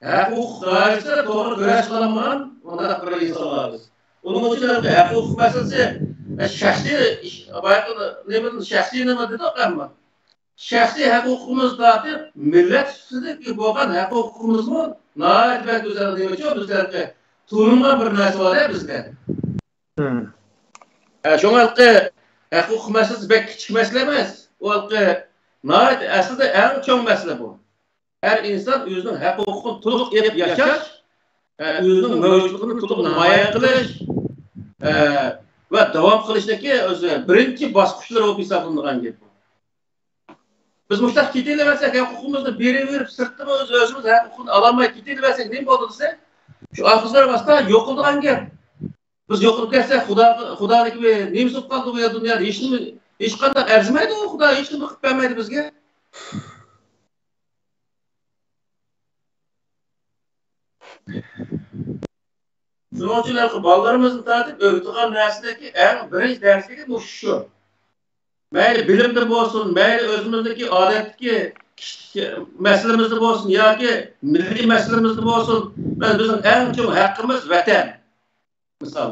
ھەق ھوقۇق دائىرىسىدە توغرا كۈرەش قىلالمىغان مۇنداق بىر ئىنسانلار بىز. ئۇنىڭ ئۈچۈن ھەق ھوقۇق مەسىلىسى، ئە، شەخسىي ئىش، بايىقى نېمە، شەخسىي نېمە دېدۇق ئەمما. شەخسىي ھەق ھوقۇقىمىز تارتىپ، مىللەت سۈپىتىدىكى بولغان ھەق ھوقۇقىمىزمۇ ناھايىتى بەك گۈزەل نېمە ئۈچۈن بىزلەرگە تونۇلغان بىر نەرسە بار بىزدە. ھە، شۇڭا ھېلىقى ھەق ھوقۇق مەسىلىسى بەك كىچىك مەسىلە ئەمەس. ئۇ ھېلىقى ناھايىتى ئەسلىدە ئەڭ چوڭ مەسىلە بۇ. ھەر ئىنسان ئۆزىنىڭ ھەق ھوقۇقىنى تولۇق ئېلىپ ياشاش، ھە، ئۆزىنىڭ مەۋجۇتلۇقىنى تولۇق نامايان قىلىش، ھە، ۋە داۋام قىلىشتىكى ئۆزى بىرىنچى باسقۇچلىرى بولۇپ ھېسابلىنىدىغان گەپ بۇ. بىز مۇشۇنداق كېتىۋەرسەك، ھەق ھوقۇقىمىزنى بېرىۋېرىپ، سىرتتىمۇ ئۆز-، ئۆزىمىز ھەق ھوقۇقنى ئالالماي كېتىۋەرسەك، نېمە بولدى دېسە، شۇ ئاخىرسىلار ۋاسىتە يوقىلىدىغان گەپ. بىز يوقىلىپ كەتسەك، خۇدا، خۇدانىڭكى بىر نېمىسى بولۇپ قالدى بۇ يەر دۇنيادا؟ ھېچنېمە، ھېچقانداق ئەرزىمەيدۇ، خۇدا ھېچنېمە قىلىپ بەرمەيدۇ بىزگە. شۇنىڭ ئۈچۈن ھېلىقى بالىلىرىمىزنى تارتىپ ئۆگىتىدىغان نەرسىلەركى ئەڭ بىرىنچى دەرسلىكى مۇشۇ شۇ. مەيلى بىلىمدە بولسۇن، مەيلى ئۆزىمىزدىكى ئادەتتىكى كىشىلىك مەسىلىمىزدە بولسۇن ياكى مىللىي مەسىلىمىزدە بولسۇن، مەن، بىزنىڭ ئەڭ چوڭ ھەققىمىز ۋەتەن. مىسال،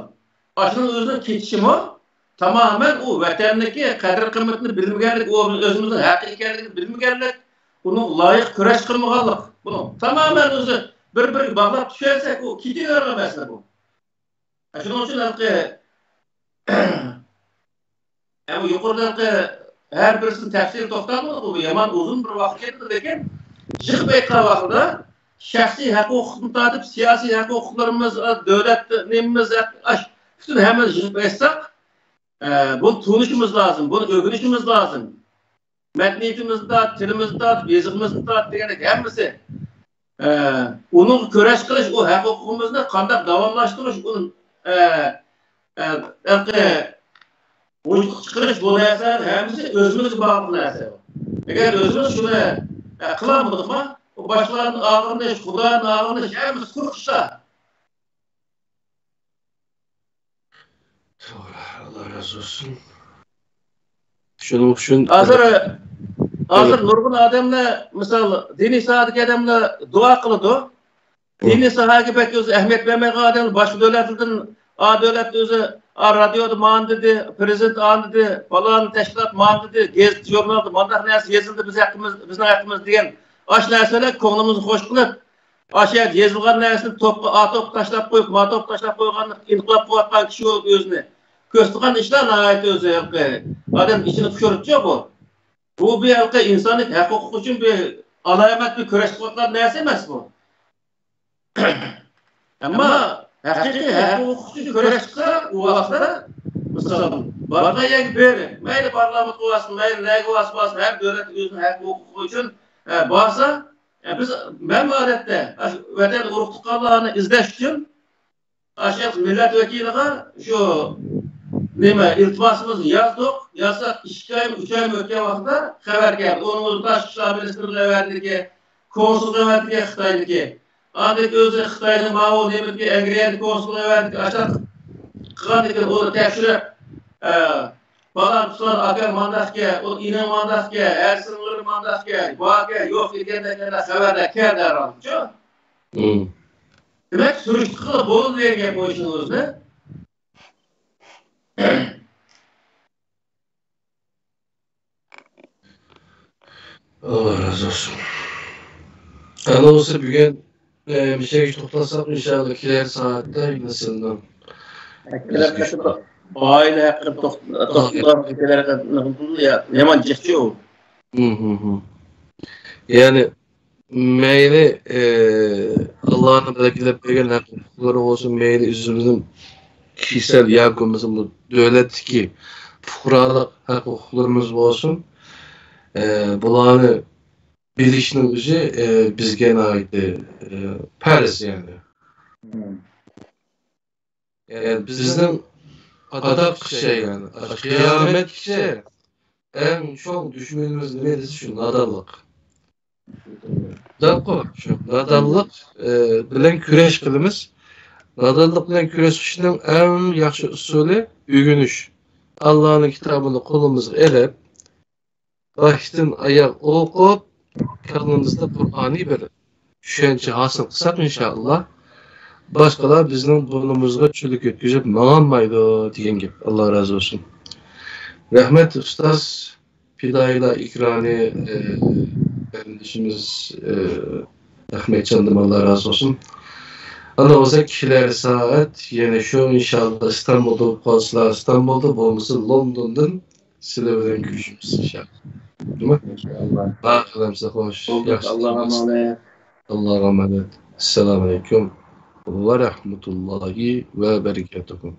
ئاشۇنىڭ ئۆزىنىڭ كېتىشىمۇ تامامەن ئۇ ۋەتەننىڭكى قەدىر-قىممىتىنى بىلمىگەنلىك، ئۇ ئۆزىمىزنىڭ ھەققى ئىكەنلىكىنى بىلمىگەنلىك، ئۇنىڭ لايىق كۈرەش قىلمىغانلىق. بۇنىڭ تامامەن ئۆزى بىر-بىرىگە باغلاپ چۈشەنسەك، ئۇ كېتىۋېرىدىغان مەسىلە بۇ. شۇنىڭ ئۈچۈن ھېلىقى، ئەمما يۇقىرىدىكى ھەر بىرسىنى تەپسىلىي توختالمىدۇق، بۇ يامان ئۇزۇن بىر ۋاقىت كېتىدۇ، لېكىن يىغىپ ئېيتقان ۋاقتىدا شەخسىي ھەق-ھوقۇقتىن تارتىپ، سىياسىي ھەق-ھوقۇقلىرىمىز، دۆلەت نېمىمىز، ئاش، پۈتۈن ھەممىنى يىغىپ ئېيتساق، ئە، بۇنى تونۇشىمىز لازىم، بۇنى ئۆگىنىشىمىز لازىم. مەدەنىيىتىمىزدا، تىلىمىزدا، يېزىقىمىزدا دېگەندەك ھەممىسى، ئە، ئۇنىڭغا كۈرەش قىلىش، ئۇ ھەق-ھوقۇقىمىزنى قانداق داۋاملاشتۇرۇش، ئۇنى، ئە، ئە، ھەققى ۋۇجۇدقا چىقىرىش، بۇ نەرسىلەر ھەممىسى ئۆزىمىزگە باغلىق نەرسە. ئەگەر ئۆزىمىز شۇنى، ئە، قىلالمىدۇقما، ئۇ باشقىلاردىن ئاغرىنىش، خۇدادىن ئاغرىنىش، ھەممىسى قۇرۇق ئىشلار. توغرا، ئاللا رازى بولسۇن. شۇنىڭ ئۈچۈن ھازىر، ھازىر نۇرغۇن ئادەملەر، مىسال، دىنىي ساھەدىكى ئادەملەر دۇئا قىلىدۇ. دىنىي ساھەگە بەك ئۆزى ئەھمىيەت بەرمەيدىغان ئادەملەر باشقا دۆلەتلەردىن، ئا، دۆلەتتە ئۆزى، ئا، رادىيودا مانا دېدى، پىرېزىدېنت ئانا دېدى، پالان تەشكىلات مانا دېدى، گېزىت ژۇرنالدا مانداق نەرسە يېزىلدى، بىز ھەققىمىز، بىزنىڭ ھەققىمىز دېگەن ئاشۇ نەرسىلەر كۆڭلىمىزنى خوش قىلىپ، ئاشۇ يەردە يېزىلغان نەرسىنى توپقا، ئا توپقا تاشلاپ قويۇپ، ما توپقا تاشلاپ قويغانلىق، ئىنقىلاب قىلىۋاتقان كىشى بولۇپ ئۆزىنى كۆرسىتىدىغان ئىشلار ناھايىتى ئۆزى ھېلىقى ئادەم ئىچىنى پۇشۇرىدىچۇ بۇ. بۇ بىر ھېلىقى ئىنسانلىق ھەق-ھوقۇق ئۈچۈن بىر ئالامەت بىر كۈرەش قىلىۋاتقان نەرسە ئەمەس بۇ. ئەمما ھەقىقىي ھەق-ھوقۇق ئۈچۈن كۈرەش قىلسا، ئۇ ۋاقىتتا، مىسال، بارغان يەرگە بېرىپ، مەيلى پارلامېنتقا بارسۇن، مەيلى نەگە بارسۇن، بارسۇن، ھەر دۆلەت ئۆزىنىڭ ھەق-ھوقۇقى ئۈچۈن، ئە، بارسا، ئە، بىز، مەن ئادەتتە، ئاشۇ ۋەتەن ئۇرۇق-تۇغقانلارنى ئىزدەش ئۈچۈن، ئاشۇ مىللەت ۋەكىلىغا شۇ نېمە، ئىلتىماسىمىزنى يازدۇق. يازساق، ئىككى ئايمۇ، ئۈچ ئايمۇ ئۆتكەن ۋاقىتتا خەۋەر كەلدى. ئۇنىڭ ئۆزى تاشقى ئىشلار مىنىستىرلىقىغا ئەۋەتتىكى، كونسۇلغا ئەۋەتتىكى خىتاينىڭكى. ئاندىن ئۆزى خىتاينىڭ ماۋۇ نېمىدىكى ئەنگلىيەدىكى كونسۇلىغا ئەۋەتتىكى، ئاشۇنداق قىلغاندىن كېيىن ئۇنى تەكشۈرۈپ، ئە، پالان پۇلان ئاكاڭ مانداقكەن، ئۇ ئىنىڭ مانداقكەن، ھەر سىڭلىرى مانداقكەن، باركەن، يوق ئىكەن دېگەندەك خەۋەرلەر كەلدى ھەر ھالدا. دېمەك، سۈرۈشتە قىلىپ بولىدۇ دېگەن گەپ ئويشىنىڭىزنى. ئاللا رازى بولسۇن. ئەنە بولسا بۈگۈن، ئە، مۇشۇ يەرگە توختالساق، ئىنشاللا كېلەر سائەتتە يەنە سىلىنىڭ كېلەر قېتىم ئائىلە ھەققىدە توخ-، توختىلىپ، كېلەر قېتىم يامان جىقچى ئۇ. يەنى مەيلى، ئى، ئاللانىڭ بەلگىلەپ بەرگەن ھەق ھوقۇقلىرى بولسۇن، مەيلى ئۆزىمىزنىڭ كېسەل ياكى بولمىسا بۇ دۆلەتتىكى پۇقرالىق ھەق ھوقۇقلىرىمىز بولسۇن، ئى، بۇلارنى بىلىشنىڭ ئۆزى، ئى، بىزگە ناھايىتى، ئى، پەرز، يەنى. يەنى بىزنىڭ ئاداققىچە، يەنى قىيامەتكىچە ئەڭ چوڭ دۈشمىنىمىز نېمە دېسە، شۇ نادانلىق. دەپقۇ، شۇ نادانلىق، ئى، بىلەن كۈرەش قىلىمىز. نادانلىق بىلەن كۈرەشنىڭ ئەڭ ياخشى ئۇسۇلى ئۆگىنىش. ئاللانىڭ كىتابىنى قولىمىزغا ئېلىپ، باشتىن ئاياغ ئوقۇپ، كاللىمىزدا قۇرئانىي بىر چۈشەنچە ھاسىل قىلساق، ئىنشائاللا، باشقىلار بىزنىڭ بۇرنىمىزغا چۈلۈك يەتكۈزۈپ ماڭالمايدۇ دېگەن گەپ. ئاللا رازى بولسۇن. رەھمەت، ئۇستاز پىدائىيلار ئېكرانى، ئى، قېرىندىشىمىز، ئى، ئەخمەتجاندىن ئاللا رازى بولسۇن. ئانا بولسا كېلەر سائەت يەنە شۇ، ئىنشائاللا، ئىستانبۇلدا بولۇپ قالسىلا ئىستانبۇلدا، بولمىسا لوندوندىن سىلەر بىلەن كۆرۈشىمىز ئىنشائاللا. نېمە؟ ئىنشائاللا. بارلىقلىرىمىزغا خوش. بولدى، ياخشى ئاللاغا ئامانەت. ئاللاغا ئامانەت. ئەسسالامۇ ئەلەيكۇم ۋە رەھمەتۇللاھى ۋە بەرىكاتۇھۇ.